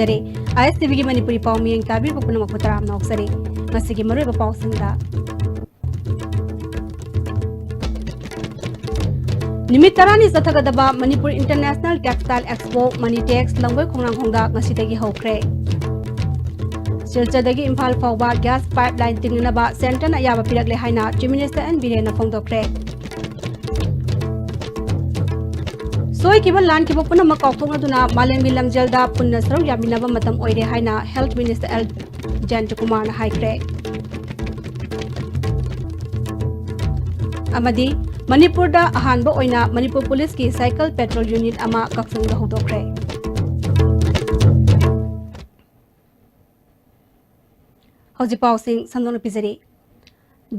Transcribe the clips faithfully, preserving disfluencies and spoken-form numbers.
ꯖꯔꯤ꯫ ISTVꯒꯤ ꯃꯅꯤꯄꯨꯔꯤ ꯄꯥꯎ ꯃꯤꯠꯌꯦꯡ ꯇꯥꯕꯤꯕ ꯄꯨꯝꯅꯃꯛꯄꯨ ꯇꯔꯥꯝꯅ ꯑꯣꯛꯆꯔꯤ꯫ ꯉꯁꯤꯒꯤ ꯃꯔꯨꯑꯣꯏꯕ ꯄꯥꯎꯁꯤꯡꯗ, ꯅꯨꯃꯤꯠ ꯇꯔꯥꯅꯤ ꯆꯠꯊꯒꯗꯕ ꯃꯅꯤꯄꯨꯔ International Textile Expo, ꯃꯅꯤꯇꯦꯛꯁ, ꯂꯝꯕꯣꯏ ꯈꯣꯡꯅꯥꯡꯈꯣꯡꯗ ꯉꯁꯤꯗꯒꯤ ꯍꯧꯈ꯭ꯔꯦ꯫ ꯁꯤꯜꯆꯔꯗꯒꯤ ꯏꯝꯐꯥꯜ ꯐꯥꯎꯕ gas pipeline ꯇꯤꯡꯅꯅꯕ centreꯅ ꯑꯌꯥꯕ ꯄꯤꯔꯛꯂꯦ ꯍꯥꯏꯅ Chief Minister N ꯕꯤꯔꯦꯟꯅ ꯐꯣꯡꯗꯣꯛꯈ꯭ꯔꯦ꯫ ꯁꯣꯏꯈꯤꯕ ꯂꯥꯟꯈꯤꯕ ꯄꯨꯝꯅꯃꯛ ꯀꯥꯎꯊꯣꯛꯅꯗꯨꯅ ꯃꯥꯂꯦꯝꯒꯤ ꯂꯝꯖꯦꯜꯗ ꯄꯨꯟꯅ ꯁꯔꯨꯛ ꯌꯥꯃꯤꯟꯅꯕ ꯃꯇꯝ ꯑꯣꯏꯔꯦ ꯍꯥꯏꯅ Health Minister L ꯖꯌꯟꯇꯀꯨꯃꯥꯔꯅ ꯍꯥꯏꯈ꯭ꯔꯦ꯫ ꯑꯃꯗꯤ ꯃꯅꯤꯄꯨꯔꯗ ꯑꯍꯥꯟꯕ ꯑꯣꯏꯅ ꯃꯅꯤꯄꯨꯔ ꯄꯨꯂꯤꯁꯀꯤ cycle patrol unit ꯑꯃ ꯀꯛꯆꯤꯡꯗ ꯍꯧꯗꯣꯛꯈ꯭ꯔꯦ꯫ ꯍꯧꯖꯤꯛ ꯄꯥꯎꯁꯤꯡ ꯁꯟꯗꯣꯛꯅ ꯄꯤꯖꯔꯤ꯫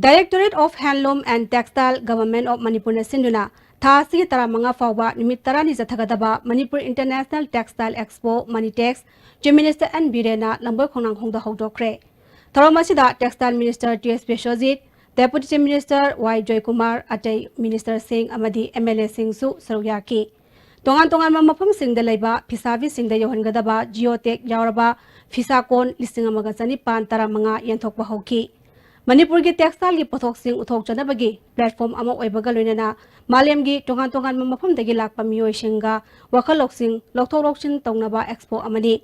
Directorate of Handloom and Textile, Government of ꯃꯅꯤꯄꯨꯔꯅ ꯁꯤꯟꯗꯨꯅ ꯊꯥ ꯑꯁꯤꯒꯤ ꯇꯔꯥꯃꯉꯥ ꯐꯥꯎꯕ ꯅꯨꯃꯤꯠ ꯇꯔꯥꯅꯤ ꯆꯠꯊꯒꯗꯕ Manipur International Textile Expo, ꯃꯅꯤꯇꯦꯛꯁ, Chief Minister N ꯕꯤꯔꯦꯟꯅ ꯂꯝꯕꯣꯏ ꯈꯣꯡꯅꯥꯡꯈꯣꯡꯗ ꯍꯧꯗꯣꯛꯈ꯭ꯔꯦ꯫ ꯊꯧꯔꯝ ꯑꯁꯤꯗ Textile Minister ꯇꯤ ꯑꯦꯁ ꯕꯤꯁ꯭ꯋꯖꯤꯠ, Deputy Chief Minister ꯋꯥꯏ ꯖꯣꯏꯀꯨꯃꯥꯔ, ꯑꯇꯩ ministerꯁꯤꯡ ꯑꯃꯗꯤ MLAꯁꯤꯡꯁꯨ ꯁꯔꯨꯛ ꯌꯥꯈꯤ꯫ ꯇꯣꯉꯥꯟ ꯇꯣꯉꯥꯟꯕ ꯃꯐꯝꯁꯤꯡꯗ ꯂꯩꯕ ꯐꯤꯁꯥꯕꯤꯁꯤꯡꯗ ꯌꯧꯍꯟꯒꯗꯕ geotag ꯌꯥꯎꯔꯕ ꯐꯤꯁꯥꯀꯣꯟ ꯂꯤꯁꯤꯡ ꯑꯃꯒ ꯆꯅꯤꯄꯥꯟ ꯇꯔꯥꯃꯉꯥ ꯌꯦꯟꯊꯣꯛꯄ ꯍꯧꯈꯤ꯫ ꯃꯅꯤꯄꯨꯔꯒꯤ textileꯒꯤ ꯄꯣꯠꯊꯣꯛꯁꯤꯡ ꯎꯠꯊꯣꯛꯆꯅꯕꯒꯤ platform ꯑꯃ ꯑꯣꯏꯕꯒ ꯂꯣꯏꯅꯅ ꯃꯥꯂꯦꯝꯒꯤ ꯇꯣꯉꯥꯟ ꯇꯣꯉꯥꯟꯕ ꯃꯐꯝꯗꯒꯤ ꯂꯥꯛꯄ ꯃꯤꯑꯣꯏꯁꯤꯡꯒ ꯋꯥꯈꯜ ꯂꯧꯁꯤꯡ ꯂꯧꯊꯣꯛ ꯂꯧꯁꯤꯟ ꯇꯧꯅꯕ expo ꯑꯃꯅꯤ꯫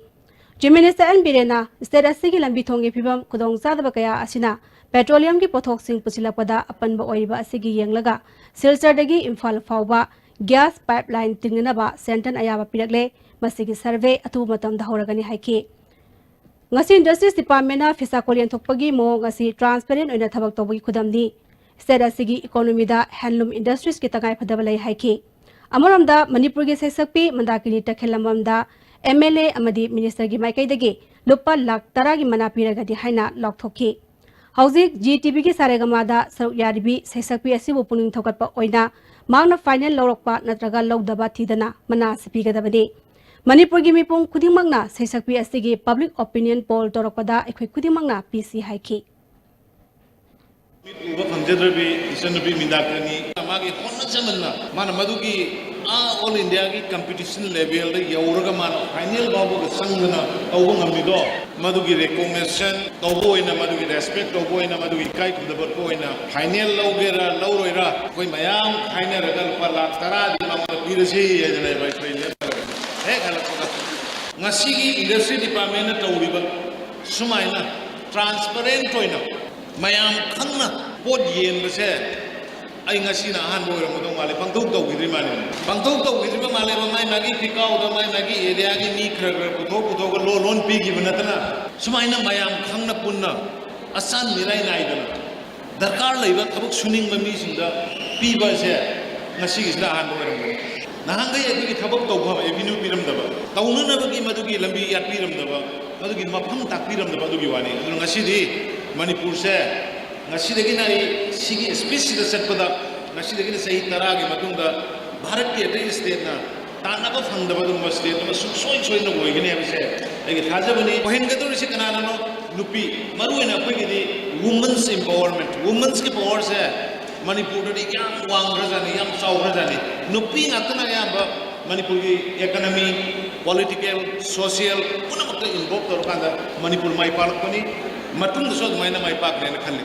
Chief Minister N ꯕꯤꯔꯦꯟꯅ state ꯑꯁꯤꯒꯤ ꯂꯝꯕꯤ ꯊꯣꯡꯒꯤ ꯐꯤꯕꯝ ꯈꯨꯗꯣꯡꯆꯥꯗꯕ ꯀꯌꯥ ꯑꯁꯤꯅ petroleumꯒꯤ ꯄꯣꯠꯊꯣꯛꯁꯤꯡ ꯄꯨꯁꯤꯜꯂꯛꯄꯗ ꯑꯄꯟꯕ ꯑꯣꯏꯔꯤꯕ ꯑꯁꯤꯒꯤ ꯌꯦꯡꯂꯒ ꯁꯤꯜꯆꯔꯗꯒꯤ ꯏꯝꯐꯥꯜ ꯐꯥꯎꯕ gas pipeline ꯇꯤꯡꯅꯅꯕ centreꯅ ꯑꯌꯥꯕ ꯄꯤꯔꯛꯂꯦ꯫ ꯃꯁꯤꯒꯤ survey ꯑꯊꯨꯕ ꯃꯇꯝꯗ ꯍꯧꯔꯒꯅꯤ ꯍꯥꯏꯈꯤ꯫ ꯉꯁꯤ Industries Departmentꯅ ꯐꯤꯁꯥꯀꯣꯜ ꯌꯦꯟꯊꯣꯛꯄꯒꯤ ꯃꯑꯣꯡ ꯑꯁꯤ transparent ꯑꯣꯏꯅ ꯊꯕꯛ ꯇꯧꯕꯒꯤ ꯈꯨꯗꯝꯅꯤ꯫ State ꯑꯁꯤꯒꯤ economyꯗ handloom industriesꯀꯤ ꯇꯉꯥꯏꯐꯗꯕ ꯂꯩ ꯍꯥꯏꯈꯤ꯫ ꯑꯃꯔꯣꯝꯗ ꯃꯅꯤꯄꯨꯔꯒꯤ ꯁꯩꯁꯛꯄꯤ ꯃꯟꯗꯥꯀꯤꯅꯤ ꯇꯈꯦꯜꯂꯝꯕꯝꯗ MLA ꯑꯃꯗꯤ ministerꯒꯤ ꯃꯥꯏꯀꯩꯗꯒꯤ ꯂꯨꯄꯥ ꯂꯥꯈ ꯇꯔꯥꯒꯤ ꯃꯅꯥ ꯄꯤꯔꯒꯗꯤ ꯍꯥꯏꯅ ꯂꯥꯎꯊꯣꯛꯈꯤ꯫ ꯍꯧꯖꯤꯛ Zee TVꯒꯤ ꯁꯥꯔꯦꯒꯃꯥꯗ ꯁꯔꯨꯛ ꯌꯥꯔꯤꯕꯤ ꯁꯩꯁꯛꯄꯤ ꯑꯁꯤꯕꯨ ꯄꯨꯛꯅꯤꯡ ꯊꯧꯒꯠꯄ ꯑꯣꯏꯅ ꯃꯍꯥꯛꯅ final ꯂꯧꯔꯛꯄ ꯅꯠꯇ꯭ꯔꯒ ꯂꯧꯗꯕ ꯊꯤꯗꯅ ꯃꯅꯥ ꯑꯁꯤ ꯄꯤꯒꯗꯕꯅꯤ꯫ ꯃꯅꯤꯄꯨꯔꯒꯤ ꯃꯤꯄꯨꯝ ꯈꯨꯗꯤꯡꯃꯛꯅ ꯁꯩꯁꯛꯄꯤ ꯑꯁꯤꯒꯤ public opinion poll ꯇꯧꯔꯛꯄꯗ ꯑꯩꯈꯣꯏ ꯈꯨꯗꯤꯡꯃꯛꯅ ꯄꯤꯁꯤ ꯍꯥꯏꯈꯤ꯫ ꯃꯤꯠ ꯎꯕ ꯐꯪꯖꯗ꯭ꯔꯕꯤ ꯏꯆꯟꯅꯨꯄꯤ ꯃꯤꯅꯥꯀ꯭ꯔꯅꯤ, ꯃꯥꯒꯤ ꯍꯣꯠꯅꯖꯃꯟꯅ ꯃꯥꯅ ꯃꯗꯨꯒꯤ ꯑꯥ ꯑꯣꯜ ꯏꯟꯗꯤꯌꯥꯒꯤ ꯀꯝꯄꯤꯇꯤꯁꯟ ꯂꯦꯚꯦꯜꯗ ꯌꯧꯔꯒ ꯃꯥꯅ ꯐꯥꯏꯅꯦꯜ ꯐꯥꯎꯕꯒ ꯆꯪꯗꯅ ꯇꯧꯕ ꯉꯝꯃꯤꯗꯣ, ꯃꯗꯨꯒꯤ ꯔꯤꯀꯣꯛꯅꯤꯁꯟ ꯇꯧꯕ ꯑꯣꯏꯅ, ꯃꯗꯨꯒꯤ ꯔꯦꯁꯄꯦꯛ ꯇꯧꯕ ꯑꯣꯏꯅ, ꯃꯗꯨꯒꯤ ꯏꯀꯥꯏ ꯈꯨꯝꯅꯕ ꯑꯣꯏꯅ ꯐꯥꯏꯅꯦꯜ ꯂꯧꯒꯦꯔꯥ ꯂꯧꯔꯣꯏꯔꯥ ꯑꯩꯈꯣꯏ ꯃꯌꯥꯝ ꯈꯥꯏꯅꯔꯒ ꯂꯨꯄꯥ ꯂꯥꯈ ꯇꯔꯥꯗꯤ ꯃꯉꯣꯟꯗ ꯄꯤꯔꯁꯤ ꯍꯥꯏꯗꯅ ꯑꯩꯈꯣꯏ ꯂꯦꯞꯅꯔꯦ꯫ ꯍꯦꯛ ꯍꯜꯂꯛꯄꯒ ꯉꯁꯤꯒꯤ ꯏꯟꯗꯁꯇ꯭ꯔꯤ ꯗꯤꯄꯥꯔꯠꯃꯦꯟꯅ ꯇꯧꯔꯤꯕ ꯁꯨꯃꯥꯏꯅ ꯇ꯭ꯔꯥꯟꯁꯄꯔꯦꯟ ꯑꯣꯏꯅ ꯃꯌꯥꯝ ꯈꯪꯅ ꯄꯣꯠ ꯌꯦꯟꯕꯁꯦ ꯑꯩ ꯉꯁꯤꯅ ꯑꯍꯥꯟꯕ ꯑꯣꯏꯔꯝꯒꯗꯧ ꯃꯥꯜꯂꯦ꯫ ꯄꯪꯇꯧ ꯇꯧꯈꯤꯗ꯭ꯔꯤ ꯃꯥꯜꯂꯦ꯫ ꯄꯪꯇꯧ ꯇꯧꯈꯤꯗ꯭ꯔꯤꯕ ꯃꯥꯜꯂꯦꯕ꯫ ꯃꯥꯏ ꯃꯥꯒꯤ ꯐꯤꯀꯥꯎꯗ ꯃꯥꯏ ꯃꯥꯒꯤ ꯑꯦꯔꯤꯌꯥꯒꯤ ꯃꯤ ꯈꯔ ꯈꯔ ꯄꯨꯊꯣꯛ ꯄꯨꯊꯣꯛꯑꯒ ꯂꯣꯟ ꯂꯣꯟ ꯄꯤꯈꯤꯕ ꯅꯠꯇꯅ ꯁꯨꯃꯥꯏꯅ ꯃꯌꯥꯝ ꯈꯪꯅ ꯄꯨꯟꯅ ꯑꯆꯥꯟ ꯃꯤꯔꯥꯏ ꯅꯥꯏꯗꯅ ꯗꯔꯀꯥꯔ ꯂꯩꯕ ꯊꯕꯛ ꯁꯨꯅꯤꯡꯕ ꯃꯤꯁꯤꯡꯗ ꯄꯤꯕ ꯑꯁꯦ ꯉꯁꯤꯒꯤꯁꯤꯅ ꯑꯍꯥꯟꯕ ꯑꯣꯏꯔꯝꯒꯅꯤ꯫ ꯅꯍꯥꯟꯈꯩ ꯑꯩꯈꯣꯏꯒꯤ ꯊꯕꯛ ꯇꯧꯐꯝ ꯑꯦꯚꯤꯅ꯭ꯌꯨ ꯄꯤꯔꯝꯗꯕ, ꯇꯧꯅꯅꯕꯒꯤ ꯃꯗꯨꯒꯤ ꯂꯝꯕꯤ ꯌꯥꯠꯄꯤꯔꯝꯗꯕ, ꯃꯗꯨꯒꯤ ꯃꯐꯝ ꯇꯥꯛꯄꯤꯔꯝꯗꯕ ꯑꯗꯨꯒꯤ ꯋꯥꯅꯤ꯫ ꯑꯗꯨꯅ ꯉꯁꯤꯗꯤ ꯃꯅꯤꯄꯨꯔꯁꯦ, ꯉꯁꯤꯗꯒꯤꯅ ꯑꯩ ꯁꯤꯒꯤ ꯁ꯭ꯄꯤꯆꯁꯤꯗ ꯆꯠꯄꯗ, ꯉꯁꯤꯗꯒꯤꯅ ꯆꯍꯤ ꯇꯔꯥꯒꯤ ꯃꯇꯨꯡꯗ ꯚꯥꯔꯠꯀꯤ ꯑꯇꯩ ꯁ꯭ꯇꯦꯠꯅ ꯇꯥꯟꯅꯕ ꯐꯪꯗꯕ ꯑꯗꯨꯒꯨꯝꯕ ꯁ꯭ꯇꯦꯠ ꯑꯃ ꯁꯨꯡꯁꯣꯏ ꯁꯣꯏꯗꯅ ꯑꯣꯏꯒꯅꯤ ꯍꯥꯏꯕꯁꯦ ꯑꯩꯒꯤ ꯊꯥꯖꯕꯅꯤ꯫ ꯑꯣꯏꯍꯟꯒꯗꯧꯔꯤꯁꯤ ꯀꯅꯥꯅꯅꯣ? ꯅꯨꯄꯤ꯫ ꯃꯔꯨꯑꯣꯏꯅ ꯑꯩꯈꯣꯏꯒꯤꯗꯤ ꯋꯨꯃꯟꯁ ꯏꯝꯄꯥꯋꯔꯃꯦꯟꯠ, ꯋꯨꯃꯟꯁꯀꯤ ꯄꯥꯋꯔꯁꯦ ꯃꯅꯤꯄꯨꯔꯗꯗꯤ ꯌꯥꯝ ꯋꯥꯡꯈ꯭ꯔꯖꯥꯠꯅꯤ, ꯌꯥꯝ ꯆꯥꯎꯈ꯭ꯔꯖꯥꯠꯅꯤ꯫ ꯅꯨꯄꯤ ꯉꯥꯛꯇꯅ ꯑꯌꯥꯝꯕ ꯃꯅꯤꯄꯨꯔꯒꯤ ꯏꯀꯅꯃꯤ, ꯄꯣꯂꯤꯇꯤꯀꯦꯜ, ꯁꯣꯁꯤꯌꯦꯜ ꯄꯨꯝꯅꯃꯛꯇ ꯏꯟꯚꯣꯜꯕ ꯇꯧꯔꯀꯥꯟꯗ ꯃꯅꯤꯄꯨꯔ ꯃꯥꯏ ꯄꯥꯛꯂꯛꯄꯅꯤ꯫ ꯃꯇꯨꯡꯗꯁꯨ ꯑꯗꯨꯃꯥꯏꯅ ꯃꯥꯏ ꯄꯥꯛꯀꯅꯦꯅ ꯈꯜꯂꯤ꯫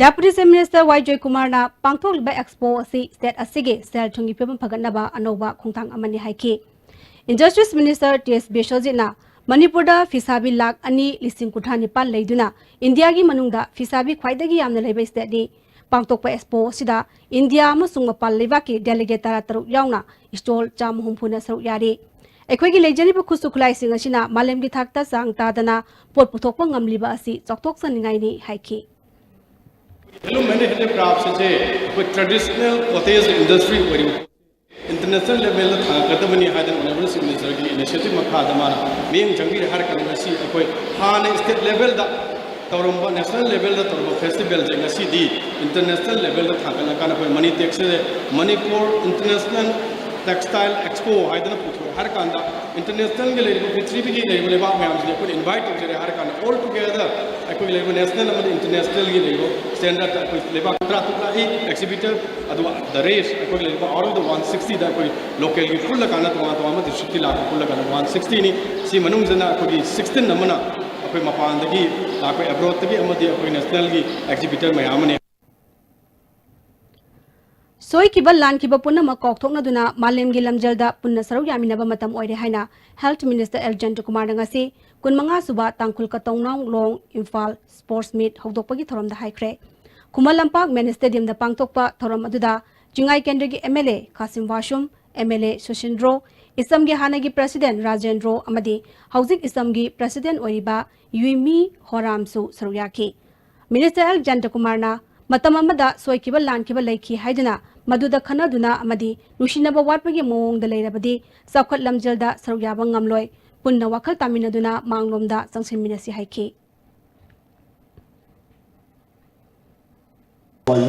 Deputy Chief Minister ꯋꯥꯏ ꯖꯣꯏꯀꯨꯃꯥꯔꯅ ꯄꯥꯡꯊꯣꯛꯂꯤꯕ ꯑꯦꯛꯁꯄꯣ ꯑꯁꯤ ꯁ꯭ꯇꯦꯠ ꯑꯁꯤꯒꯤ ꯁꯦꯜ ꯊꯨꯝꯒꯤ ꯐꯤꯕꯝ ꯐꯒꯠꯅꯕ ꯑꯅꯧꯕ ꯈꯣꯡꯊꯥꯡ ꯑꯃꯅꯤ ꯍꯥꯏꯈꯤ꯫ ꯏꯟꯗꯁꯇ꯭ꯔꯤꯁ ꯃꯤꯅꯤꯁꯇꯔ ꯇꯤ ꯑꯦꯁ ꯕꯤꯁ꯭ꯋꯖꯤꯠꯅ ꯃꯅꯤꯄꯨꯔꯗ ꯐꯤꯁꯥꯕꯤ ꯂꯥꯈ ꯑꯅꯤ ꯂꯤꯁꯤꯡ ꯀꯨꯟꯊ꯭ꯔꯥ ꯅꯤꯄꯥꯟ ꯂꯩꯗꯨꯅ ꯏꯟꯗꯤꯌꯥꯒꯤ ꯃꯅꯨꯡꯗ ꯐꯤꯁꯥꯕꯤ ꯈ꯭ꯋꯥꯏꯗꯒꯤ ꯌꯥꯝꯅ ꯂꯩꯕ ꯁ꯭ꯇꯦꯠꯅꯤ꯫ ꯄꯥꯡꯊꯣꯛꯄ ꯑꯦꯛꯁꯄꯣ ꯑꯁꯤꯗ ꯏꯟꯗꯤꯌꯥ ꯑꯃꯁꯨꯡ ꯃꯄꯥꯟ ꯂꯩꯕꯥꯛꯀꯤ ꯗꯦꯂꯤꯒꯦꯠ ꯇꯔꯥ ꯇꯔꯨꯛ ꯌꯥꯎꯅ ꯁ꯭ꯇꯣꯜ ꯆꯥꯝꯃ ꯍꯨꯝꯐꯨꯅ ꯁꯔꯨꯛ ꯌꯥꯔꯤ꯫ ꯑꯩꯈꯣꯏꯒꯤ ꯂꯩꯖꯔꯤꯕ ꯈꯨꯠꯁꯨ ꯈꯨꯠꯂꯥꯏꯁꯤꯡ ꯑꯁꯤꯅ ꯃꯥꯂꯦꯝꯒꯤ ꯊꯥꯛꯇ ꯆꯥꯡ ꯇꯥꯗꯅ ꯄꯣꯠ ꯄꯨꯊꯣꯛꯄ ꯉꯝꯂꯤꯕ ꯑꯁꯤ ꯆꯥꯎꯊꯣꯛꯆꯅꯤꯡꯉꯥꯏꯅꯤ ꯍꯥꯏꯈꯤ꯫ ꯍꯦꯟꯂꯨꯝ ꯑꯦꯟ ꯍꯦꯟꯗꯤꯀ꯭ꯔꯥꯐ ꯑꯁꯦ ꯑꯩꯈꯣꯏ ꯇ꯭ꯔꯦꯗꯤꯁꯅꯦꯜ ꯀꯣꯇꯦꯖ ꯏꯟꯗꯁꯇ꯭ꯔꯤ ꯑꯣꯏꯔꯤꯕ ꯏꯟꯇꯔꯅꯦꯁꯅꯦꯜ ꯂꯦꯚꯦꯜꯗ ꯊꯥꯡꯒꯠꯀꯗꯕꯅꯤ ꯍꯥꯏꯗꯅ ꯑꯣꯅꯔꯦꯕꯜ ꯆꯤꯐ ꯃꯤꯅꯤꯁꯇꯔꯒꯤ ꯏꯅꯤꯁꯤꯌꯦꯇꯤꯚ ꯃꯈꯥꯗ ꯃꯥꯅ ꯃꯤꯠꯌꯦꯡ ꯆꯪꯕꯤꯔꯦ ꯍꯥꯏꯔꯀꯥꯟꯗ ꯉꯁꯤ ꯑꯩꯈꯣꯏ ꯍꯥꯟꯅ ꯁ꯭ꯇꯦꯠ ꯂꯦꯚꯦꯜꯗ ꯇꯧꯔꯝꯕ, ꯅꯦꯁꯅꯦꯜ ꯂꯦꯚꯦꯜꯗ ꯇꯧꯔꯝꯕ ꯐꯦꯁꯇꯤꯚꯦꯜꯁꯦ ꯉꯁꯤꯗꯤ ꯏꯟꯇꯔꯅꯦꯁꯅꯦꯜ ꯂꯦꯚꯦꯜꯗ ꯊꯥꯡꯒꯠꯂꯀꯥꯟꯗ ꯑꯩꯈꯣꯏ ꯃꯅꯤ ꯇꯦꯛꯁꯁꯦ ꯃꯅꯤꯄꯨꯔ ꯏꯟꯇꯔꯅꯦꯁꯅꯦꯜ Textile Expo ꯍꯥꯏꯗꯅ ꯄꯨꯊꯣꯛꯑꯦ ꯍꯥꯏꯔ ꯀꯥꯟꯗ, ꯏꯟꯇꯔꯅꯦꯁꯅꯦꯜꯒꯤ ꯂꯩꯔꯤꯕ, ꯄ꯭ꯔꯤꯊꯤꯕꯤꯒꯤ ꯂꯩꯔꯤꯕ ꯂꯩꯕꯥꯛ ꯃꯌꯥꯝꯁꯤꯗꯤ ꯑꯩꯈꯣꯏꯅ ꯏꯟꯚꯥꯏꯠ ꯇꯧꯖꯔꯦ ꯍꯥꯏꯔ ꯀꯥꯟꯗ, all together ꯑꯩꯈꯣꯏꯒꯤ ꯂꯩꯔꯤꯕ ꯅꯦꯁꯅꯦꯜ ꯑꯃꯗꯤ ꯏꯟꯇꯔꯅꯦꯁꯅꯦꯜꯒꯤ ꯂꯩꯔꯤꯕ ꯁ꯭ꯇꯦꯟꯗꯔꯠꯇ ꯑꯩꯈꯣꯏ ꯂꯩꯕꯥꯛ ꯇꯔꯥꯇꯔꯨꯛ ꯂꯥꯛꯏ ꯑꯦꯛꯖꯤꯕꯤꯇꯔ꯫ ꯑꯗꯨꯒ the rest ꯑꯩꯈꯣꯏꯒꯤ ꯂꯩꯔꯤꯕ out of the one sixty ꯗ ꯑꯩꯈꯣꯏ ꯂꯣꯀꯦꯜꯒꯤ ꯄꯨꯜꯂꯀꯥꯟꯗ, ꯇꯣꯉꯥꯟ ꯇꯣꯉꯥꯟꯕ ꯗꯤꯁꯇ꯭ꯔꯤꯛꯀꯤ ꯂꯥꯛꯄ ꯄꯨꯜꯂꯀꯥꯟꯗ one sixty ꯅꯤ꯫ ꯁꯤ ꯃꯅꯨꯡꯁꯤꯅ ꯑꯩꯈꯣꯏꯒꯤ sixteen ꯑꯃꯅ ꯑꯩꯈꯣꯏ ꯃꯄꯥꯟꯗꯒꯤ ꯂꯥꯛꯄ, ꯑꯦꯕ꯭ꯔꯣꯗꯇꯒꯤ ꯑꯃꯗꯤ ꯑꯩꯈꯣꯏ ꯅꯦꯁꯅꯦꯜꯒꯤ ꯑꯦꯛꯖꯤꯕꯤꯇꯔ ꯃꯌꯥꯝ ꯑꯃꯅꯤ꯫ ꯁꯣꯏꯈꯤꯕ ꯂꯥꯟꯈꯤꯕ ꯄꯨꯝꯅꯃꯛ ꯀꯥꯎꯊꯣꯛꯅꯗꯨꯅ ꯃꯥꯂꯦꯝꯒꯤ ꯂꯝꯖꯦꯜꯗ ꯄꯨꯟꯅ ꯁꯔꯨꯛ ꯌꯥꯃꯤꯟꯅꯕ ꯃꯇꯝ ꯑꯣꯏꯔꯦ ꯍꯥꯏꯅ Health Minister ꯑꯦꯜ ꯖꯌꯟꯇꯀꯨꯃꯥꯔꯅ ꯉꯁꯤ ꯀꯨꯟꯃꯉꯥ ꯁꯨꯕ ꯇꯥꯡꯈꯨꯜ ꯀꯇꯧꯅꯥꯎ ꯂꯣꯡ ꯏꯝꯐꯥꯜ ꯁ꯭ꯄꯣꯔꯠꯁ ꯃꯤꯠ ꯍꯧꯗꯣꯛꯄꯒꯤ ꯊꯧꯔꯝꯗ ꯍꯥꯏꯈ꯭ꯔꯦ꯫ ꯈꯨꯃꯟ ꯂꯝꯄꯥꯛ ꯃꯦꯟ ꯁ꯭ꯇꯦꯗꯤꯌꯝꯗ ꯄꯥꯡꯊꯣꯛꯄ ꯊꯧꯔꯝ ꯑꯗꯨꯗ ꯆꯤꯡꯉꯥꯏ ꯀꯦꯟꯗ꯭ꯔꯒꯤ M L A Khashim Vashum, M L A Susindro, ꯏꯁꯝꯒꯤ ꯍꯥꯟꯅꯒꯤ ꯄ꯭ꯔꯁꯤꯗꯦꯟꯠ ꯔꯥꯖꯦꯟꯗ꯭ꯔꯣ ꯑꯃꯗꯤ ꯍꯧꯖꯤꯛ ꯏꯁꯝꯒꯤ ꯄ꯭ꯔꯁꯤꯗꯦꯟꯠ ꯑꯣꯏꯔꯤꯕ ꯌꯨꯏꯃꯤ ꯍꯣꯔꯥꯝꯁꯨ ꯁꯔꯨꯛ ꯌꯥꯈꯤ꯫ ꯃꯤꯅꯤꯁꯇꯔ ꯑꯦꯜ ꯖꯌꯟꯇꯀꯨꯃꯥꯔꯅ ꯃꯇꯝ ꯑꯃꯗ ꯁꯣꯏꯈꯤꯕ ꯂꯥꯟꯈꯤꯕ ꯂꯩꯈꯤ ꯍꯥꯏꯗꯨꯅ ꯃꯗꯨꯗ ꯈꯟꯅꯗꯨꯅ ꯑꯃꯗꯤ ꯅꯨꯡꯁꯤꯅꯕ ꯋꯥꯠꯄꯒꯤ ꯃꯑꯣꯡꯗ ꯂꯩꯔꯕꯗꯤ ꯆꯥꯎꯈꯠ ꯂꯝꯖꯦꯜꯗ ꯁꯔꯨꯛ ꯌꯥꯕ ꯉꯝꯂꯣꯏ꯫ ꯄꯨꯟꯅ ꯋꯥꯈꯜ ꯇꯥꯃꯤꯟꯅꯗꯨꯅ ꯃꯥꯡꯂꯣꯝꯗ ꯆꯪꯁꯤꯟꯃꯤꯟꯅꯁꯤ ꯍꯥꯏꯈꯤ꯫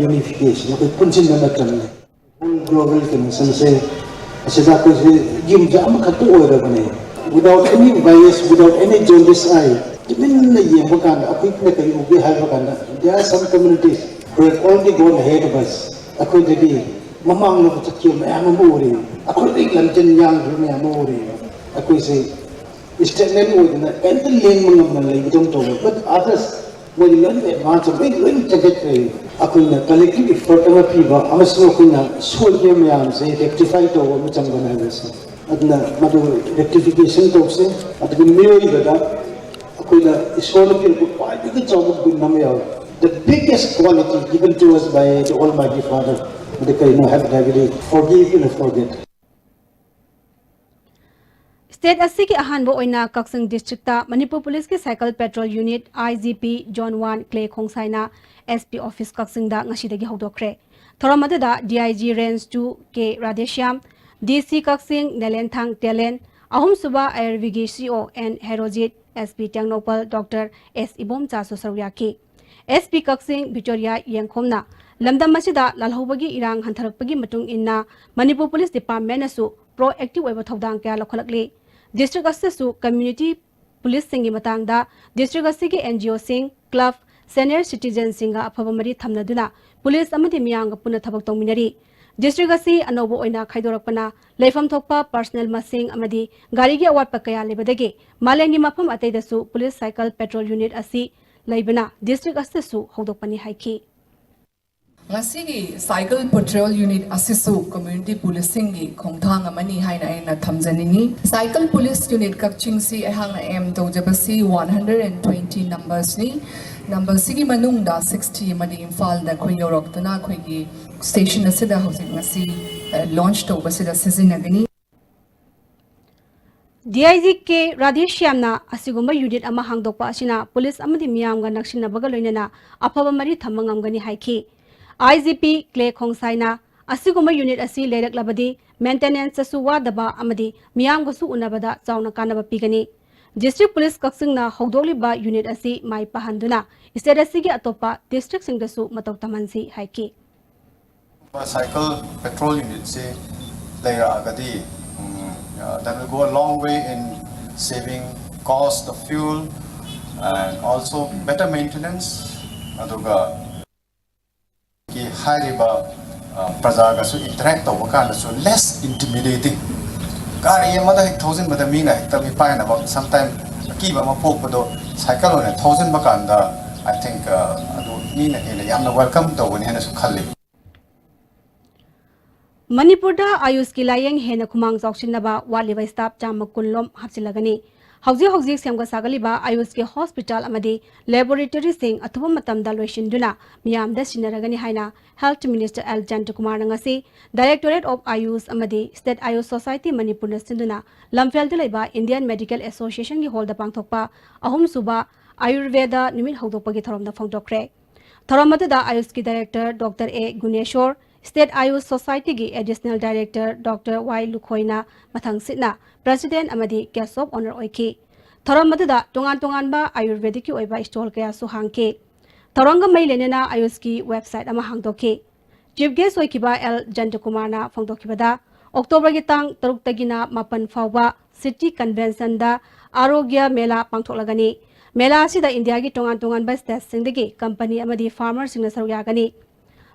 Unification ꯑꯩꯈꯣꯏ ꯄꯨꯟꯁꯤꯟꯕ ꯃꯇꯝꯅꯤ꯫ Whole global convention ꯁꯦ ꯑꯁꯤꯗ ꯑꯩꯈꯣꯏꯁꯦ ꯌꯨꯝꯁꯦ ꯑꯃꯈꯛꯇ ꯑꯣꯏꯔꯕꯅꯦ꯫ Without any bias, without any jaundice eye, ꯇꯨꯃꯤꯟꯅ ꯌꯦꯡꯕ ꯀꯥꯟꯗ ꯑꯩꯈꯣꯏꯅ ꯀꯔꯤ ꯎꯒꯦ ꯍꯥꯏꯕ ꯀꯥꯟꯗ, there are some communities who have already gone ahead of us. ꯑꯩꯈꯣꯏꯗꯒꯤ ꯃꯃꯥꯡꯂꯣꯝꯗ ꯆꯠꯈꯤꯕ ꯃꯌꯥꯝ ꯑꯃ ꯎꯔꯤ, ꯑꯩꯈꯣꯏꯗꯒꯤ ꯂꯝꯖꯦꯟ ꯌꯥꯡꯈꯤꯕ ꯃꯌꯥꯝ ꯑꯃ ꯎꯔꯤ꯫ ꯑꯩꯈꯣꯏꯁꯦ stagnant ꯑꯣꯏꯗꯅ ꯀꯩꯝꯇ ꯂꯦꯡꯕ ꯉꯝꯗꯅ ꯂꯩꯕꯗꯧꯅ ꯇꯧꯕ, but others ꯃꯣꯏꯗꯤ ꯂꯣꯏꯅ advance, ꯃꯣꯏ ꯂꯣꯏꯅ ꯆꯦꯟꯈꯠꯈ꯭ꯔꯦ꯫ ꯑꯩꯈꯣꯏꯅ collective effort ꯑꯃ ꯄꯤꯕ ꯑꯃꯁꯨꯡ ꯑꯩꯈꯣꯏꯅ ꯁꯣꯏꯈꯤꯕ ꯃꯌꯥꯝꯁꯦ rectify ꯇꯧꯕ ꯑꯃ ꯆꯪꯕꯅꯦ ꯍꯥꯏꯕꯁꯦ꯫ ꯑꯗꯨꯅ ꯃꯗꯨ rectification ꯇꯧꯁꯦ꯫ ꯑꯗꯨꯒ ꯃꯤꯑꯣꯏꯕꯗ ꯑꯩꯈꯣꯏꯅ ꯏꯁꯣꯔꯅ ꯄꯤꯔꯛꯄ ꯈ꯭ꯋꯥꯏꯗꯒꯤ ꯆꯥꯎꯕ ꯒꯨꯟ ꯑꯃ ꯌꯥꯎꯏ, the biggest quality given to us by the Almighty Father꯫ ꯃꯗꯨ ꯀꯔꯤꯅꯣ ꯍꯥꯏꯕꯗ, forgive and forget꯫ ꯁ꯭ꯇꯦꯠ ꯑꯁꯤꯒꯤ ꯑꯍꯥꯟꯕ ꯑꯣꯏꯅ ꯀꯛꯆꯤꯡ ꯗꯤꯁꯇ꯭ꯔꯤꯛꯇ ꯃꯅꯤꯄꯨꯔ ꯄꯨꯂꯤꯁꯀꯤ cycle petrol unit, I G P zone one Kle Khongsai S P office ꯀꯛꯆꯤꯡꯗ ꯉꯁꯤꯗꯒꯤ ꯍꯧꯗꯣꯛꯈ꯭ꯔꯦ꯫ ꯊꯧꯔꯝ ꯑꯗꯨꯗ D I G range two K Radheshyam, D C Kakching ꯅꯦꯂꯦꯟꯊꯥꯡ talent, ꯑꯍꯨꯝꯁꯨꯕ ꯑꯥꯏ R ꯕꯤꯒꯤ C E O N Herojit, S P Tengnoupal doctor S ꯏꯕꯣꯝꯆꯥꯁꯨ ꯁꯔꯨꯛ ꯌꯥꯈꯤ꯫ ꯑꯦꯁ ꯄꯤ ꯀꯛꯆꯤꯡ Victoria ꯌꯦꯡꯈꯣꯝꯅ ꯂꯝꯗꯝ ꯑꯁꯤꯗ ꯂꯥꯜꯍꯧꯕꯒꯤ ꯏꯔꯥꯡ ꯍꯟꯊꯔꯛꯄꯒꯤ ꯃꯇꯨꯡ ꯏꯟꯅ ꯃꯅꯤꯄꯨꯔ ꯄꯨꯂꯤꯁ ꯗꯤꯄꯥꯔꯠꯃꯦꯟꯅꯁꯨ ꯄ꯭ꯔꯣꯑꯦꯛꯇꯤꯚ ꯑꯣꯏꯕ ꯊꯧꯗꯥꯡ ꯀꯌꯥ ꯂꯧꯈꯠꯂꯛꯂꯤ꯫ ꯗꯤꯁꯇ꯭ꯔꯤꯛ ꯑꯁꯤꯗꯁꯨ ꯀꯝꯃ꯭ꯌꯨꯅꯤꯇꯤ ꯄꯨꯂꯤꯁꯁꯤꯡꯒꯤ ꯃꯇꯥꯡꯗ ꯗꯤꯁꯇ꯭ꯔꯤꯛ ꯑꯁꯤꯒꯤ ꯑꯦꯟ ꯖꯤ ꯑꯣꯁꯤꯡ, ꯀ꯭ꯂꯕ, ꯁꯦꯅꯤꯌꯔ ꯁꯤꯇꯤꯖꯦꯟꯁꯤꯡꯒ ꯑꯐꯕ ꯃꯔꯤ ꯊꯝꯅꯗꯨꯅ ꯄꯨꯂꯤꯁ ꯑꯃꯗꯤ ꯃꯤꯌꯥꯝꯒ ꯄꯨꯟꯅ ꯊꯕꯛ ꯇꯧꯃꯤꯟꯅꯔꯤ꯫ ꯗꯤꯁꯇ꯭ꯔꯤꯛ ꯑꯁꯤ ꯑꯅꯧꯕ ꯑꯣꯏꯅ ꯈꯥꯏꯗꯣꯔꯛꯄꯅ ꯂꯩꯐꯝ ꯊꯣꯛꯄ ꯄꯔꯁꯅꯦꯜ ꯃꯁꯤꯡ ꯑꯃꯗꯤ ꯒꯥꯔꯤꯒꯤ ꯑꯋꯥꯠꯄ ꯀꯌꯥ ꯂꯩꯕꯗꯒꯤ ꯃꯥꯂꯦꯝꯒꯤ ꯃꯐꯝ ꯑꯇꯩꯗꯁꯨ ꯄꯨꯂꯤꯁ ꯁꯥꯏꯀꯜ ꯄꯦꯇ꯭ꯔꯣꯜ ꯌꯨꯅꯤꯠ ꯑꯁꯤ ꯂꯩꯕꯅ ꯗꯤꯁꯇ꯭ꯔꯤꯛ ꯑꯁꯤꯗꯁꯨ ꯍꯧꯗꯣꯛꯄꯅꯤ ꯍꯥꯏꯈꯤ꯫ ꯉꯁꯤꯒꯤ ꯁꯥꯏꯀꯜ ꯄꯦꯇ꯭ꯔꯣꯜ ꯌꯨꯅꯤꯠ ꯑꯁꯤꯁꯨ ꯀꯝꯃ꯭ꯌꯨꯅꯤꯇꯤ ꯄꯨꯂꯤꯁꯁꯤꯡꯒꯤ ꯈꯣꯡꯊꯥꯡ ꯑꯃꯅꯤ ꯍꯥꯏꯅ ꯑꯩꯅ ꯊꯝꯖꯅꯤꯡꯏ꯫ ꯁꯥꯏꯀꯜ ꯄꯨꯂꯤꯁ ꯌꯨꯅꯤꯠ ꯀꯛꯆꯤꯡꯁꯤ ꯑꯩꯍꯥꯛꯅ ꯑꯦꯝ ꯇꯧꯖꯕꯁꯤ ꯋꯥꯟ ꯍꯟꯗ꯭ꯔꯦꯠ ꯑꯦꯟ ꯇ꯭ꯋꯦꯟꯇꯤ ꯅꯝꯕꯔꯁꯅꯤ꯫ ꯅꯝꯕꯔꯁꯤꯒꯤ ꯃꯅꯨꯡꯗ ꯁꯤꯛꯁꯇꯤ ꯑꯃꯗꯤ ꯏꯝꯐꯥꯜꯗ ꯑꯩꯈꯣꯏ ꯌꯧꯔꯛꯇꯨꯅ ꯑꯩꯈꯣꯏꯒꯤ ꯁ꯭ꯇꯦꯁꯟ ꯑꯁꯤꯗ ꯍꯧꯖꯤꯛ ꯉꯁꯤ, ꯑ, ꯂꯣꯟꯆ ꯇꯧꯕꯁꯤꯗ ꯁꯤꯖꯤꯟꯅꯒꯅꯤ꯫ ꯗꯤ ꯑꯥꯏ ꯖꯤ ꯀꯦ ꯔꯥꯙꯦꯁ꯭ꯌꯥꯝꯅ ꯑꯁꯤꯒꯨꯝꯕ ꯌꯨꯅꯤꯠ ꯑꯃ ꯍꯥꯡꯗꯣꯛꯄ ꯑꯁꯤꯅ ꯄꯨꯂꯤꯁ ꯑꯃꯗꯤ ꯃꯤꯌꯥꯝꯒ ꯅꯛꯁꯤꯟꯅꯕꯒ ꯂꯣꯏꯅꯅ ꯑꯐꯕ ꯃꯔꯤ ꯊꯝꯕ ꯉꯝꯒꯅꯤ ꯍꯥꯏꯈꯤ꯫ ꯑꯥꯏ ꯖꯤ ꯄꯤ ꯀ꯭ꯂꯦ ꯈꯣꯡꯁꯥꯏꯅ ꯑꯁꯤꯒꯨꯝꯕ ꯌꯨꯅꯤꯠ ꯑꯁꯤ ꯂꯩꯔꯛꯂꯕꯗꯤ ꯃꯦꯟꯇꯦꯅꯦꯟꯁꯇꯁꯨ ꯋꯥꯗꯕ ꯑꯃꯗꯤ ꯃꯤꯌꯥꯝꯒꯁꯨ ꯎꯅꯕꯗ ꯆꯥꯎꯅ ꯀꯥꯟꯅꯕ ꯄꯤꯒꯅꯤ꯫ ꯗꯤꯁꯇ꯭ꯔꯤꯛ ꯄꯨꯂꯤꯁ ꯀꯛꯆꯤꯡꯅ ꯍꯧꯗꯣꯛꯂꯤꯕ ꯌꯨꯅꯤꯠ ꯑꯁꯤ ꯃꯥꯏ ꯄꯥꯛꯍꯟꯗꯨꯅ ꯁ꯭ꯇꯦꯠ ꯑꯁꯤꯒꯤ ꯑꯇꯣꯞꯄ ꯗꯤꯁꯇ꯭ꯔꯤꯛꯁꯤꯡꯗꯁꯨ ꯃꯇꯧ ꯇꯝꯍꯟꯁꯤ ꯍꯥꯏꯈꯤ꯫ ꯁꯥꯏꯀꯜ ꯄꯦꯇ꯭ꯔꯣꯜ ꯌꯨꯅꯤꯠꯁꯤ ꯂꯩꯔꯛꯑꯒꯗꯤ, um, uh, that will go a long way in saving cost of fuel and also better maintenance. ꯑꯗꯨꯒ ꯀꯤ ꯍꯥꯏꯔꯤꯕ, ꯑ, ꯄ꯭ꯔꯖꯥꯒꯁꯨ ꯏꯟꯇꯔꯦꯛ ꯇꯧꯕ ꯀꯥꯟꯗꯁꯨ less intimidating꯫ ꯒꯥꯔꯤ ꯑꯃꯗ ꯍꯦꯛ ꯊꯧꯖꯤꯟꯕꯗ ꯃꯤꯅ ꯍꯦꯛꯇ ꯃꯤꯄꯥꯏꯅꯕ, sometime ꯑꯀꯤꯕ ꯑꯃ ꯄꯣꯛꯄꯗꯣ ꯁꯥꯏꯀꯜ ꯑꯣꯏꯅ ꯊꯧꯖꯤꯟꯕ ꯀꯥꯟꯗ, I think, ꯑ, ꯑꯗꯨ ꯃꯤꯅ ꯍꯦꯟꯅ ꯌꯥꯝꯅ welcome ꯇꯧꯒꯅꯤ ꯍꯥꯏꯅꯁꯨ ꯈꯜꯂꯤ꯫ ꯃꯅꯤꯄꯨꯔꯗ ꯑꯌꯨꯁꯀꯤ ꯂꯥꯌꯦꯡ ꯍꯦꯟꯅ ꯈꯨꯃꯥꯡ ꯆꯥꯎꯁꯤꯟꯅꯕ ꯋꯥꯠꯂꯤꯕ ꯁ꯭ꯇꯥꯐ ꯆꯥꯝꯃ ꯀꯨꯟ ꯂꯣꯝ ꯍꯥꯞꯆꯤꯜꯂꯒꯅꯤ꯫ ꯍꯧꯖꯤꯛ ꯍꯧꯖꯤꯛ ꯁꯦꯝꯒꯠ ꯁꯥꯒꯠꯂꯤꯕ ꯑꯌꯨꯁꯀꯤ ꯍꯣꯁꯄꯤꯇꯥꯜ ꯑꯃꯗꯤ ꯂꯦꯕꯣꯔꯦꯇꯔꯤꯁꯤꯡ ꯑꯊꯨꯕ ꯃꯇꯝꯗ ꯂꯣꯏꯁꯤꯟꯗꯨꯅ ꯃꯤꯌꯥꯝꯗ ꯁꯤꯟꯅꯔꯒꯅꯤ ꯍꯥꯏꯅ ꯍꯦꯜꯊ ꯃꯤꯅꯤꯁꯇꯔ ꯑꯦꯜ ꯖꯌꯟꯇꯀꯨꯃꯥꯔꯅ ꯉꯁꯤ ꯗꯥꯏꯔꯦꯛꯇꯣꯔꯦꯠ ꯑꯣꯐ ꯑꯌꯨꯁ ꯑꯃꯗꯤ ꯁ꯭ꯇꯦꯠ ꯑꯌꯨꯁ ꯁꯣꯁꯥꯏꯇꯤ ꯃꯅꯤꯄꯨꯔꯅ ꯁꯤꯟꯗꯨꯅ ꯂꯝꯐꯦꯜꯗ ꯂꯩꯕ ꯏꯟꯗꯤꯌꯟ ꯃꯦꯗꯤꯀꯦꯜ ꯑꯦꯁꯣꯁꯤꯌꯦꯁꯟꯒꯤ ꯍꯣꯜꯗ ꯄꯥꯡꯊꯣꯛꯄ ꯑꯍꯨꯝꯁꯨꯕ ꯑꯌꯨꯔꯚꯦꯗ ꯅꯨꯃꯤꯠ ꯍꯧꯗꯣꯛꯄꯒꯤ ꯊꯧꯔꯝꯗ ꯐꯣꯡꯗꯣꯛꯈ꯭ꯔꯦ꯫ ꯊꯧꯔꯝ ꯑꯗꯨꯗ ꯑꯌꯨꯁꯀꯤ ꯗꯥꯏꯔꯦꯛꯇꯔ ꯗꯣꯛꯇꯔ ꯑꯦ Guneshor, state ꯑꯌꯨꯁ ꯁꯣꯁꯥꯏꯇꯤꯒꯤ additional director doctor ꯋꯥꯏ ꯂꯨꯈꯣꯏꯅ ꯃꯊꯪꯁꯤꯠꯅ ꯄ꯭ꯔꯦꯁꯤꯗꯦꯟꯠ ꯑꯃꯗꯤ ꯒꯦꯁ ꯑꯣꯐ ꯑꯣꯅꯔ ꯑꯣꯏꯈꯤ꯫ ꯊꯧꯔꯝ ꯑꯗꯨꯗ ꯇꯣꯉꯥꯟ ꯇꯣꯉꯥꯟꯕ ꯑꯌꯨꯔꯚꯦꯗꯤꯛꯀꯤ ꯑꯣꯏꯕ ꯁ꯭ꯇꯣꯜ ꯀꯌꯥꯁꯨ ꯍꯥꯡꯈꯤ꯫ ꯊꯧꯔꯝꯒ ꯃꯔꯤ ꯂꯩꯅꯅ ꯑꯌꯨꯁꯀꯤ ꯋꯦꯕꯁꯥꯏꯠ ꯑꯃ ꯍꯥꯡꯗꯣꯛꯈꯤ꯫ ꯆꯤꯐ ꯒꯦꯁ ꯑꯣꯏꯈꯤꯕ ꯑꯦꯜ ꯖꯌꯟꯇꯀꯨꯃꯥꯔꯅ ꯐꯣꯡꯗꯣꯛꯈꯤꯕꯗ, ꯑꯣꯛꯇꯣꯕꯔꯒꯤ ꯇꯥꯡ ꯇꯔꯨꯛꯇꯒꯤꯅ ꯃꯥꯄꯟ ꯐꯥꯎꯕ ꯁꯤꯇꯤ ꯀꯟꯚꯦꯟꯁꯟꯗ ꯑꯥꯔꯣꯒ꯭ꯌ ꯃꯦꯂꯥ ꯄꯥꯡꯊꯣꯛꯂꯒꯅꯤ꯫ ꯃꯦꯂꯥ ꯑꯁꯤꯗ ꯏꯟꯗꯤꯌꯥꯒꯤ ꯇꯣꯉꯥꯟ ꯇꯣꯉꯥꯟꯕ ꯁ꯭ꯇꯦꯠꯁꯤꯡꯗꯒꯤ ꯀꯝꯄꯅꯤ ꯑꯃꯗꯤ ꯐꯥꯔꯃꯔꯁꯤꯡꯅ ꯁꯔꯨꯛ ꯌꯥꯒꯅꯤ꯫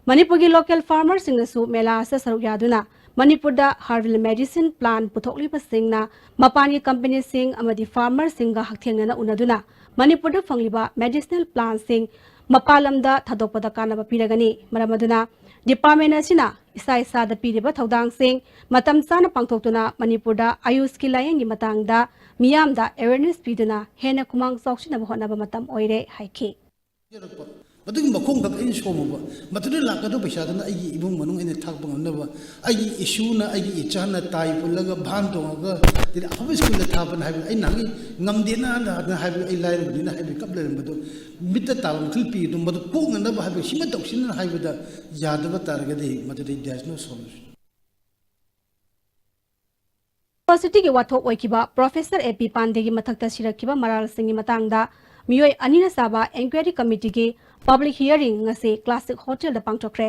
ꯃꯅꯤꯄꯨꯔꯒꯤ ꯂꯣꯀꯦꯜ ꯐꯥꯔꯃꯔꯁꯤꯡꯅꯁꯨ ꯃꯦꯂꯥ ꯑꯁꯤꯗ ꯁꯔꯨꯛ ꯌꯥꯗꯨꯅ ꯃꯅꯤꯄꯨꯔꯗ ꯍꯔꯕꯦꯜ ꯃꯦꯗꯤꯁꯤꯟ ꯄ꯭ꯂꯥꯟ ꯄꯨꯊꯣꯛꯂꯤꯕꯁꯤꯡꯅ ꯃꯄꯥꯟꯒꯤ ꯀꯝꯄꯅꯤꯁꯤꯡ ꯑꯃꯗꯤ ꯐꯥꯔꯃꯔꯁꯤꯡꯒ ꯍꯛꯊꯦꯡꯅꯅ ꯎꯅꯗꯨꯅ ꯃꯅꯤꯄꯨꯔꯗ ꯐꯪꯂꯤꯕ ꯃꯦꯗꯤꯁꯤꯅꯦꯜ ꯄ꯭ꯂꯥꯟꯁꯤꯡ ꯃꯄꯥꯟ ꯂꯝꯗ ꯊꯥꯗꯣꯛꯄꯗ ꯀꯥꯟꯅꯕ ꯄꯤꯔꯒꯅꯤ꯫ ꯃꯔꯝ ꯑꯗꯨꯅ ꯗꯤꯄꯥꯔꯠꯃꯦꯟ ꯑꯁꯤꯅ ꯏꯁꯥ ꯏꯁꯥꯗ ꯄꯤꯔꯤꯕ ꯊꯧꯗꯥꯡꯁꯤꯡ ꯃꯇꯝ ꯆꯥꯅ ꯄꯥꯡꯊꯣꯛꯇꯨꯅ ꯃꯅꯤꯄꯨꯔꯗ ꯑꯌꯨꯁꯀꯤ ꯂꯥꯌꯦꯡꯒꯤ ꯃꯇꯥꯡꯗ ꯃꯤꯌꯥꯝꯗ ꯑꯦꯋꯦꯔꯅꯦꯁ ꯄꯤꯗꯨꯅ ꯍꯦꯟꯅ ꯈꯨꯃꯥꯡ ꯆꯥꯎꯁꯤꯟꯅꯕ ꯍꯣꯠꯅꯕ ꯃꯇꯝ ꯑꯣꯏꯔꯦ ꯍꯥꯏꯈꯤ꯫ ꯃꯗꯨꯒꯤ ꯃꯈꯣꯡ ꯈꯛ ꯑꯩꯅ ꯁꯣꯝꯃꯨꯕ, ꯃꯗꯨꯗ ꯂꯥꯛꯀꯗꯧꯕ ꯄꯩꯁꯥꯗꯨꯅ ꯑꯩꯒꯤ ꯏꯃꯨꯡ ꯃꯅꯨꯡ ꯑꯩꯅ ꯊꯥꯛꯄ ꯉꯝꯅꯕ, ꯑꯩꯒꯤ ꯏꯁꯨꯅ, ꯑꯩꯒꯤ ꯏꯆꯥꯅ ꯇꯥꯏ ꯄꯨꯜꯂꯒ ꯚꯥꯟ ꯇꯣꯡꯉꯒ ꯑꯗꯩꯗꯤ ꯑꯐꯕ ꯁ꯭ꯀꯨꯜꯗ ꯊꯥꯕꯅ ꯍꯥꯏꯕꯗ ꯑꯩ ꯅꯍꯥꯟꯒꯤ ꯉꯝꯗꯦꯅ ꯍꯥꯏꯅ ꯍꯥꯏꯕꯗ ꯑꯩ ꯂꯥꯏꯔꯕꯅꯤꯅ ꯍꯥꯏꯕꯒꯤ ꯀꯞ ꯂꯩꯔꯝꯕꯗꯣ ꯃꯤꯠꯇ ꯇꯥꯕ ꯃꯈꯜ ꯄꯤꯔꯤꯗꯨ ꯃꯗꯨ ꯀꯣꯛꯅꯅꯕ ꯍꯥꯏꯕ ꯁꯤꯃ ꯇꯧꯁꯤꯟꯅ ꯍꯥꯏꯕꯗ ꯌꯥꯗꯕ ꯇꯥꯔꯒꯗꯤ ꯃꯗꯨꯗꯤ there is no solution꯫ ꯌꯨꯅꯤꯚꯔꯁꯤꯇꯤꯒꯤ ꯋꯥꯊꯣꯛ ꯑꯣꯏꯈꯤꯕ ꯄ꯭ꯔꯣꯐꯦꯁꯔ ꯑꯦ ꯄꯤ ꯄꯥꯟꯗꯦꯒꯤ ꯃꯊꯛꯇ ꯁꯤꯔꯛꯈꯤꯕ ꯃꯔꯥꯜꯁꯤꯡꯒꯤ ꯃꯇꯥꯡꯗ ꯃꯤꯑꯣꯏ ꯑꯅꯤꯅ ꯁꯥꯕ ꯏꯟꯀ꯭ꯋꯥꯏꯔꯤ ꯀꯃꯤꯇꯤꯒꯤ ꯄꯕ꯭ꯂꯤꯛ ꯍꯤꯌꯔꯤꯡ ꯉꯁꯤ ꯀ꯭ꯂꯥꯁꯤꯛ ꯍꯣꯇꯦꯜꯗ ꯄꯥꯡꯊꯣꯛꯈ꯭ꯔꯦ꯫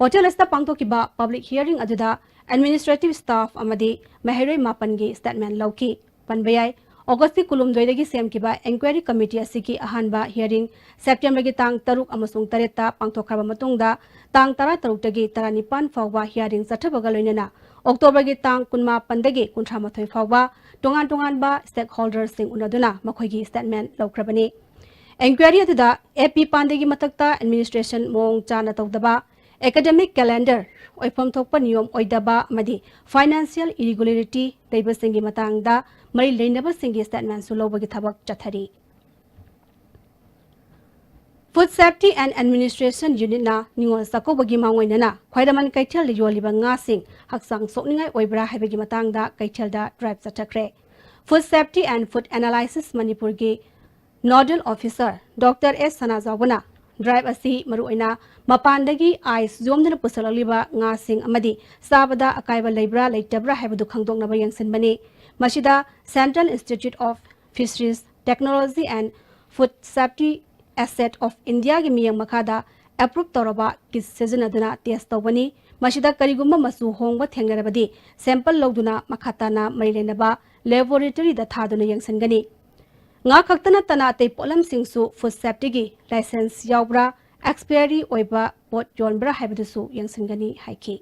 ꯍꯣꯇꯦꯜ ꯑꯁꯤꯗ ꯄꯥꯡꯊꯣꯛꯈꯤꯕ ꯄꯕ꯭ꯂꯤꯛ ꯍꯤꯌꯔꯤꯡ ꯑꯗꯨꯗ ꯑꯦꯗꯃꯤꯅꯤꯁꯇ꯭ꯔꯦꯇꯤꯚ ꯁ꯭ꯇꯥꯐ ꯑꯃꯗꯤ ꯃꯍꯩꯔꯣꯏ ꯃꯥꯄꯟꯒꯤ ꯁ꯭ꯇꯦꯠꯃꯦꯟ ꯂꯧꯈꯤ꯫ ꯄꯟꯕ ꯌꯥꯏ, ꯑꯣꯒꯁꯀꯤ ꯀꯨꯟꯍꯨꯝꯗꯣꯏꯗꯒꯤ ꯁꯦꯝꯈꯤꯕ ꯏꯟꯀ꯭ꯋꯥꯏꯔꯤ ꯀꯃꯤꯇꯤ ꯑꯁꯤꯒꯤ ꯑꯍꯥꯟꯕ ꯍꯤꯌꯔꯤꯡ ꯁꯦꯞꯇꯦꯝꯕꯔꯒꯤ ꯇꯥꯡ ꯇꯔꯨꯛ ꯑꯃꯁꯨꯡ ꯇꯔꯦꯠꯇ ꯄꯥꯡꯊꯣꯛꯈ꯭ꯔꯕ ꯃꯇꯨꯡꯗ, ꯇꯥꯡ ꯇꯔꯥꯇꯔꯨꯛꯇꯒꯤ ꯇꯔꯥꯅꯤꯄꯥꯟ ꯐꯥꯎꯕ ꯍꯤꯌꯔꯤꯡ ꯆꯠꯊꯕꯒ ꯂꯣꯏꯅꯅ ꯑꯣꯛꯇꯣꯕꯔꯒꯤ ꯇꯥꯡ ꯀꯨꯟꯃꯥꯄꯟꯗꯒꯤ ꯀꯨꯟꯊ꯭ꯔꯥꯃꯥꯊꯣꯏ ꯐꯥꯎꯕ ꯇꯣꯉꯥꯟ ꯇꯣꯉꯥꯟꯕ ꯁ꯭ꯇꯦꯛꯍꯣꯜꯗꯔꯁꯤꯡ ꯎꯅꯗꯨꯅ ꯃꯈꯣꯏꯒꯤ ꯁ꯭ꯇꯦꯠꯃꯦꯟ ꯂꯧꯈ꯭ꯔꯕꯅꯤ꯫ ꯏꯟꯀ꯭ꯋꯥꯏꯔꯤ ꯑꯗꯨꯗ ꯑꯦ ꯄꯤ ꯄꯥꯟꯗꯦꯒꯤ ꯃꯊꯛꯇ ꯑꯦꯗꯃꯤꯅꯤꯁꯇ꯭ꯔꯦꯁꯟ ꯃꯑꯣꯡ ꯆꯥꯅ ꯇꯧꯗꯕ, ꯑꯦꯀꯥꯗꯦꯃꯤꯛ ꯀꯦꯂꯦꯟꯗꯔ ꯑꯣꯏꯐꯝ ꯊꯣꯛꯄ ꯅꯤꯌꯣꯝ ꯑꯣꯏꯗꯕ ꯑꯃꯗꯤ ꯐꯥꯏꯅꯥꯟꯁꯤꯌꯦꯜ ꯏꯔꯤꯒꯨꯂꯔꯤꯇꯤ ꯂꯩꯕꯁꯤꯡꯒꯤ ꯃꯇꯥꯡꯗ ꯃꯔꯤ ꯂꯩꯅꯕꯁꯤꯡꯒꯤ ꯁ꯭ꯇꯦꯠꯃꯦꯟꯁꯨ ꯂꯧꯕꯒꯤ ꯊꯕꯛ ꯆꯠꯊꯔꯤ꯫ Food Safety and Administration Unitꯅ ꯅꯤꯉꯣꯜ ꯆꯥꯛꯀꯧꯕꯒꯤ ꯃꯥꯡꯑꯣꯏꯅꯅ ꯈ꯭ꯋꯥꯏꯔꯝꯕꯟ ꯀꯩꯊꯦꯜꯗ ꯌꯣꯜꯂꯤꯕ ꯉꯥꯁꯤꯡ ꯍꯛꯆꯥꯡ ꯁꯣꯛꯅꯤꯡꯉꯥꯏ ꯑꯣꯏꯕ꯭ꯔꯥ ꯍꯥꯏꯕꯒꯤ ꯃꯇꯥꯡꯗ ꯀꯩꯊꯦꯜꯗ ꯗ꯭ꯔꯥꯏꯚ ꯆꯠꯊꯈ꯭ꯔꯦ꯫ Food Safety and Food Analysis ꯃꯅꯤꯄꯨꯔꯒꯤ ꯅꯣꯗꯦꯜ ꯑꯣꯐꯤꯁꯔ ꯗꯣꯛꯇꯔ ꯑꯦꯁ ꯁꯅꯥꯖꯥꯎꯕꯅ ꯗ꯭ꯔꯥꯏꯚ ꯑꯁꯤ ꯃꯔꯨꯑꯣꯏꯅ ꯃꯄꯥꯟꯗꯒꯤ ꯑꯥꯏꯁ ꯌꯣꯝꯗꯨꯅ ꯄꯨꯁꯤꯜꯂꯛꯂꯤꯕ ꯉꯥꯁꯤꯡ ꯑꯃꯗꯤ ꯆꯥꯕꯗ ꯑꯀꯥꯏꯕ ꯂꯩꯕ꯭ꯔꯥ ꯂꯩꯇꯕ꯭ꯔꯥ ꯍꯥꯏꯕꯗꯨ ꯈꯪꯗꯣꯛꯅꯕ ꯌꯦꯡꯁꯤꯟꯕꯅꯤ꯫ ꯃꯁꯤꯗ Central Institute of Fisheries Technology and Food Safety Asset of Indiaꯒꯤ ꯃꯤꯠꯌꯦꯡ ꯃꯈꯥꯗ approve ꯇꯧꯔꯕ kit ꯁꯤꯖꯤꯟꯅꯗꯨꯅ test ꯇꯧꯒꯅꯤ꯫ ꯃꯁꯤꯗ ꯀꯔꯤꯒꯨꯝꯕ ꯃꯆꯨ ꯍꯣꯡꯕ ꯊꯦꯡꯅꯔꯕꯗꯤ sample ꯂꯧꯗꯨꯅ ꯃꯈꯥ ꯇꯥꯅ ꯃꯔꯤ ꯂꯩꯅꯕ laboratoryꯗ ꯊꯥꯗꯨꯅ ꯌꯦꯡꯁꯤꯟꯒꯅꯤ꯫ ꯉꯥ ꯈꯛꯇ ꯅꯠꯇꯅ ꯑꯇꯩ ꯄꯣꯠꯂꯝꯁꯤꯡꯁꯨ food safetyꯒꯤ license ꯌꯥꯎꯕ꯭ꯔꯥ, expiry ꯑꯣꯏꯕ ꯄꯣꯠ ꯌꯣꯟꯕ꯭ꯔꯥ ꯍꯥꯏꯕꯗꯨꯁꯨ ꯌꯦꯡꯁꯤꯟꯒꯅꯤ ꯍꯥꯏꯈꯤ꯫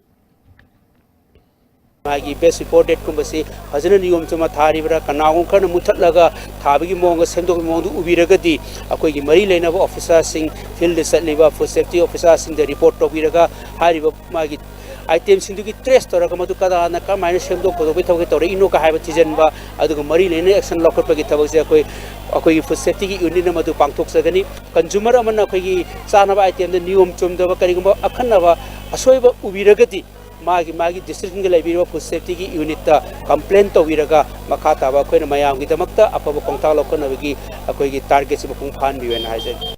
ꯃꯥꯒꯤ best before dateꯀꯨꯝꯕꯁꯤ ꯐꯖꯅ ꯅꯤꯌꯣꯝ ꯆꯨꯝꯅ ꯊꯥꯔꯤꯕ꯭ꯔꯥ, ꯀꯅꯥꯒꯨꯝꯕ ꯈꯔꯅ ꯃꯨꯠꯊꯠꯂꯒ ꯊꯥꯕꯒꯤ ꯃꯑꯣꯡꯗ ꯁꯦꯝꯗꯣꯛꯄꯒꯤ ꯃꯑꯣꯡꯗꯨ ꯎꯕꯤꯔꯒꯗꯤ, ꯑꯩꯈꯣꯏꯒꯤ ꯃꯔꯤ ꯂꯩꯅꯕ officerꯁꯤꯡ, fieldꯗ ꯆꯠꯂꯤꯕ food safety officerꯁꯤꯡꯗ report ꯇꯧꯕꯤꯔꯒ, ꯍꯥꯏꯔꯤꯕ ꯃꯥꯒꯤ itemꯁꯤꯡꯗꯨꯒꯤ trace ꯇꯧꯔꯒ, ꯃꯗꯨ ꯀꯗꯥꯅ ꯀꯔꯝꯍꯥꯏꯅ ꯁꯦꯝꯗꯣꯛ ꯈꯣꯠꯇꯣꯛꯄꯒꯤ ꯊꯕꯛ ꯇꯧꯔꯛꯏꯅꯣꯒ ꯍꯥꯏꯕ ꯊꯤꯖꯤꯟꯕ, ꯑꯗꯨꯒ ꯃꯔꯤ ꯂꯩꯅꯅ action ꯂꯧꯈꯠꯄꯒꯤ ꯊꯕꯛꯁꯦ ꯑꯩꯈꯣꯏ, ꯑꯩꯈꯣꯏꯒꯤ food safetyꯒꯤ unitꯅ ꯃꯗꯨ ꯄꯥꯡꯊꯣꯛꯆꯒꯅꯤ꯫ Consumer ꯑꯃꯅ ꯑꯩꯈꯣꯏꯒꯤ ꯆꯥꯅꯕ itemꯗ ꯅꯤꯌꯣꯝ ꯆꯨꯝꯗꯕ, ꯀꯔꯤꯒꯨꯝꯕ ꯑꯈꯟꯅꯕ ꯑꯁꯣꯏꯕ ꯎꯕꯤꯔꯒꯗꯤ, ꯃꯥꯒꯤ, ꯃꯥꯒꯤ districtꯀꯤ ꯂꯩꯕꯤꯔꯤꯕ food safetyꯒꯤ unitꯇ complain ꯇꯧꯕꯤꯔꯒ, ꯃꯈꯥ ꯇꯥꯕ ꯑꯩꯈꯣꯏꯅ ꯃꯌꯥꯝꯒꯤꯗꯃꯛꯇ ꯑꯐꯕ ꯈꯣꯡꯊꯥꯡ ꯂꯧꯈꯠꯅꯕꯒꯤ ꯑꯩꯈꯣꯏꯒꯤ targetꯁꯤ ꯃꯄꯨꯡ ꯐꯥꯍꯟꯕꯤꯌꯨꯅ ꯍꯥꯏꯖꯔꯤ꯫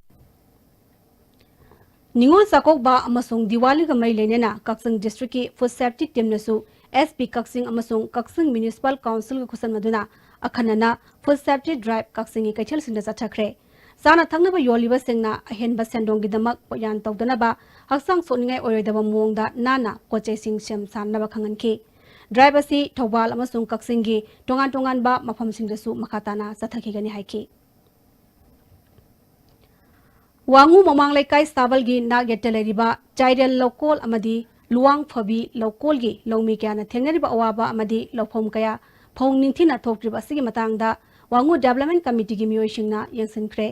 ꯅꯤꯉꯣꯜ ꯆꯥꯛꯀꯧꯕ ꯑꯃꯁꯨꯡ ꯗꯤꯋꯥꯂꯤꯒ ꯃꯔꯤ ꯂꯩꯅꯅ ꯀꯛꯆꯤꯡ districtꯀꯤ food safety teamꯅꯁꯨ SP ꯀꯛꯆꯤꯡ ꯑꯃꯁꯨꯡ ꯀꯛꯆꯤꯡ Municipal Councilꯒ ꯈꯨꯠꯁꯝꯅꯗꯨꯅ ꯑꯈꯟꯅꯅ food safety drive ꯀꯛꯆꯤꯡꯒꯤ ꯀꯩꯊꯦꯜꯁꯤꯡꯗ ꯆꯠꯊꯈ꯭ꯔꯦ꯫ ꯆꯥꯅ ꯊꯛꯅꯕ ꯌꯣꯜꯂꯤꯕꯁꯤꯡꯅ ꯑꯍꯦꯟꯕ ꯁꯦꯟꯗꯣꯡꯒꯤꯗꯃꯛ ꯄꯣꯠꯌꯥꯟ ꯇꯧꯗꯅꯕ, ꯍꯛꯆꯥꯡ ꯁꯣꯛꯅꯤꯡꯉꯥꯏ ꯑꯣꯏꯔꯣꯏꯗꯕ ꯃꯑꯣꯡꯗ ꯅꯥꯟꯅ ꯄꯣꯠ ꯆꯩꯁꯤꯡ ꯁꯦꯝ ꯁꯥꯅꯕ ꯈꯪꯍꯟꯈꯤ꯫ Drive ꯑꯁꯤ ꯊꯧꯕꯥꯜ ꯑꯃꯁꯨꯡ ꯀꯛꯆꯤꯡꯒꯤ ꯇꯣꯉꯥꯟ ꯇꯣꯉꯥꯟꯕ ꯃꯐꯝꯁꯤꯡꯗꯁꯨ ꯃꯈꯥ ꯇꯥꯅ ꯆꯠꯊꯈꯤꯒꯅꯤ ꯍꯥꯏꯈꯤ꯫ ꯋꯥꯉꯨ ꯃꯃꯥꯡ ꯂꯩꯀꯥꯏ ꯁꯥꯕꯜꯒꯤ ꯅꯥꯛ ꯌꯦꯠꯇ ꯂꯩꯔꯤꯕ ꯆꯥꯏꯔꯦꯜ ꯂꯧꯀꯣꯜ ꯑꯃꯗꯤ ꯂꯨꯋꯥꯡ ꯐꯕꯤ ꯂꯧꯀꯣꯜꯒꯤ ꯂꯧꯃꯤ ꯀꯌꯥꯅ ꯊꯦꯡꯅꯔꯤꯕ ꯑꯋꯥꯕ ꯑꯃꯗꯤ ꯂꯧꯐꯝ ꯀꯌꯥ ꯐꯧ ꯅꯤꯡꯊꯤꯅ ꯊꯣꯛꯇ꯭ꯔꯤꯕ ꯑꯁꯤꯒꯤ ꯃꯇꯥꯡꯗ ꯋꯥꯉꯨ Development Committeeꯒꯤ ꯃꯤꯑꯣꯏꯁꯤꯡꯅ ꯌꯦꯡꯁꯤꯟꯈ꯭ꯔꯦ꯫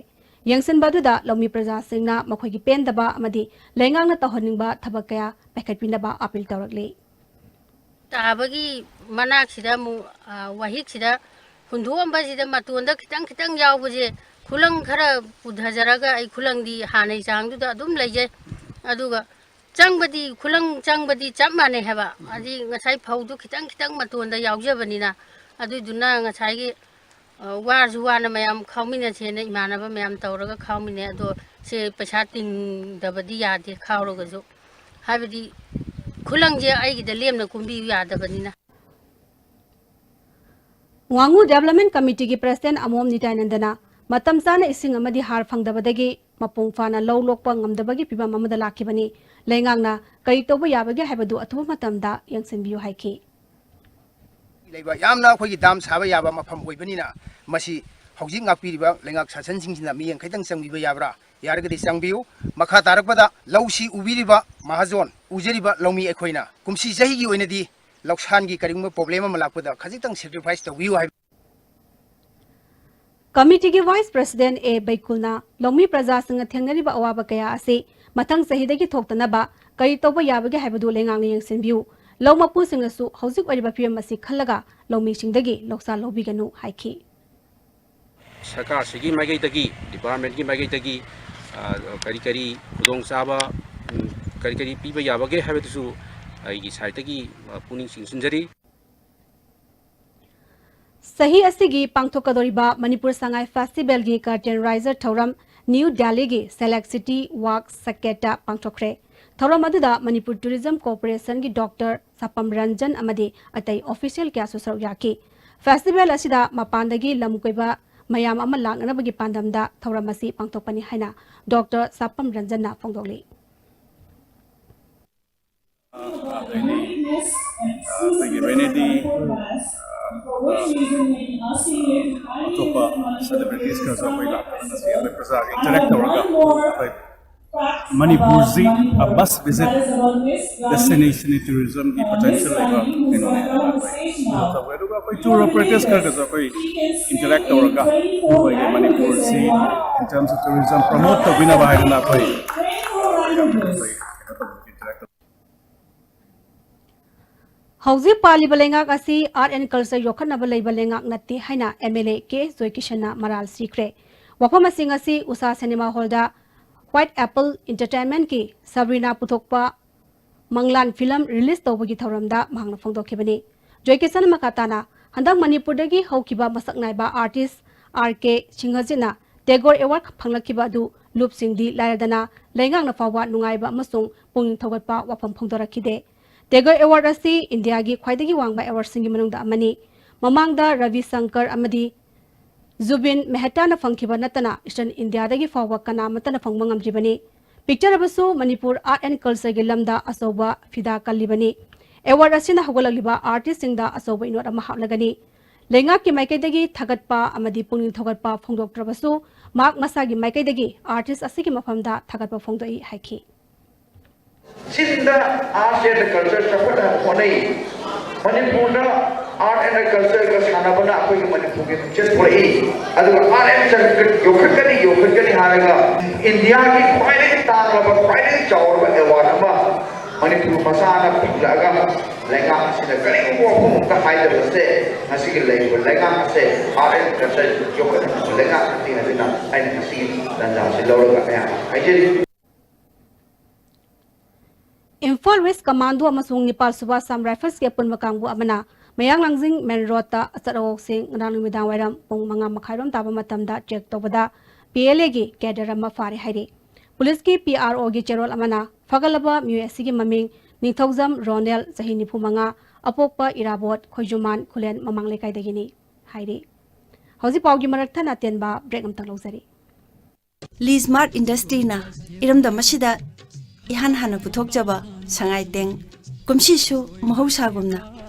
ꯌꯦꯡꯁꯤꯟꯕ ꯑꯗꯨꯗ ꯂꯧꯃꯤ ꯄ꯭ꯔꯖꯥꯁꯤꯡꯅ ꯃꯈꯣꯏꯒꯤ ꯄꯦꯟꯗꯕ ꯑꯃꯗꯤ ꯂꯩꯉꯥꯛꯅ ꯇꯧꯍꯟꯅꯤꯡꯕ ꯊꯕꯛ ꯀꯌꯥ ꯄꯥꯏꯈꯠꯄꯤꯅꯕ appeal ꯇꯧꯔꯛꯂꯤ꯫ ꯇꯥꯕꯒꯤ ꯃꯅꯥꯛꯁꯤꯗ ꯑꯃꯨꯛ, ꯑ, ꯋꯥꯍꯤꯛꯁꯤꯗ ꯍꯨꯟꯗꯣꯛꯑꯝꯕꯁꯤꯗ ꯃꯇꯣꯟꯗ ꯈꯤꯇꯪ ꯈꯤꯇꯪ ꯌꯥꯎꯕꯁꯦ ꯈꯨꯂꯪ ꯈꯔ ꯄꯨꯊꯖꯔꯒ ꯑꯩ ꯈꯨꯂꯪꯗꯤ ꯍꯥꯟꯅꯩ ꯆꯥꯡꯗꯨꯗ ꯑꯗꯨꯝ ꯂꯩꯖꯩ꯫ ꯑꯗꯨꯒ ꯆꯪꯕꯗꯤ, ꯈꯨꯂꯪ ꯆꯪꯕꯗꯤ ꯆꯞ ꯃꯥꯟꯅꯩ ꯍꯥꯏꯕ꯫ ꯍꯥꯏꯗꯤ ꯉꯁꯥꯏ ꯐꯧꯗꯨ ꯈꯤꯇꯪ ꯈꯤꯇꯪ ꯃꯇꯣꯟꯗ ꯌꯥꯎꯖꯕꯅꯤꯅ꯫ ꯑꯗꯨꯏꯗꯨꯅ ꯉꯁꯥꯏꯒꯤ, ꯑ, ꯋꯥꯔꯁꯨ ꯋꯥꯅ ꯃꯌꯥꯝ ꯈꯥꯎꯃꯤꯟꯅꯁꯦꯅ ꯏꯃꯥꯟꯅꯕ ꯃꯌꯥꯝ ꯇꯧꯔꯒ ꯈꯥꯎꯃꯤꯟꯅꯩ꯫ ꯑꯗꯣ ꯁꯦ ꯄꯩꯁꯥ ꯇꯤꯡꯗꯕꯗꯤ ꯌꯥꯗꯦ ꯈꯥꯎꯔꯒꯁꯨ꯫ ꯍꯥꯏꯕꯗꯤ ꯈꯨꯂꯪꯁꯦ ꯑꯩꯒꯤꯗ ꯂꯦꯝꯅ ꯀꯨꯝꯕꯤꯌꯨ ꯌꯥꯗꯕꯅꯤꯅ꯫ ꯋꯥꯉꯨ Development Committeeꯒꯤ President ꯑꯃꯣꯝ ꯅꯤꯇꯥꯅꯟꯗꯅ ꯃꯇꯝ ꯆꯥꯅ ꯏꯁꯤꯡ ꯑꯃꯗꯤ ꯍꯥꯔ ꯐꯪꯗꯕꯗꯒꯤ ꯃꯄꯨꯡ ꯐꯥꯅ ꯂꯧ ꯂꯣꯛꯄ ꯉꯝꯗꯕꯒꯤ ꯐꯤꯚꯝ ꯑꯃꯗ ꯂꯥꯛꯈꯤꯕꯅꯤ꯫ ꯂꯩꯉꯥꯛꯅ ꯀꯔꯤ ꯇꯧꯕ ꯌꯥꯕꯒꯦ ꯍꯥꯏꯕꯗꯨ ꯑꯊꯨꯕ ꯃꯇꯝꯗ ꯌꯦꯡꯁꯤꯟꯕꯤꯌꯨ ꯍꯥꯏꯈꯤ꯫ ꯂꯩꯕ ꯌꯥꯝꯅ ꯑꯩꯈꯣꯏꯒꯤ ꯗꯥꯝ ꯁꯥꯕ ꯌꯥꯕ ꯃꯐꯝ ꯑꯣꯏꯕꯅꯤꯅ, ꯃꯁꯤ ꯍꯧꯖꯤꯛ ꯉꯥꯛꯄꯤꯔꯤꯕ ꯂꯩꯉꯥꯛ ꯁꯥꯁꯟꯁꯤꯡꯁꯤꯅ ꯃꯤꯠꯌꯦꯡ ꯈꯤꯇꯪ ꯆꯪꯕꯤꯕ ꯌꯥꯕ꯭ꯔꯥ? ꯌꯥꯔꯒꯗꯤ ꯆꯪꯕꯤꯌꯨ꯫ ꯃꯈꯥ ꯇꯥꯔꯛꯄꯗ ꯂꯧꯁꯤ ꯎꯕꯤꯔꯤꯕ ꯃꯍꯥꯖꯣꯟ, ꯎꯖꯔꯤꯕ ꯂꯧꯃꯤ ꯑꯩꯈꯣꯏꯅ ꯀꯨꯝꯁꯤ ꯆꯍꯤꯒꯤ ꯑꯣꯏꯅꯗꯤ ꯂꯧꯁꯥꯟꯒꯤ ꯀꯔꯤꯒꯨꯝꯕ problem ꯑꯃ ꯂꯥꯛꯄꯗ ꯈꯖꯤꯛꯇꯪ sacrifice ꯇꯧꯕꯤꯌꯨ ꯍꯥꯏꯕ꯫ ꯀꯃꯤꯇꯤꯒꯤ Vice President ꯑꯦ ꯕꯩꯀꯨꯜꯅ ꯂꯧꯃꯤ ꯄ꯭ꯔꯖꯥꯁꯤꯡꯅ ꯊꯦꯡꯅꯔꯤꯕ ꯑꯋꯥꯕ ꯀꯌꯥ ꯑꯁꯤ ꯃꯊꯪ ꯆꯍꯤꯗꯒꯤ ꯊꯣꯛꯇꯅꯕ ꯀꯔꯤ ꯇꯧꯕ ꯌꯥꯕꯒꯦ ꯍꯥꯏꯕꯗꯨ ꯂꯩꯉꯥꯛꯅ ꯌꯦꯡꯁꯤꯟꯕꯤꯌꯨ꯫ ꯂꯧ ꯃꯄꯨꯁꯤꯡꯅꯁꯨ ꯍꯧꯖꯤꯛ ꯑꯣꯏꯔꯤꯕ ꯐꯤꯕꯝ ꯑꯁꯤ ꯈꯜꯂꯒ ꯂꯧꯃꯤꯁꯤꯡꯗꯒꯤ ꯂꯧꯁꯥꯟ ꯂꯧꯕꯤꯒꯅꯨ ꯍꯥꯏꯈꯤ꯫ ꯁꯔꯀꯥꯔꯁꯤꯒꯤ ꯃꯥꯏꯀꯩꯗꯒꯤ, departmentꯀꯤ ꯃꯥꯏꯀꯩꯗꯒꯤ, ꯑ, ꯀꯔꯤ ꯀꯔꯤ ꯈꯨꯗꯣꯡꯆꯥꯕ, ꯎꯝ, ꯀꯔꯤ ꯀꯔꯤ ꯄꯤꯕ ꯌꯥꯕꯒꯦ ꯍꯥꯏꯕꯗꯨꯁꯨ ꯑꯩꯒꯤ sideꯇꯒꯤ, ꯑ, ꯄꯨꯛꯅꯤꯡ ꯆꯤꯡꯁꯤꯟꯖꯔꯤ꯫ ꯆꯍꯤ ꯑꯁꯤꯒꯤ ꯄꯥꯡꯊꯣꯛꯀꯗꯧꯔꯤꯕ ꯃꯅꯤꯄꯨꯔ ꯁꯉꯥꯏ Festivalꯒꯤ curtain raiser ꯊꯧꯔꯝ ꯅ꯭ꯌꯨ ꯗꯦꯜꯂꯤꯒꯤ Select City Walk Circuitꯇ ꯄꯥꯡꯊꯣꯛꯈ꯭ꯔꯦ꯫ ꯊꯧꯔꯝ ꯑꯗꯨꯗ ꯃꯅꯤꯄꯨꯔ Tourism Corporationꯒꯤ Doctor ꯁꯥꯄꯝ ꯔꯟꯖꯟ ꯑꯃꯗꯤ ꯑꯇꯩ official ꯀꯌꯥꯁꯨ ꯁꯔꯨꯛ ꯌꯥꯈꯤ꯫ Festival ꯑꯁꯤꯗ ꯃꯄꯥꯟꯗꯒꯤ ꯂꯝ ꯀꯣꯏꯕ ꯃꯌꯥꯝ ꯑꯃ ꯂꯥꯛꯅꯅꯕꯒꯤ ꯄꯥꯟꯗꯝꯗ ꯊꯧꯔꯝ ꯑꯁꯤ ꯄꯥꯡꯊꯣꯛꯄꯅꯤ ꯍꯥꯏꯅ Doctor ꯁꯥꯄꯝ ꯔꯟꯖꯟꯅ ꯐꯣꯡꯗꯣꯛꯂꯤ꯫ ꯑꯩꯈꯣꯏꯒꯤ rainy day, ꯑꯇꯣꯞꯄ celebrities ꯈꯔꯁꯨ ꯑꯩꯈꯣꯏ ꯂꯥꯛꯇꯅ ꯉꯁꯤ ꯑꯩꯈꯣꯏ ꯄ꯭ꯔꯖꯥꯒ interact ꯇꯧꯔꯒ ꯑꯩꯈꯣꯏ ꯃꯅꯤꯄꯨꯔꯁꯤ a must visit destination tourismꯒꯤ potential ꯂꯩꯕ ꯀꯩꯅꯣꯅꯦ꯫ ꯑꯗꯨꯒ ꯑꯩꯈꯣꯏ tour operators ꯈꯔꯒꯁꯨ ꯑꯩꯈꯣꯏ interact ꯇꯧꯔꯒ ꯑꯩꯈꯣꯏꯒꯤ ꯃꯅꯤꯄꯨꯔꯁꯤ in terms of tourism promote ꯇꯧꯕꯤꯅꯕ ꯍꯥꯏꯗꯅ ꯑꯩꯈꯣꯏ interact ꯇꯧ ꯍꯧꯖꯤꯛ ꯄꯥꯜꯂꯤꯕ ꯂꯩꯉꯥꯛ ꯑꯁꯤ Art and Culture ꯌꯣꯛꯈꯠꯅꯕ ꯂꯩꯕ ꯂꯩꯉꯥꯛ ꯅꯠꯇꯦ ꯍꯥꯏꯅ MLA ꯀꯦ ꯖꯣꯏꯀꯤꯁꯟꯅ ꯃꯔꯥꯜ ꯁꯤꯈ꯭ꯔꯦ꯫ ꯋꯥꯐꯝ ꯑꯁꯤ ꯉꯁꯤ ꯎꯁꯥ cinema hallꯗ White Apple Entertainmentꯀꯤ ꯁꯕ꯭ꯔꯤꯅꯥ ꯄꯨꯊꯣꯛꯄ ꯃꯪꯂꯥꯟ film release ꯇꯧꯕꯒꯤ ꯊꯧꯔꯝꯗ ꯃꯍꯥꯛꯅ ꯐꯣꯡꯗꯣꯛꯈꯤꯕꯅꯤ꯫ ꯖꯣꯏꯀꯤꯁꯟꯅ ꯃꯈꯥ ꯇꯥꯅ, ꯍꯟꯗꯛ ꯃꯅꯤꯄꯨꯔꯗꯒꯤ ꯍꯧꯈꯤꯕ ꯃꯁꯛ ꯅꯥꯏꯕ artist ꯑꯥꯔ ꯀꯦ ꯁꯤꯡꯍꯖꯤꯠꯅ Tagore Award ꯐꯪꯂꯛꯈꯤꯕ ꯑꯗꯨ ꯂꯨꯞꯁꯤꯡꯗꯤ ꯂꯥꯏꯔꯗꯅ ꯂꯩꯉꯥꯛꯅ ꯐꯥꯎꯕ ꯅꯨꯡꯉꯥꯏꯕ ꯑꯃꯁꯨꯡ ꯄꯨꯛꯅꯤꯡ ꯊꯧꯒꯠꯄ ꯋꯥꯐꯝ ꯐꯣꯡꯗꯣꯔꯛꯈꯤꯗꯦ꯫ Tagore Award ꯑꯁꯤ ꯏꯟꯗꯤꯌꯥꯒꯤ ꯈ꯭ꯋꯥꯏꯗꯒꯤ ꯋꯥꯡꯕ awardꯁꯤꯡꯒꯤ ꯃꯅꯨꯡꯗ ꯑꯃꯅꯤ꯫ ꯃꯃꯥꯡꯗ ꯔꯕꯤ ꯁꯪꯀꯔ ꯑꯃꯗꯤ ꯖꯨꯕꯤꯟ ꯃꯦꯍꯇꯥꯅ ꯐꯪꯈꯤꯕ ꯅꯠꯇꯅ Eastern Indiaꯗꯒꯤ ꯐꯥꯎꯕ ꯀꯅꯥ ꯑꯃꯠꯇꯅ ꯐꯪꯕ ꯉꯝꯗ꯭ꯔꯤꯕꯅꯤ꯫ ꯄꯤꯛꯆꯔꯕꯁꯨ ꯃꯅꯤꯄꯨꯔ Art and Cultureꯒꯤ ꯂꯝꯗ ꯑꯆꯧꯕ ꯐꯤꯗꯥ ꯀꯜꯂꯤꯕꯅꯤ꯫ Award ꯑꯁꯤꯅ ꯍꯧꯒꯠꯂꯛꯂꯤꯕ artistꯁꯤꯡꯗ ꯑꯆꯧꯕ ꯏꯅꯣꯠ ꯑꯃ ꯍꯥꯞꯂꯒꯅꯤ꯫ ꯂꯩꯉꯥꯛꯀꯤ ꯃꯥꯏꯀꯩꯗꯒꯤ ꯊꯥꯒꯠꯄ ꯑꯃꯗꯤ ꯄꯨꯛꯅꯤꯡ ꯊꯧꯒꯠꯄ ꯐꯣꯡꯗꯣꯛꯇ꯭ꯔꯕꯁꯨ, ꯃꯍꯥꯛ ꯃꯁꯥꯒꯤ ꯃꯥꯏꯀꯩꯗꯒꯤ artist ꯑꯁꯤꯒꯤ ꯃꯐꯝꯗ ꯊꯥꯒꯠꯄ ꯐꯣꯡꯗꯣꯛꯏ ꯍꯥꯏꯈꯤ꯫ ꯆꯤꯟꯗ Art and Culture ꯆꯥꯎꯈꯠꯅꯕ ꯍꯣꯠꯅꯩ꯫ ꯃꯅꯤꯄꯨꯔꯗ Art and Cultureꯒ ꯁꯥꯟꯅꯕꯅ ꯑꯩꯈꯣꯏꯒꯤ ꯃꯅꯤꯄꯨꯔꯒꯤ ꯃꯤꯡꯆꯠ ꯄꯨꯔꯛꯏ꯫ ꯑꯗꯨꯒ Art and Culture ꯌꯣꯛꯈꯠꯀꯅꯤ, ꯌꯣꯛꯈꯠꯀꯅꯤ ꯍꯥꯏꯔꯒ Indiaꯒꯤ ꯈ꯭ꯋꯥꯏꯗꯒꯤ ꯇꯥꯡꯂꯕ, ꯈ꯭ꯋꯥꯏꯗꯒꯤ ꯆꯥꯎꯔꯕ award ꯑꯃ ꯃꯅꯤꯄꯨꯔ ꯃꯆꯥꯅ ꯐꯪꯂꯛꯑꯒ ꯂꯩꯉꯥꯛ ꯑꯁꯤꯅ ꯀꯔꯤꯒꯨꯝꯕ ꯋꯥꯐꯝ ꯑꯃꯠꯇ ꯍꯥꯏꯗꯕꯁꯦ ꯉꯁꯤꯒꯤ ꯂꯩꯔꯤꯕ ꯂꯩꯉꯥꯛ ꯑꯁꯦ Art and Culture ꯌꯣꯛꯈꯠꯅꯕ ꯂꯩꯉꯥꯛ ꯅꯠꯇꯦ ꯍꯥꯏꯗꯨꯅ ꯑꯩꯅ ꯉꯁꯤꯒꯤ ꯇꯥꯟꯖꯥ ꯑꯁꯤ ꯂꯧꯔꯒ ꯑꯩꯍꯥꯛ ꯍꯥꯏꯖꯔꯤ꯫ ꯏꯝꯐꯥꯜ West Commando ꯑꯃꯁꯨꯡ ꯅꯤꯄꯥꯜ ꯁꯨꯕ Assam Riflesꯀꯤ ꯑꯄꯨꯟꯕ ꯀꯥꯡꯕꯨ ꯑꯃꯅ ꯃꯌꯥꯡ ꯂꯥꯡꯖꯤꯡ main roadꯇ ꯑꯆꯠ ꯑꯋꯣꯛꯁꯤꯡ ꯉꯔꯥꯡ ꯅꯨꯃꯤꯗꯥꯡ ꯋꯥꯏꯔꯝ ꯄꯨꯡ ꯃꯉꯥ ꯃꯈꯥꯏꯔꯣꯝ ꯇꯥꯕ ꯃꯇꯝꯗ check ꯇꯧꯕꯗ PLAꯒꯤ cadre ꯑꯃ ꯐꯥꯔꯦ ꯍꯥꯏꯔꯤ꯫ ꯄꯨꯂꯤꯁꯀꯤ PROꯒꯤ ꯆꯦꯔꯣꯜ ꯑꯃꯅ ꯐꯥꯒꯠꯂꯕ ꯃꯤꯑꯣꯏ ꯑꯁꯤꯒꯤ ꯃꯃꯤꯡ ꯅꯤꯡꯊꯧꯖꯝ ꯔꯣꯅꯦꯜ, ꯆꯍꯤ ꯅꯤꯐꯨ ꯃꯉꯥ, ꯑꯄꯣꯛꯄ ꯏꯔꯥꯕꯣꯠ, ꯈꯣꯏꯖꯨꯃꯥꯟ ꯈꯨꯂꯦꯟ ꯃꯃꯥꯡ ꯂꯩꯀꯥꯏꯗꯒꯤꯅꯤ ꯍꯥꯏꯔꯤ꯫ ꯍꯧꯖꯤꯛ ꯄꯥꯎꯒꯤ ꯃꯔꯛ ꯊꯠꯅ ꯑꯇꯦꯟꯕ break ꯑꯃꯇꯪ ꯂꯧꯖꯔꯤ꯫ Lee Smart Industryꯅ ꯏꯔꯝꯗꯝ ꯑꯁꯤꯗ ꯏꯍꯥꯟ ꯍꯥꯟꯅ ꯄꯨꯊꯣꯛꯆꯕ ꯁꯉꯥꯏ ꯇꯦꯡ ꯀꯨꯝꯁꯤꯁꯨ ꯃꯍꯧꯁꯥꯒꯨꯝꯅ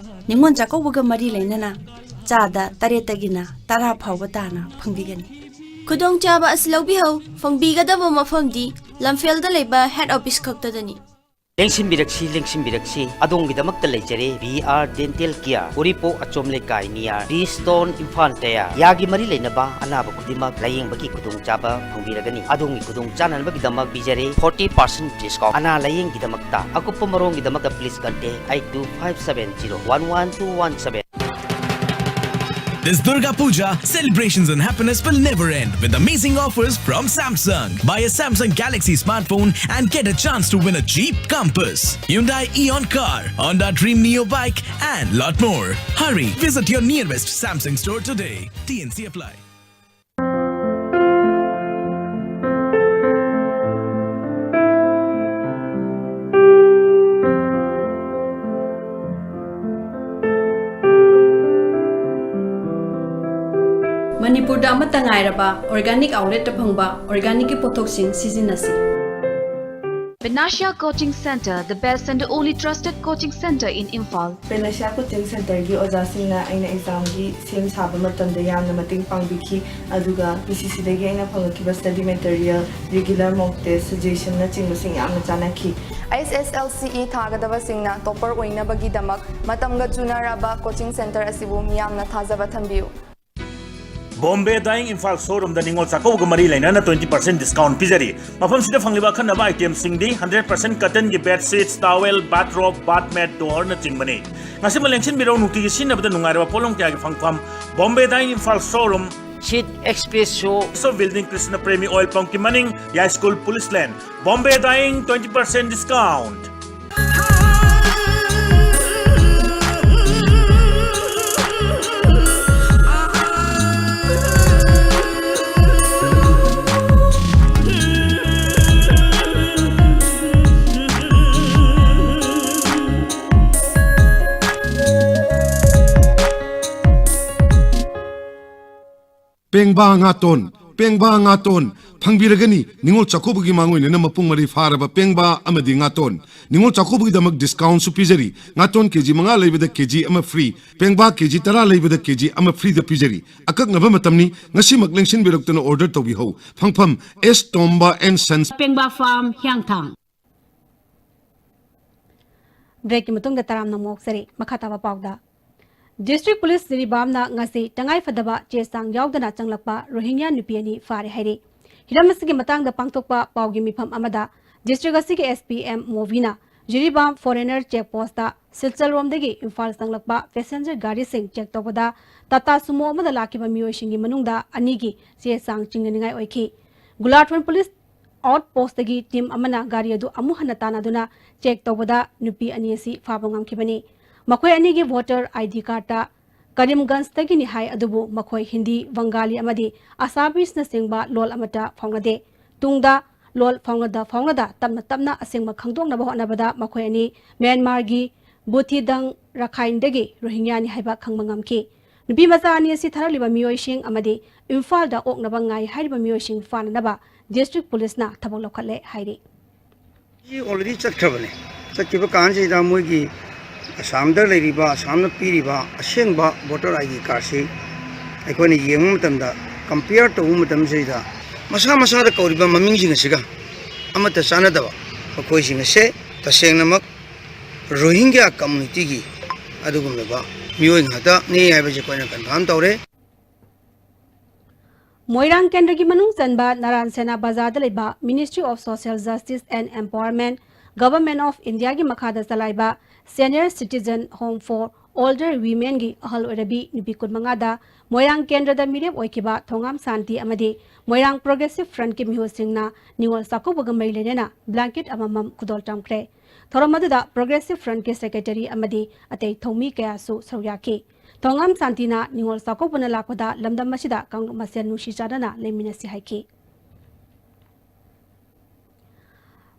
ꯅꯤꯉꯣꯜ ꯆꯥꯛꯀꯧꯕꯒ ꯃꯔꯤ ꯂꯩꯅꯅ ꯆꯥꯗ ꯇꯔꯦꯠꯇꯒꯤꯅ ꯇꯔꯥ ꯐꯥꯎꯕ ꯇꯥꯅ ꯐꯪꯕꯤꯒꯅꯤ꯫ ꯈꯨꯗꯣꯡꯆꯥꯕ ꯑꯁꯤ ꯂꯧꯕꯤꯍꯧ꯫ ꯐꯪꯕꯤꯒꯗꯕ ꯃꯐꯝꯗꯤ ꯂꯝꯐꯦꯜꯗ ꯂꯩꯕ head office ꯈꯛꯇꯗꯅꯤ꯫ ꯂꯦꯡꯁꯤꯟꯕꯤꯔꯛꯁꯤ, ꯂꯦꯡꯁꯤꯟꯕꯤꯔꯛꯁꯤ, ꯑꯗꯣꯝꯒꯤꯗꯃꯛꯇ ꯂꯩꯖꯔꯦ ꯕꯤ ꯑꯥꯔ Dental Care, ꯎꯔꯤꯄꯣꯛ ꯑꯆꯣꯝ ꯂꯩꯀꯥꯏ near T Stone, ꯏꯝꯐꯥꯜ ꯇꯌꯥ꯫ ꯌꯥꯒꯤ ꯃꯔꯤ ꯂꯩꯅꯕ ꯑꯅꯥꯕ ꯈꯨꯗꯤꯡꯃꯛ ꯂꯥꯌꯦꯡꯕꯒꯤ ꯈꯨꯗꯣꯡꯆꯥꯕ ꯐꯪꯕꯤꯔꯒꯅꯤ꯫ ꯑꯗꯣꯝꯒꯤ ꯈꯨꯗꯣꯡ ꯆꯥꯅꯅꯕꯒꯤꯗꯃꯛ ꯄꯤꯖꯔꯦ forty percent discount꯫ ꯑꯅꯥ ꯂꯥꯌꯦꯡꯒꯤꯗꯃꯛꯇ ꯑꯀꯨꯞꯄ ꯃꯔꯣꯜꯒꯤꯗꯃꯛꯇ please contact eight two five seven zero one one two one seven꯫ This Durga Puja, celebrations and happiness will never end with amazing offers from Samsung. Buy a Samsung Galaxy smartphone and get a chance to win a Jeep Compass, Hyundai Eon car, Honda Dream Neo bike, and lot more. Hurry, visit your nearest Samsung store today. T N C apply. ꯃꯅꯤꯄꯨꯔꯗ ꯑꯃꯠꯇ ꯉꯥꯏꯔꯕ organic outletꯇ ꯐꯪꯕ organicꯀꯤ ꯄꯣꯠꯊꯣꯛꯁꯤꯡ ꯁꯤꯖꯤꯟꯅꯁꯤ꯫ Panacea Coaching Center, the best and only trusted coaching center in Imphal. Panacea coaching ꯁꯦꯟꯇꯔꯒꯤ ꯑꯣꯖꯥꯁꯤꯡꯅ ꯑꯩꯅ ꯑꯦꯛꯖꯥꯝꯒꯤ ꯁꯦꯝ ꯁꯥꯕ ꯃꯇꯝꯗ ꯌꯥꯝꯅ ꯃꯇꯦꯡ ꯄꯥꯡꯕꯤꯈꯤ, ꯑꯗꯨꯒ ꯄꯤ ꯁꯤ ꯁꯤꯗꯒꯤ ꯑꯩꯅ ꯐꯪꯂꯛꯈꯤꯕ study material, regular mock test, suggestionꯅꯆꯤꯡꯕꯁꯤꯡ ꯌꯥꯝꯅ ꯆꯥꯟꯅꯈꯤ꯫ ꯑꯦꯁ ꯑꯦꯁ ꯑꯦꯜ ꯁꯤ ꯏ ꯊꯥꯒꯗꯕꯁꯤꯡꯅ topper ꯑꯣꯏꯅꯕꯒꯤꯗꯃꯛ ꯃꯇꯝꯒ ꯆꯨꯅꯔꯕ coaching center ꯑꯁꯤꯕꯨ ꯃꯤꯌꯥꯝꯅ ꯊꯥꯖꯕ ꯊꯝꯕꯤꯌꯨ꯫ ꯕꯣꯝꯕꯦ ꯗꯥꯏꯌꯤꯡ ꯏꯝꯐꯥꯜ ꯁꯣꯔꯨꯝꯗ ꯅꯤꯉꯣꯜ ꯆꯥꯛꯀꯧꯕꯒ ꯃꯔꯤ ꯂꯩꯅꯅ twenty percent discount ꯄꯤꯖꯔꯤ꯫ ꯃꯐꯝꯁꯤꯗ ꯐꯪꯂꯤꯕ ꯑꯈꯟꯅꯕ itemꯁꯤꯡꯗꯤ hundred percent cottonꯒꯤ bed sheets, towel, bath robe, bath mat, doorꯅ ꯆꯤꯡꯕꯅꯤ꯫ ꯉꯁꯤꯃꯛ ꯂꯦꯡꯁꯤꯟꯕꯤꯔꯧ, ꯅꯨꯡꯇꯤꯒꯤ ꯁꯤꯖꯤꯟꯅꯕꯗ ꯅꯨꯡꯉꯥꯏꯔꯕ ꯄꯣꯠꯂꯝ ꯀꯌꯥꯒꯤ ꯐꯪꯐꯝ ꯕꯣꯝꯕꯦ ꯗꯥꯏꯌꯤꯡ ꯏꯝꯐꯥꯜ ꯁꯣꯔꯨꯝ, Seat Express Show. Exo Building, Krishna Premi oil ꯄꯝꯞꯀꯤ ꯃꯅꯤꯡ, Yaiskul police lane. Bombay dyeing, twenty percent discount꯫ ꯄꯦꯡꯕꯥ ꯉꯥꯇꯣꯟ, ꯄꯦꯡꯕꯥ ꯉꯥꯇꯣꯟ ꯐꯪꯕꯤꯔꯒꯅꯤ꯫ ꯅꯤꯉꯣꯜ ꯆꯥꯛꯀꯧꯕꯒꯤ ꯃꯥꯡꯑꯣꯏꯅꯅ ꯃꯄꯨꯡ ꯃꯔꯩ ꯐꯥꯔꯕ ꯄꯦꯡꯕꯥ ꯑꯃꯗꯤ ꯉꯥꯇꯣꯟ꯫ ꯅꯤꯉꯣꯜ ꯆꯥꯛꯀꯧꯕꯒꯤꯗꯃꯛ discountꯁꯨ ꯄꯤꯖꯔꯤ꯫ ꯉꯥꯇꯣꯟ ꯀꯦ ꯖꯤ ꯃꯉꯥ ꯂꯩꯕꯗ ꯀꯦ ꯖꯤ ꯑꯃ free, ꯄꯦꯡꯕꯥ ꯀꯦ ꯖꯤ ꯇꯔꯥ ꯂꯩꯕꯗ ꯀꯦ ꯖꯤ ꯑꯃ freeꯗ ꯄꯤꯖꯔꯤ꯫ ꯑꯀꯛꯅꯕ ꯃꯇꯝꯅꯤ, ꯉꯁꯤꯃꯛ ꯂꯦꯡꯁꯤꯟꯕꯤꯔꯛꯇꯨꯅ order ꯇꯧꯕꯤꯍꯧ꯫ ꯐꯪꯐꯝ, ꯑꯦꯁ ꯇꯣꯝꯕ and Sons꯫ ꯄꯦꯡꯕꯥ ꯐꯥꯔꯝ, ꯍꯤꯌꯥꯡꯊꯥꯡ꯫ Breakꯀꯤ ꯃꯇꯨꯡꯗ ꯇꯔꯥꯝꯅ ꯑꯃꯨꯛ ꯑꯣꯛꯆꯔꯤ꯫ ꯃꯈꯥ ꯇꯥꯕ ꯄꯥꯎꯗ, District Police ꯖꯤꯔꯤꯕꯥꯝꯅ ꯉꯁꯤ ꯇꯉꯥꯏ ꯐꯗꯕ ꯆꯦ ꯆꯥꯡ ꯌꯥꯎꯗꯅ ꯆꯪꯂꯛꯄ ꯔꯣꯍꯤꯡꯌꯥ ꯅꯨꯄꯤ ꯑꯅꯤ ꯐꯥꯔꯦ ꯍꯥꯏꯔꯤ꯫ ꯍꯤꯔꯝ ꯑꯁꯤꯒꯤ ꯃꯇꯥꯡꯗ ꯄꯥꯡꯊꯣꯛꯄ ꯄꯥꯎꯒꯤ ꯃꯤꯐꯝ ꯑꯃꯗ district ꯑꯁꯤꯒꯤ S P M ꯃꯣꯕꯤꯅ Jiribam foreigner check postꯇ ꯁꯤꯜꯆꯔꯔꯣꯝꯗꯒꯤ Imphal ꯆꯪꯂꯛꯄ passenger ꯒꯥꯔꯤꯁꯤꯡ check ꯇꯧꯕꯗ Tata Sumo ꯑꯃꯗ ꯂꯥꯛꯈꯤꯕ ꯃꯤꯑꯣꯏꯁꯤꯡꯒꯤ ꯃꯅꯨꯡꯗ ꯑꯅꯤꯒꯤ ꯆꯦ ꯆꯥꯡ ꯆꯤꯡꯅꯅꯤꯡꯉꯥꯏ ꯑꯣꯏꯈꯤ꯫ ꯒꯨꯂꯥꯊꯣꯟ police outpostꯇꯒꯤ team ꯑꯃꯅ ꯒꯥꯔꯤ ꯑꯗꯨ ꯑꯃꯨꯛ ꯍꯟꯅ ꯇꯥꯟꯅꯗꯨꯅ check ꯇꯧꯕꯗ ꯅꯨꯄꯤ ꯑꯅꯤ ꯑꯁꯤ ꯐꯥꯕ ꯉꯝꯈꯤꯕꯅꯤ꯫ ꯃꯈꯣꯏ ꯑꯅꯤꯒꯤ voter I D cardꯇ ꯀꯔꯤꯝꯒꯟꯖꯇꯒꯤꯅꯤ ꯍꯥꯏ, ꯑꯗꯨꯕꯨ ꯃꯈꯣꯏ ꯍꯤꯟꯗꯤ, ꯕꯪꯒꯥꯂꯤ ꯑꯃꯗꯤ ꯑꯁꯥꯃꯤꯁꯅꯆꯤꯡꯕ ꯂꯣꯜ ꯑꯃꯠꯇ ꯐꯥꯎꯅꯗꯦ꯫ ꯇꯨꯡꯗ ꯂꯣꯜ ꯐꯥꯎꯅꯗ ꯐꯥꯎꯅꯗ ꯇꯞꯅ ꯇꯞꯅ ꯑꯁꯦꯡꯕ ꯈꯪꯗꯣꯛꯅꯕ ꯍꯣꯠꯅꯕꯗ ꯃꯈꯣꯏ ꯑꯅꯤ ꯃ꯭ꯌꯥꯟꯃꯥꯔꯒꯤ ꯕꯨꯊꯤꯗꯪ ꯔꯥꯈꯥꯏꯟꯗꯒꯤ ꯔꯣꯍꯤꯡꯌꯥꯅꯤ ꯍꯥꯏꯕ ꯈꯪꯕ ꯉꯝꯈꯤ꯫ ꯅꯨꯄꯤ ꯃꯆꯥ ꯑꯅꯤ ꯑꯁꯤ ꯊꯥꯔꯛꯂꯤꯕ ꯃꯤꯑꯣꯏꯁꯤꯡ ꯑꯃꯗꯤ ꯏꯝꯐꯥꯜꯗ ꯑꯣꯛꯅꯕ ꯉꯥꯏ ꯍꯥꯏꯔꯤꯕ ꯃꯤꯑꯣꯏꯁꯤꯡ ꯐꯥꯅꯅꯕ district police ꯅ ꯊꯕꯛ ꯂꯧꯈꯠꯂꯦ ꯍꯥꯏꯔꯤ꯫ Already ꯆꯠꯈ꯭ꯔꯕꯅꯦ꯫ ꯆꯠꯈꯤꯕ ꯀꯥꯟꯁꯤꯗ ꯃꯣꯏꯒꯤ ꯑꯁꯥꯝꯗ ꯂꯩꯔꯤꯕ, ꯑꯁꯥꯝꯅ ꯄꯤꯔꯤꯕ ꯑꯁꯦꯡꯕ voter I D card ꯁꯤ ꯑꯩꯈꯣꯏꯅ ꯌꯦꯡꯕ ꯃꯇꯝꯗ, compare ꯇꯧꯕ ꯃꯇꯝꯁꯤꯗ, ꯃꯁꯥ ꯃꯁꯥꯗ ꯀꯧꯔꯤꯕ ꯃꯃꯤꯡꯁꯤꯡ ꯑꯁꯤꯒ ꯑꯃꯠꯇ ꯆꯥꯟꯅꯗꯕ, ꯃꯈꯣꯏꯁꯤꯡ ꯑꯁꯦ ꯇꯁꯦꯡꯅꯃꯛ ꯔꯣꯍꯤꯡꯒ꯭ꯌꯥ community ꯒꯤ ꯑꯗꯨꯒꯨꯝꯂꯕ ꯃꯤꯑꯣꯏ ꯉꯥꯛꯇꯅꯤ ꯍꯥꯏꯕꯁꯤ ꯑꯩꯈꯣꯏꯅ confirm ꯇꯧꯔꯦ꯫ ꯃꯣꯏꯔꯥꯡ ꯀꯦꯟꯗ꯭ꯔꯒꯤ ꯃꯅꯨꯡ ꯆꯟꯕ ꯅꯥꯔꯥꯟ ꯁꯦꯅꯥ ꯕꯖꯥꯔꯗ ꯂꯩꯕ Ministry of Social Justice and Empowerment, Government of India ꯒꯤ ꯃꯈꯥꯗ ꯆꯂꯥꯏꯕ Senior Citizen Home for Older Women ꯒꯤ ꯑꯍꯜ ꯑꯣꯏꯔꯕꯤ ꯅꯨꯄꯤ ꯀꯨꯟꯃꯉꯥꯗ ꯃꯣꯏꯔꯥꯡ ꯀꯦꯟꯗ꯭ꯔꯗ ꯃꯤꯔꯦꯞ ꯑꯣꯏꯈꯤꯕ ꯊꯣꯉꯥꯝ ꯁꯥꯟꯇꯤ ꯑꯃꯗꯤ ꯃꯣꯏꯔꯥꯡ Progressive Front ꯀꯤ ꯃꯤꯍꯨꯠꯁꯤꯡꯅ ꯅꯤꯉꯣꯜ ꯆꯥꯛꯀꯧꯕꯒ ꯃꯔꯤ ꯂꯩꯅꯅ blanket ꯑꯃꯃꯝ ꯈꯨꯗꯣꯜ ꯇꯝꯈ꯭ꯔꯦ꯫ ꯊꯧꯔꯝ ꯑꯗꯨꯗ Progressive Front ꯀꯤ secretary ꯑꯃꯗꯤ ꯑꯇꯩ ꯊꯧꯃꯤ ꯀꯌꯥꯁꯨ ꯁꯔꯨꯛ ꯌꯥꯈꯤ꯫ ꯊꯣꯉꯥꯝ ꯁꯥꯟꯇꯤꯅ ꯅꯤꯉꯣꯜ ꯆꯥꯛꯀꯧꯕꯅ ꯂꯥꯛꯄꯗ ꯂꯝꯗꯝ ꯑꯁꯤꯗ ꯀꯥꯡꯂꯨꯞ ꯃꯁꯦꯜ ꯅꯨꯡꯁꯤ ꯆꯥꯟꯅꯅ ꯂꯩꯃꯤꯟꯅꯁꯤ ꯍꯥꯏꯈꯤ꯫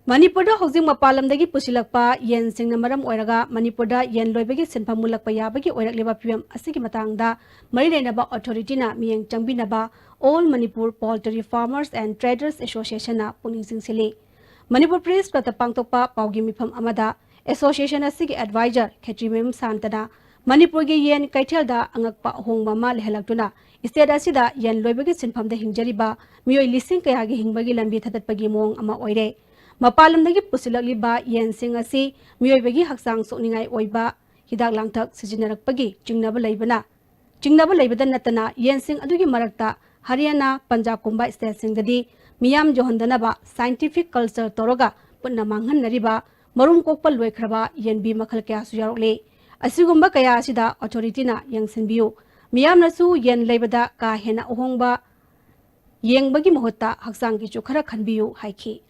ꯃꯅꯤꯄꯨꯔꯗ ꯍꯧꯖꯤꯛ ꯃꯄꯥꯟ ꯂꯝꯗꯒꯤ ꯄꯨꯁꯤꯜꯂꯛꯄ ꯌꯦꯟꯁꯤꯡꯅ ꯃꯔꯝ ꯑꯣꯏꯔꯒ ꯃꯅꯤꯄꯨꯔꯗ ꯌꯦꯟ ꯂꯣꯏꯕꯒꯤ ꯁꯤꯟꯐꯝ ꯃꯨꯠꯂꯛꯄ ꯌꯥꯕꯒꯤ ꯑꯣꯏꯔꯛꯂꯤꯕ ꯐꯤꯕꯝ ꯑꯁꯤꯒꯤ ꯃꯇꯥꯡꯗ ꯃꯔꯤ ꯂꯩꯅꯕ authority ꯅ ꯃꯤꯠꯌꯦꯡ ꯆꯪꯕꯤꯅꯕ All Manipur Poultry Farmers and Traders Association ꯅ ꯄꯨꯛꯅꯤꯡ ꯆꯤꯡꯁꯤꯜꯂꯤ꯫ ꯃꯅꯤꯄꯨꯔ Press Club ꯇ ꯄꯥꯡꯊꯣꯛꯄ ꯄꯥꯎꯒꯤ ꯃꯤꯐꯝ ꯑꯃꯗ association ꯑꯁꯤꯒꯤ advisor ꯈꯦꯇ꯭ꯔꯤꯃꯌꯨꯝ ꯁꯥꯟꯇꯅ ꯃꯅꯤꯄꯨꯔꯒꯤ ꯌꯦꯟ ꯀꯩꯊꯦꯜꯗ ꯑꯉꯛꯄ ꯑꯍꯣꯡꯕ ꯑꯃ ꯂꯩꯍꯜꯂꯛꯇꯨꯅ state ꯑꯁꯤꯗ ꯌꯦꯟ ꯂꯣꯏꯕꯒꯤ ꯁꯤꯟꯐꯝꯗ ꯍꯤꯡꯖꯔꯤꯕ ꯃꯤꯑꯣꯏ ꯂꯤꯁꯤꯡ ꯀꯌꯥꯒꯤ ꯍꯤꯡꯕꯒꯤ ꯂꯝꯕꯤ ꯊꯥꯗꯠꯄꯒꯤ ꯃꯑꯣꯡ ꯑꯃ ꯑꯣꯏꯔꯦ꯫ ꯃꯄꯥꯟ ꯂꯝꯗꯒꯤ ꯄꯨꯁꯤꯜꯂꯛꯂꯤꯕ ꯌꯦꯟꯁꯤꯡ ꯑꯁꯤ ꯃꯤꯑꯣꯏꯕꯒꯤ ꯍꯛꯆꯥꯡ ꯁꯣꯛꯅꯤꯡꯉꯥꯏ ꯑꯣꯏꯕ ꯍꯤꯗꯥꯛ ꯂꯥꯡꯊꯛ ꯁꯤꯖꯤꯟꯅꯔꯛꯄꯒꯤ ꯆꯤꯡꯅꯕ ꯂꯩꯕꯅ, ꯆꯤꯡꯅꯕ ꯂꯩꯕꯗ ꯅꯠꯇꯅ ꯌꯦꯟꯁꯤꯡ ꯑꯗꯨꯒꯤ ꯃꯔꯛꯇ ꯍꯔꯤꯌꯥꯅꯥ, ꯄꯟꯖꯥꯕꯀꯨꯝꯕ state ꯁꯤꯡꯗꯗꯤ ꯃꯤꯌꯥꯝ ꯌꯧꯍꯟꯗꯅꯕ scientific culture ꯇꯧꯔꯒ ꯄꯨꯟꯅ ꯃꯥꯡꯍꯟꯅꯔꯤꯕ ꯃꯔꯨꯝ ꯀꯣꯛꯄ ꯂꯣꯏꯈ꯭ꯔꯕ ꯌꯦꯟꯕꯤ ꯃꯈꯜ ꯀꯌꯥꯁꯨ ꯌꯥꯎꯔꯛꯂꯤ꯫ ꯑꯁꯤꯒꯨꯝꯕ ꯀꯌꯥ ꯑꯁꯤꯗ authority ꯅ ꯌꯦꯡꯁꯤꯟꯕꯤꯌꯨ꯫ ꯃꯤꯌꯥꯝꯅꯁꯨ ꯌꯦꯟ ꯂꯩꯕꯗ ꯀꯥ ꯍꯦꯟꯅ ꯑꯍꯣꯡꯕ ꯌꯦꯡꯕꯒꯤ ꯃꯍꯨꯠꯇ ꯍꯛꯆꯥꯡꯒꯤꯁꯨ ꯈꯔ ꯈꯟꯕꯤꯌꯨ ꯍꯥꯏꯈꯤ꯫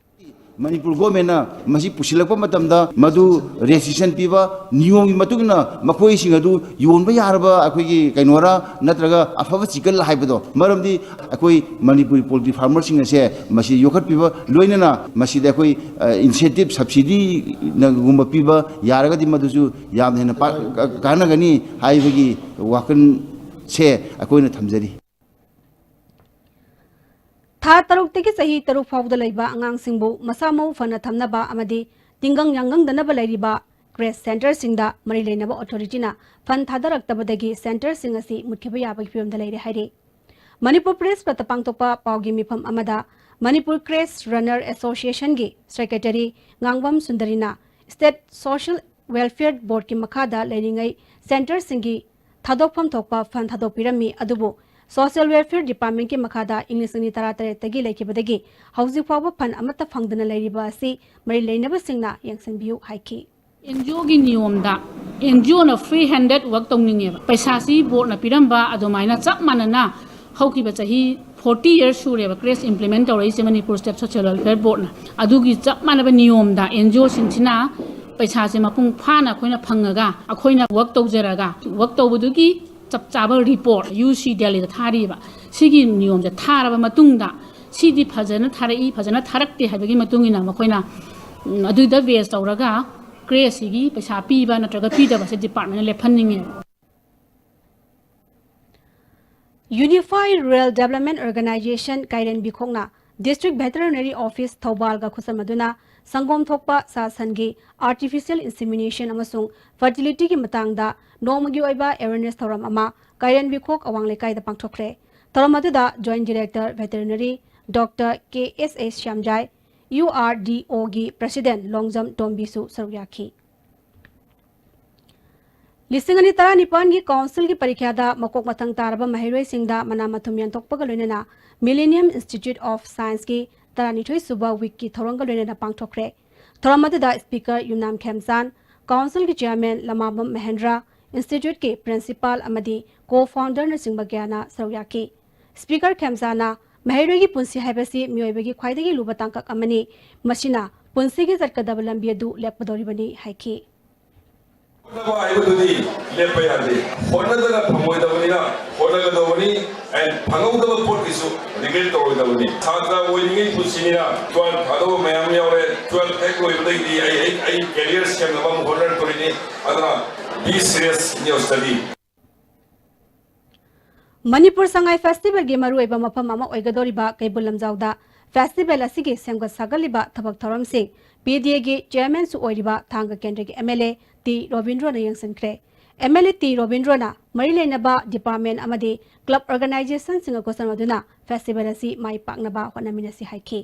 ꯃꯅꯤꯄꯨꯔ government ꯅ ꯃꯁꯤ ꯄꯨꯁꯤꯜꯂꯛꯄ ꯃꯇꯝꯗ ꯃꯗꯨ restriction ꯄꯤꯕ, ꯅꯤꯌꯣꯝꯒꯤ ꯃꯇꯨꯡ ꯏꯟꯅ ꯃꯈꯣꯏꯁꯤꯡ ꯑꯗꯨ ꯌꯣꯟꯕ ꯌꯥꯔꯕ ꯑꯩꯈꯣꯏꯒꯤ ꯀꯩꯅꯣꯔꯥ ꯅꯠꯇ꯭ꯔꯒ ꯑꯐꯕ chicken ꯂ ꯍꯥꯏꯕꯗꯣ, ꯃꯔꯝꯗꯤ ꯑꯩꯈꯣꯏ ꯃꯅꯤꯄꯨꯔꯤ poultry farmer ꯁꯤꯡ ꯑꯁꯦ ꯃꯁꯤ ꯌꯣꯛꯈꯠꯄꯤꯕ ꯂꯣꯏꯅꯅ ꯃꯁꯤꯗ ꯑꯩꯈꯣꯏ, ꯑ, incentive subsidy ꯅꯒꯨꯝꯕ ꯄꯤꯕ ꯌꯥꯔꯒꯗꯤ ꯃꯗꯨꯁꯨ ꯌꯥꯝꯅ ꯍꯦꯟꯅ ꯄꯥ-, ꯀꯥꯟꯅꯒꯅꯤ ꯍꯥꯏꯕꯒꯤ ꯋꯥꯈꯜ ꯁꯦ ꯑꯩꯈꯣꯏꯅ ꯊꯝꯖꯔꯤ꯫ ꯊꯥ ꯇꯔꯨꯛꯇꯒꯤ ꯆꯍꯤ ꯇꯔꯨꯛ ꯐꯥꯎꯕꯗ ꯂꯩꯕ ꯑꯉꯥꯡꯁꯤꯡꯕꯨ ꯃꯁꯥ ꯃꯎ ꯐꯅ ꯊꯝꯅꯕ ꯑꯃꯗꯤ ꯇꯤꯡꯒꯪ ꯌꯥꯡꯒꯪꯗꯅꯕ ꯂꯩꯔꯤꯕ ꯀ꯭ꯔꯦꯁ ꯁꯦꯟꯇꯔꯁꯤꯡꯗ ꯃꯔꯤ ꯂꯩꯅꯕ ꯑꯣꯊꯣꯔꯤꯇꯤꯅ ꯐꯟ ꯊꯥꯗꯔꯛꯇꯕꯗꯒꯤ ꯁꯦꯟꯇꯔꯁꯤꯡ ꯑꯁꯤ ꯃꯨꯠꯈꯤꯕ ꯌꯥꯕꯒꯤ ꯐꯤꯕꯝꯗ ꯂꯩꯔꯦ ꯍꯥꯏꯔꯤ꯫ ꯃꯅꯤꯄꯨꯔ ꯄ꯭ꯔꯦꯁ ꯀ꯭ꯂꯕꯇ ꯄꯥꯡꯊꯣꯛꯄ ꯄꯥꯎꯒꯤ ꯃꯤꯐꯝ ꯑꯃꯗ ꯃꯅꯤꯄꯨꯔ ꯀ꯭ꯔꯦꯁ ꯔꯟꯅꯔ ꯑꯦꯁꯣꯁꯤꯌꯦꯁꯟꯒꯤ ꯁꯦꯀ꯭ꯔꯦꯇꯔꯤ ꯉꯥꯡꯕꯝ ꯁꯨꯟꯗꯔꯤꯅ ꯁ꯭ꯇꯦꯠ ꯁꯣꯁꯤꯌꯦꯜ ꯋꯦꯜꯐꯤꯌꯔ ꯕꯣꯔꯗꯀꯤ ꯃꯈꯥꯗ ꯂꯩꯔꯤꯉꯩ ꯁꯦꯟꯇꯔꯁꯤꯡꯒꯤ ꯊꯥꯗꯣꯛꯐꯝ ꯊꯣꯛꯄ ꯐꯟ ꯊꯥꯗꯣꯛꯄꯤꯔꯝꯃꯤ, ꯑꯗꯨꯕꯨ ꯁꯣꯁꯤꯌꯦꯜ ꯋꯦꯜꯐꯤꯌꯔ ꯗꯤꯄꯥꯔꯠꯃꯦꯟꯠꯀꯤ ꯃꯈꯥꯗ ꯏꯪ ꯂꯤꯁꯤꯡ ꯑꯅꯤ ꯇꯔꯥꯇꯔꯦꯠꯇꯒꯤ ꯂꯩꯈꯤꯕꯗꯒꯤ ꯍꯧꯖꯤꯛ ꯐꯥꯎꯕ ꯐꯟ ꯑꯃꯠꯇ ꯐꯪꯗꯅ ꯂꯩꯔꯤꯕ ꯑꯁꯤ ꯃꯔꯤ ꯂꯩꯅꯕꯁꯤꯡꯅ ꯌꯦꯡꯁꯤꯟꯕꯤꯌꯨ ꯍꯥꯏꯈꯤ꯫ ꯑꯦꯟ ꯖꯤ ꯑꯣꯒꯤ ꯅꯤꯌꯣꯝꯗ ꯑꯦꯟ ꯖꯤ ꯑꯣꯅ ꯐ꯭ꯔꯤ ꯍꯦꯟꯗꯦꯗ ꯋꯥꯔꯛ ꯇꯧꯅꯤꯡꯉꯦꯕ꯫ ꯄꯩꯁꯥꯁꯤ ꯕꯣꯔꯗꯅ ꯄꯤꯔꯝꯕ ꯑꯗꯨꯃꯥꯏꯅ ꯆꯞ ꯃꯥꯟꯅꯅ ꯍꯧꯈꯤꯕ ꯆꯍꯤ ꯐꯣꯔꯇꯤ ꯌꯔꯁ ꯁꯨꯔꯦꯕ ꯀ꯭ꯔꯦꯁ ꯏꯝꯄ꯭ꯂꯤꯃꯦꯟꯠ ꯇꯧꯔꯛꯏꯁꯦ ꯃꯅꯤꯄꯨꯔ ꯁ꯭ꯇꯦꯠ ꯁꯣꯁꯤꯌꯦꯜ ꯋꯦꯜꯐꯤꯌꯔ ꯕꯣꯔꯗꯅ꯫ ꯑꯗꯨꯒꯤ ꯆꯞ ꯃꯥꯟꯅꯕ ꯅꯤꯌꯣꯝꯗ ꯑꯦꯟ ꯖꯤ ꯑꯣꯁꯤꯡꯁꯤꯅ ꯄꯩꯁꯥꯁꯦ ꯃꯄꯨꯡ ꯐꯥꯅ ꯑꯩꯈꯣꯏꯅ ꯐꯪꯉꯒ ꯑꯩꯈꯣꯏꯅ ꯋꯥꯔꯛ ꯇꯧꯖꯔꯒ ꯋꯥꯔꯛ ꯇꯧꯕꯗꯨꯒꯤ ꯆꯞ ꯆꯥꯕ ꯔꯤꯄꯣꯔꯠ ꯌꯨ ꯁꯤ ꯗꯦꯜꯂꯤꯗ ꯊꯥꯔꯤꯕ꯫ ꯁꯤꯒꯤ ꯅꯤꯌꯣꯝꯁꯦ ꯊꯥꯔꯕ ꯃꯇꯨꯡꯗ ꯁꯤꯗꯤ ꯐꯖꯅ ꯊꯥꯔꯛꯏ, ꯐꯖꯅ ꯊꯥꯔꯛꯇꯦ ꯍꯥꯏꯕꯒꯤ ꯃꯇꯨꯡ ꯏꯟꯅ ꯃꯈꯣꯏꯅ, ꯎꯝ, ꯑꯗꯨꯗ ꯕꯦꯖ ꯇꯧꯔꯒ ꯀ꯭ꯔꯦꯁꯁꯤꯒꯤ ꯄꯩꯁꯥ ꯄꯤꯕ ꯅꯠꯇ꯭ꯔꯒ ꯄꯤꯗꯕꯁꯦ ꯗꯤꯄꯥꯔꯠꯃꯦꯟꯅ ꯂꯦꯞꯍꯟꯅꯤꯡꯉꯦ꯫ Unified Rural Development Organization ꯀꯥꯏꯔꯦꯟꯕꯤꯈꯣꯛꯅ District Veterinary Office ꯊꯧꯕꯥꯜꯒ ꯈꯨꯠꯁꯝꯅꯗꯨꯅ ꯁꯪꯒꯣꯝ ꯊꯣꯛꯄ ꯁꯥ ꯁꯟꯒꯤ artificial insemination ꯑꯃꯁꯨꯡ fertility ꯒꯤ ꯃꯇꯥꯡꯗ ꯅꯣꯡꯃꯒꯤ ꯑꯣꯏꯕ awareness ꯊꯧꯔꯝ ꯑꯃ ꯀꯥꯏꯔꯦꯟꯕꯤꯈꯣꯛ ꯑꯋꯥꯡ ꯂꯩꯀꯥꯏꯗ ꯄꯥꯡꯊꯣꯛꯈ꯭ꯔꯦ꯫ ꯊꯧꯔꯝ ꯑꯗꯨꯗ Joint Director Veterinary Doctor ꯀꯦ ꯑꯦꯁ ꯑꯦꯁ ꯁ꯭ꯌꯥꯝꯖꯥꯏ, ꯌꯨ ꯑꯥꯔ ꯗꯤ ꯑꯣꯒꯤ President ꯂꯣꯡꯖꯝ ꯇꯣꯝꯕꯤꯁꯨ ꯁꯔꯨꯛ ꯌꯥꯈꯤ꯫ ꯂꯤꯁꯤꯡ ꯑꯅꯤ ꯇꯔꯥꯅꯤꯄꯥꯟꯒꯤ ꯀꯥꯎꯟꯁꯤꯜꯒꯤ ꯄꯔꯤꯈ꯭ꯌꯥꯗ ꯃꯀꯣꯛ ꯃꯊꯪ ꯇꯥꯔꯕ ꯃꯍꯩꯔꯣꯏꯁꯤꯡꯗ ꯃꯅꯥ ꯃꯊꯨꯝ ꯌꯦꯟꯊꯣꯛꯄꯒ ꯂꯣꯏꯅꯅ Millennium Institute of Science ꯀꯤ ꯇꯔꯥꯅꯤꯊꯣꯏ ꯁꯨꯕ ꯋꯤꯛꯀꯤ ꯊꯧꯔꯝꯒ ꯂꯣꯏꯅꯅ ꯄꯥꯡꯊꯣꯛꯈ꯭ꯔꯦ꯫ ꯊꯧꯔꯝ ꯑꯗꯨꯗ Speaker ꯌꯨꯝꯅꯥꯝ ꯈꯦꯝꯆꯥꯟ, ꯀꯥꯎꯟꯁꯤꯜꯒꯤ Chairman ꯂꯃꯥꯕꯝ ꯃꯍꯦꯟꯗ꯭ꯔ, Institute ꯀꯤ Principal ꯑꯃꯗꯤ Co-founder ꯅꯆꯤꯡꯕ ꯀꯌꯥꯅ ꯁꯔꯨꯛ ꯌꯥꯈꯤ꯫ Speaker ꯈꯦꯝꯆꯥꯟꯅ ꯃꯍꯩꯔꯣꯏꯒꯤ ꯄꯨꯟꯁꯤ ꯍꯥꯏꯕꯁꯤ ꯃꯤꯑꯣꯏꯕꯒꯤ ꯈ꯭ꯋꯥꯏꯗꯒꯤ ꯂꯨꯕ ꯇꯥꯡꯀꯛ ꯑꯃꯅꯤ, ꯃꯁꯤꯅ ꯄꯨꯟꯁꯤꯒꯤ ꯆꯠꯀꯗꯕ ꯂꯝꯕꯤ ꯑꯗꯨ ꯂꯦꯞꯀꯗꯧꯔꯤꯕꯅꯤ ꯍꯥꯏꯈꯤ꯫ ꯍꯣꯠꯅꯕ ꯍꯥꯏꯕꯗꯨꯗꯤ ꯂꯦꯞꯄ ꯌꯥꯗꯦ꯫ ꯍꯣꯠꯅꯗꯅ ꯐꯪꯉꯣꯏꯗꯕꯅꯤꯅ ꯍꯣꯠꯅꯒꯗꯧꯕꯅꯤ꯫ And ꯐꯪꯍꯧꯗꯕ ꯄꯣꯠꯀꯤꯁꯨ regret ꯇꯧꯔꯣꯏꯗꯕꯅꯤ꯫ ꯁꯥꯇ꯭ꯔ ꯑꯣꯏꯔꯤꯉꯩ ꯄꯨꯟꯁꯤꯅꯤꯅ twelve ꯊꯥꯗꯧꯕ ꯃꯌꯥꯝ ꯌꯥꯎꯔꯦ꯫ Twelve ꯍꯦꯛ ꯂꯣꯏꯕꯗꯒꯤꯗꯤ ꯑꯩ, ꯑꯩ, ꯑꯩ career ꯁꯦꯝꯅꯕ ꯑꯃꯨꯛ ꯍꯣꯠꯅꯔꯛꯇꯣꯔꯤꯅꯤ꯫ ꯑꯗꯨꯅ be serious in your study꯫ Manipur Sangai ꯐꯦꯁꯇꯤꯚꯦꯜꯒꯤ ꯃꯔꯨꯑꯣꯏꯕ ꯃꯐꯝ ꯑꯃ ꯑꯣꯏꯒꯗꯧꯔꯤꯕ ꯀꯩꯕꯨꯜ ꯂꯝꯖꯥꯎꯗ ꯐꯦꯁꯇꯤꯚꯦꯜ ꯑꯁꯤꯒꯤ ꯁꯦꯝꯒꯠ ꯁꯥꯒꯠꯂꯤꯕ ꯊꯕꯛ ꯊꯧꯔꯝꯁꯤꯡ ꯄꯤ ꯗꯤ ꯑꯦꯒꯤ ꯆꯤꯌꯔꯃꯦꯟꯁꯨ ꯑꯣꯏꯔꯤꯕ ꯊꯥꯡꯒ ꯀꯦꯟꯗ꯭ꯔꯒꯤ ꯑꯦꯝ ꯑꯦꯜ ꯑꯦ ꯇꯤ ꯔꯣꯕꯤꯟꯗ꯭ꯔꯣꯅ ꯌꯦꯡꯁꯤꯟꯈ꯭ꯔꯦ꯫ ꯑꯦꯝ ꯑꯦꯜ ꯑꯦ ꯇꯤ ꯔꯣꯕꯤꯟꯗ꯭ꯔꯣꯅ ꯃꯔꯤ ꯂꯩꯅꯕ ꯗꯤꯄꯥꯔꯠꯃꯦꯟ ꯑꯃꯗꯤ ꯀ꯭ꯂꯕ ꯑꯣꯔꯒꯅꯥꯏꯖꯦꯁꯟꯁꯤꯡꯒ ꯈꯨꯠꯁꯝꯅꯗꯨꯅ ꯐꯦꯁꯇꯤꯚꯦꯜ ꯑꯁꯤ ꯃꯥꯏ ꯄꯥꯛꯅꯕ ꯍꯣꯠꯅꯃꯤꯟꯅꯁꯤ ꯍꯥꯏꯈꯤ꯫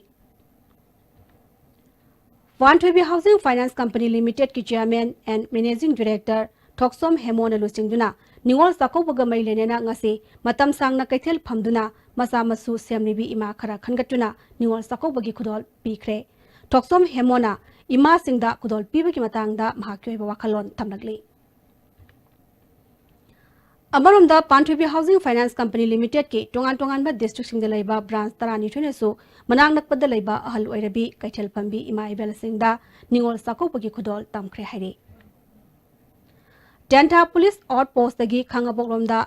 ꯄꯥꯟꯊꯣꯏꯕꯤ ꯍꯥꯎꯁꯤꯡ ꯐꯥꯏꯅꯥꯟꯁ ꯀꯝꯄꯅꯤ ꯂꯤꯃꯤꯇꯦꯗꯀꯤ chairman and managing director Thokchom ꯍꯦꯃꯣꯅ ꯂꯨꯆꯤꯡꯗꯨꯅ ꯅꯤꯉꯣꯜ ꯆꯥꯛꯀꯧꯕꯒ ꯃꯔꯤ ꯂꯩꯅꯅ ꯉꯁꯤ ꯃꯇꯝ ꯁꯥꯡꯅ ꯀꯩꯊꯦꯜ ꯐꯝꯗꯨꯅ ꯃꯆꯥ ꯃꯁꯨ ꯁꯦꯝꯂꯤꯕꯤ ꯏꯃꯥ ꯈꯔ ꯈꯟꯒꯠꯇꯨꯅ ꯅꯤꯉꯣꯜ ꯆꯥꯛꯀꯧꯕꯒꯤ ꯈꯨꯗꯣꯜ ꯄꯤꯈ꯭ꯔꯦ꯫ ꯊꯣꯛꯆꯣꯝ ꯍꯦꯃꯣꯅ ꯏꯃꯥꯁꯤꯡꯗ ꯈꯨꯗꯣꯜ ꯄꯤꯕꯒꯤ ꯃꯇꯥꯡꯗ ꯃꯍꯥꯛꯀꯤ ꯑꯣꯏꯕ ꯋꯥꯈꯜꯂꯣꯟ ꯊꯝꯂꯛꯂꯤ꯫ ꯑꯃꯔꯣꯝꯗ ꯄꯥꯟꯊꯣꯏꯕꯤ ꯍꯥꯎꯁꯤꯡ ꯐꯥꯏꯅꯥꯟꯁ ꯀꯝꯄꯅꯤ ꯂꯤꯃꯤꯇꯦꯗꯀꯤ ꯇꯣꯉꯥꯟ ꯇꯣꯉꯥꯟꯕ ꯗꯤꯁꯇ꯭ꯔꯤꯛꯁꯤꯡꯗ ꯂꯩꯕ ꯕ꯭ꯔꯥꯟꯁ ꯇꯔꯥꯅꯤꯊꯣꯏꯅꯁꯨ ꯃꯅꯥꯛ ꯅꯛꯄꯗ ꯂꯩꯕ ꯑꯍꯜ ꯑꯣꯏꯔꯕꯤ ꯀꯩꯊꯦꯜ ꯐꯝꯕꯤ ꯏꯃꯥ ꯏꯕꯦꯜꯁꯤꯡꯗ ꯅꯤꯉꯣꯜ ꯆꯥꯛꯀꯧꯕꯒꯤ ꯈꯨꯗꯣꯜ ꯇꯝꯈ꯭ꯔꯦ ꯍꯥꯏꯔꯤ꯫ ꯇꯦꯟꯊꯥ ꯄꯨꯂꯤꯁ ꯑꯥꯎꯠ ꯄꯣꯁꯇꯒꯤ ꯈꯥꯉꯕꯣꯛꯂꯣꯝꯗ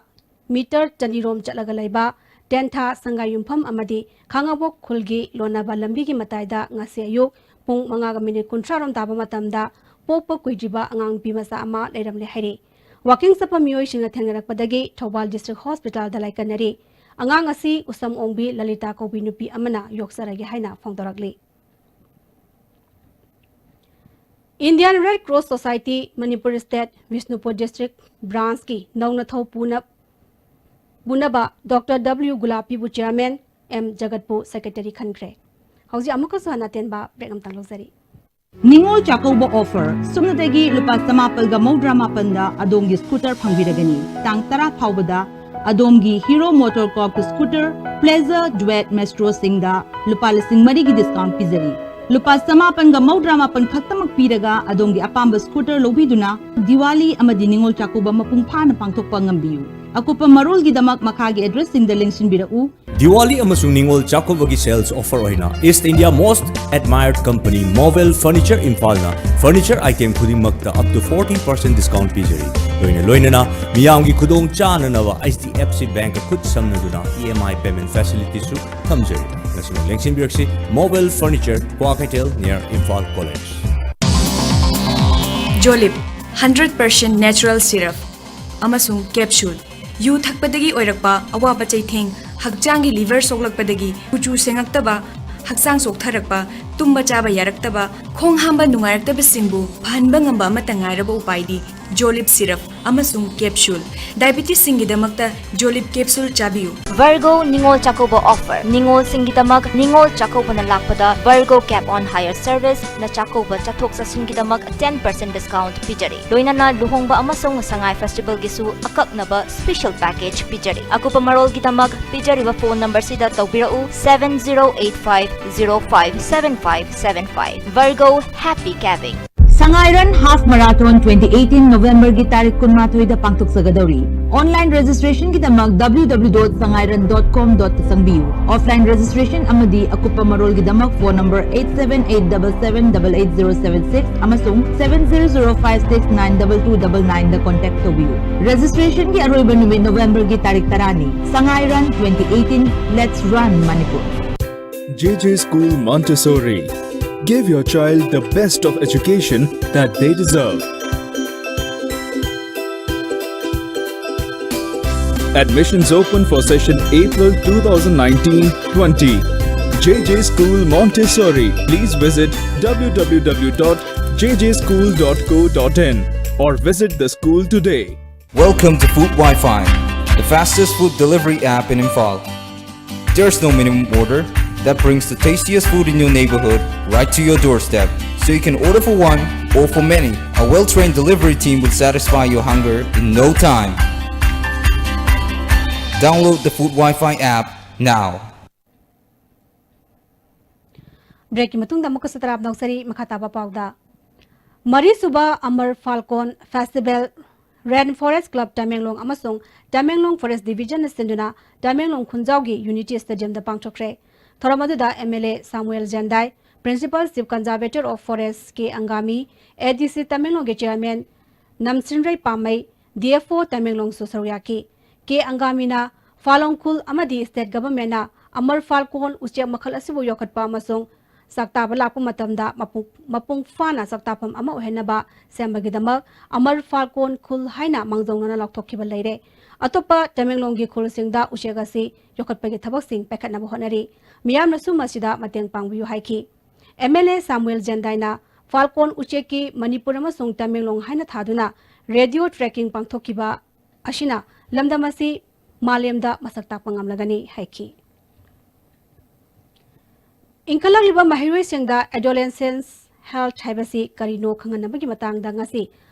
ꯃꯤꯇꯔ ꯆꯅꯤꯔꯣꯝ ꯆꯠꯂꯒ ꯂꯩꯕ ꯇꯦꯟꯊꯥ ꯁꯪꯒꯥꯏ ꯌꯨꯝꯐꯝ ꯑꯃꯗꯤ ꯈꯥꯉꯕꯣꯛ ꯈꯨꯜꯒꯤ ꯂꯣꯟꯅꯕ ꯂꯝꯕꯤꯒꯤ ꯃꯇꯥꯏꯗ ꯉꯁꯤ ꯑꯌꯨꯛ ꯄꯨꯡ ꯃꯉꯥꯒ ꯃꯤꯅꯤꯠ ꯀꯨꯟꯊ꯭ꯔꯥꯔꯣꯝ ꯇꯥꯕ ꯃꯇꯝꯗ ꯄꯣꯛꯄ ꯀꯨꯏꯗ꯭ꯔꯤꯕ ꯑꯉꯥꯡ ꯅꯨꯄꯤ ꯃꯆꯥ ꯑꯃ ꯂꯩꯔꯝꯂꯦ ꯍꯥꯏꯔꯤ꯫ ꯋꯥꯀꯤꯡ ꯆꯠꯄ ꯃꯤꯑꯣꯏꯁꯤꯡꯅ ꯊꯦꯡꯅꯔꯛꯄꯗꯒꯤ ꯊꯧꯕꯥꯜ ꯗꯤꯁꯇ꯭ꯔꯤꯛ ꯍꯣꯁꯄꯤꯇꯥꯜꯗ ꯂꯥꯏꯀꯠꯅꯔꯤ꯫ ꯑꯉꯥꯡ ꯑꯁꯤ ꯎꯁꯝ ꯑꯣꯡꯕꯤ ꯂꯂꯤꯇꯥ ꯀꯧꯕꯤ ꯅꯨꯄꯤ ꯑꯃꯅ ꯌꯣꯛꯆꯔꯒꯦ ꯍꯥꯏꯅ ꯐꯣꯡꯗꯣꯔꯛꯂꯤ꯫ Indian red cross society Manipur state Bishnupur district ꯕ꯭ꯔꯥꯟꯁꯀꯤ ꯅꯧꯅ ꯊꯧ ꯄꯨꯅ-, ꯄꯨꯅꯕ ꯗꯣꯛꯇꯔ ꯗꯕ꯭ꯂꯤꯎ ꯒꯨꯂꯥꯄꯤꯕꯨ ꯆꯤꯌꯔꯃꯦꯟ, ꯑꯦꯝ ꯖꯒꯠꯄꯨ ꯁꯦꯀ꯭ꯔꯦꯇꯔꯤ ꯈꯟꯈ꯭ꯔꯦ꯫ ꯍꯧꯖꯤꯛ ꯑꯃꯨꯛꯀꯁꯨ ꯍꯟꯅ ꯑꯇꯦꯟꯕ ꯕ꯭ꯔꯦꯛ ꯑꯃꯇꯪ ꯂꯧꯖꯔꯤ꯫ ꯅꯤꯉꯣꯜ ꯆꯥꯛꯀꯧꯕ ꯑꯣꯐꯔ, ꯁꯨꯞꯅꯇꯒꯤ ꯂꯨꯄꯥ ꯆꯃꯥꯄꯜꯒ ꯃꯧꯗ꯭ꯔꯥ ꯃꯥꯄꯟꯗ ꯑꯗꯣꯝꯒꯤ ꯁ꯭ꯀꯨꯇꯔ ꯐꯪꯕꯤꯔꯒꯅꯤ꯫ ꯇꯥꯡ ꯇꯔꯥ ꯐꯥꯎꯕꯗ ꯑꯗꯣꯝꯒꯤ ꯍꯤꯔꯣ ꯃꯣꯇꯣꯔ ꯀꯣꯔꯞꯀꯤ ꯁ꯭ꯀꯨꯇꯔ, ꯄ꯭ꯂꯦꯖꯔ, ꯗ꯭ꯋꯦꯠ, ꯃꯦꯁꯇ꯭ꯔꯣꯁꯤꯡꯗ ꯂꯨꯄꯥ ꯂꯤꯁꯤꯡ ꯃꯔꯤꯒꯤ ꯗꯤꯁꯀꯥꯎꯟ ꯄꯤꯖꯔꯤ꯫ ꯂꯨꯄꯥ ꯆꯃꯥꯄꯟꯒ ꯃꯧꯗ꯭ꯔꯥ ꯃꯥꯄꯟ ꯈꯛꯇꯃꯛ ꯄꯤꯔꯒ ꯑꯗꯣꯝꯒꯤ ꯑꯄꯥꯝꯕ ꯁ꯭ꯀꯨꯇꯔ ꯂꯧꯕꯤꯗꯨꯅ ꯗꯤꯋꯥꯂꯤ ꯑꯃꯗꯤ ꯅꯤꯉꯣꯜ ꯆꯥꯛꯀꯧꯕ ꯃꯄꯨꯡ ꯐꯥꯅ ꯄꯥꯡꯊꯣꯛꯄ ꯉꯝꯕꯤꯌꯨ꯫ ꯑꯀꯨꯞꯄ ꯃꯔꯣꯜꯒꯤꯗꯃꯛ ꯃꯈꯥꯒꯤ ꯑꯦꯗ꯭ꯔꯦꯁꯁꯤꯡꯗ ꯂꯦꯡꯁꯤꯟꯕꯤꯔꯛꯎ꯫ ꯗꯤꯋꯥꯂꯤ ꯑꯃꯁꯨꯡ ꯅꯤꯉꯣꯜ ꯆꯥꯛꯀꯧꯕꯒꯤ ꯁꯦꯜꯁ ꯑꯣꯐꯔ ꯑꯣꯏꯅ East India most admired company Movel Furniture ꯏꯝꯐꯥꯜꯅ ꯐꯔꯅꯤꯆꯔ ꯑꯥꯏꯇꯦꯝ ꯈꯨꯗꯤꯡꯃꯛꯇ up to forty percent discount ꯄꯤꯖꯔꯤ꯫ ꯂꯣꯏꯅ ꯂꯣꯏꯅꯅ ꯃꯤꯌꯥꯝꯒꯤ ꯈꯨꯗꯣꯡ ꯆꯥꯅꯅꯕ ꯑꯩꯆ ꯗꯤ ꯑꯦꯐ ꯁꯤ ꯕꯦꯡꯛꯀ ꯈꯨꯠ ꯁꯝꯅꯗꯨꯅ ꯏ ꯑꯦꯝ ꯑꯥꯏ ꯄꯦꯃꯦꯟꯠ ꯐꯦꯁꯤꯂꯤꯇꯤꯁꯨ ꯊꯝꯖꯔꯤ꯫ ꯉꯁꯤꯃꯛ ꯂꯦꯡꯁꯤꯟꯕꯤꯔꯛꯁꯤ Movel furniture, Kwakeithel, near Imphal college. ꯖꯣꯂꯤꯞ, hundred percent natural syrup ꯑꯃꯁꯨꯡ capsule꯫ ꯌꯨ ꯊꯛꯄꯗꯒꯤ ꯑꯣꯏꯔꯛꯄ ꯑꯋꯥꯕ ꯆꯩꯊꯦꯡ, ꯍꯛꯆꯥꯡꯒꯤ ꯂꯤꯚꯔ ꯁꯣꯛꯂꯛꯄꯗꯒꯤ ꯀꯨꯆꯨ ꯁꯦꯡꯉꯛꯇꯕ, ꯍꯛꯆꯥꯡ ꯆꯣꯛꯊꯔꯛꯄ, ꯇꯨꯝꯕ ꯆꯥꯕ ꯌꯥꯔꯛꯇꯕ, ꯈꯣꯡ ꯍꯥꯝꯕ ꯅꯨꯡꯉꯥꯏꯔꯛꯇꯕꯁꯤꯡꯕꯨ ꯐꯍꯟꯕ ꯉꯝꯕ ꯑꯃꯠꯇ ꯉꯥꯏꯔꯕ ꯎꯄꯥꯏꯗꯤ ꯖꯣꯂꯤꯞ ꯁꯤꯔꯞ ꯑꯃꯁꯨꯡ capsule. ꯗꯥꯏꯕꯤꯇꯤꯁꯁꯤꯡꯒꯤꯗꯃꯛꯇ ꯖꯣꯂꯤꯞ capsule ꯆꯥꯕꯤꯌꯨ꯫ ꯚꯔꯒꯣ Ningol Chakkouba offer. ꯅꯤꯉꯣꯜꯁꯤꯡꯒꯤꯗꯃꯛ ꯅꯤꯉꯣꯜ ꯆꯥꯛꯀꯧꯕꯅ ꯂꯥꯛꯄꯗ ꯚꯔꯒꯣ ꯀꯦꯞ ꯑꯣꯟ ꯍꯥꯌꯔ ꯁꯔꯚꯤꯁꯅ ꯆꯥꯛꯀꯧꯕ ꯆꯠꯊꯣꯛ ꯆꯠꯁꯤꯟꯒꯤꯗꯃꯛ ten percent discount ꯄꯤꯖꯔꯤ꯫ ꯂꯣꯏꯅꯅ ꯂꯨꯍꯣꯡꯕ ꯑꯃꯁꯨꯡ ꯁꯉꯥꯏ ꯐꯦꯁꯇꯤꯚꯦꯜꯒꯤꯁꯨ ꯑꯀꯛꯅꯕ special package ꯄꯤꯖꯔꯤ꯫ ꯑꯀꯨꯞꯄ ꯃꯔꯣꯜꯒꯤꯗꯃꯛ ꯄꯤꯖꯔꯤꯕ ꯐꯣꯟ ꯅꯝꯕꯔꯁꯤꯗ ꯇꯧꯕꯤꯔꯛꯎ, seven zero eight five zero five seven five seven five꯫ Virgo, happy cabin! Sangairan half marathon twenty eighteen ꯅꯣꯚꯦꯝꯕꯔꯒꯤ ꯇꯥꯔꯤꯛ ꯀꯨꯟꯃꯥꯊꯣꯏꯗ ꯄꯥꯡꯊꯣꯛꯆꯒꯗꯧꯔꯤ꯫ ꯑꯣꯟꯂꯥꯏꯟ ꯔꯦꯖꯤꯁꯇ꯭ꯔꯦꯁꯟꯒꯤꯗꯃꯛ W W W dot sangairan dot com dot ꯆꯪꯕꯤꯌꯨ꯫ ꯑꯣꯐꯂꯥꯏꯟ ꯔꯦꯖꯤꯁꯇ꯭ꯔꯦꯁꯟ ꯑꯃꯗꯤ ꯑꯀꯨꯞꯄ ꯃꯔꯣꯜꯒꯤꯗꯃꯛ phone number eight seven eight double seven double eight zero seven six ꯑꯃꯁꯨꯡ seven zero zero five six nine double two double nine ꯗ contact ꯇꯧꯕꯤꯌꯨ꯫ ꯔꯦꯖꯤꯁꯇ꯭ꯔꯦꯁꯟꯒꯤ ꯑꯔꯣꯏꯕ ꯅꯨꯃꯤꯠ ꯅꯣꯚꯦꯝꯕꯔꯒꯤ ꯇꯥꯔꯤꯛ ꯇꯔꯥꯅꯤ꯫ Sangairan twenty eighteen, let's run Manipur! J J School Montessori. Give your child the best of education that they deserve. Admissions open for session April two thousand nineteen twenty. J J School Montessori. Please visit W W W dot J J school dot co dot in or visit the school today. Welcome to Food Wi-Fi, the fastest food delivery app in Imphal. There's no minimum order that brings the tastiest food in your neighborhood right to your doorstep, so you can order for one or for many. A well-trained delivery team will satisfy your hunger in no time. Download the Food Wi-Fi app now. ꯕ꯭ꯔꯦꯛꯀꯤ ꯃꯇꯨꯡꯗ ꯑꯃꯨꯛꯀꯁꯨ ꯇꯔꯥꯝꯅ ꯑꯣꯛꯆꯔꯤ꯫ ꯃꯈꯥ ꯇꯥꯕ ꯄꯥꯎꯗ, ꯃꯔꯤꯁꯨꯕ ꯑꯃꯔ ꯐꯥꯜꯀꯣꯟ festival, ꯔꯦꯟ forest club Tamenglong ꯑꯃꯁꯨꯡ Tamenglong forest ꯗꯤꯚꯤꯖꯟꯅ ꯁꯤꯟꯗꯨꯅ Tamenglong ꯈꯨꯟꯖꯥꯎꯒꯤ unity ꯁ꯭ꯇꯦꯗꯤꯌꯝꯗ ꯄꯥꯡꯊꯣꯛꯈ꯭ꯔꯦ꯫ ꯊꯧꯔꯝ ꯑꯗꯨꯗ M L A Samuel Jendai, Principal Chief Conservator of Forest K Angami, A D C ꯇꯃꯦꯡꯂꯣꯡꯒꯤ chairman Namsinrei Pammei, D F O ꯇꯃꯦꯡꯂꯣꯡꯁꯨ ꯁꯔꯨꯛ ꯌꯥꯈꯤ꯫ ꯀꯦ ꯑꯪꯒꯥꯃꯤꯅ ꯐꯥꯂꯣꯡ ꯈꯨꯜ ꯑꯃꯗꯤ ꯁ꯭ꯇꯦꯠ ꯒꯚꯔꯟꯃꯦꯟꯠꯅ ꯑꯃꯔ ꯐꯥꯜꯀꯣꯟ ꯎꯆꯦꯛ ꯃꯈꯜ ꯑꯁꯤꯕꯨ ꯌꯣꯛꯈꯠꯄ ꯑꯃꯁꯨꯡ ꯆꯥꯛꯇꯥꯕ ꯂꯥꯛꯄ ꯃꯇꯝꯗ ꯃꯄꯨꯡ, ꯃꯄꯨꯡ ꯐꯥꯅ ꯆꯥꯛꯇꯥꯐꯝ ꯑꯃ ꯑꯣꯏꯍꯟꯅꯕ ꯁꯦꯝꯕꯒꯤꯗꯃꯛ ꯑꯃꯔ ꯐꯥꯜꯀꯣꯟ ꯈꯨꯜ ꯍꯥꯏꯅ ꯃꯥꯡꯖꯧꯅꯅ ꯂꯥꯎꯊꯣꯛꯈꯤꯕ ꯂꯩꯔꯦ꯫ ꯑꯇꯣꯞꯄ ꯇꯃꯦꯡꯂꯣꯡꯒꯤ ꯈꯨꯜꯁꯤꯡꯗ ꯎꯆꯦꯛ ꯑꯁꯤ ꯌꯣꯛꯈꯠꯄꯒꯤ ꯊꯕꯛꯁꯤꯡ ꯄꯥꯏꯈꯠꯅꯕ ꯍꯣꯠꯅꯔꯤ꯫ ꯃꯤꯌꯥꯝꯅꯁꯨ ꯃꯁꯤꯗ ꯃꯇꯦꯡ ꯄꯥꯡꯕꯤꯌꯨ ꯍꯥꯏꯈꯤ꯫ ꯑꯦꯝ ꯑꯦꯜ ꯑꯦ ꯁꯥꯃꯨꯑꯦꯜ ꯖꯦꯟꯗꯥꯏꯅ ꯐꯥꯜꯀꯣꯟ ꯎꯆꯦꯛꯀꯤ ꯃꯅꯤꯄꯨꯔ ꯑꯃꯁꯨꯡ ꯇꯃꯦꯡꯂꯣꯡ ꯍꯥꯏꯅ ꯊꯥꯗꯨꯅ ꯔꯦꯗꯤꯑꯣ ꯇ꯭ꯔꯦꯀꯤꯡ ꯄꯥꯡꯊꯣꯛꯈꯤꯕ ꯑꯁꯤꯅ ꯂꯝꯗꯝ ꯑꯁꯤ ꯃꯥꯂꯦꯝꯗ ꯃꯁꯛ ꯇꯥꯛꯄ ꯉꯝꯂꯒꯅꯤ ꯍꯥꯏꯈꯤ꯫ ꯏꯟꯈꯠꯂꯛꯂꯤꯕ ꯃꯍꯩꯔꯣꯏꯁꯤꯡꯗ adolescence health ꯍꯥꯏꯕꯁꯤ ꯀꯔꯤꯅꯣ ꯈꯪꯍꯟꯅꯕꯒꯤ ꯃꯇꯥꯡꯗ ꯉꯁꯤ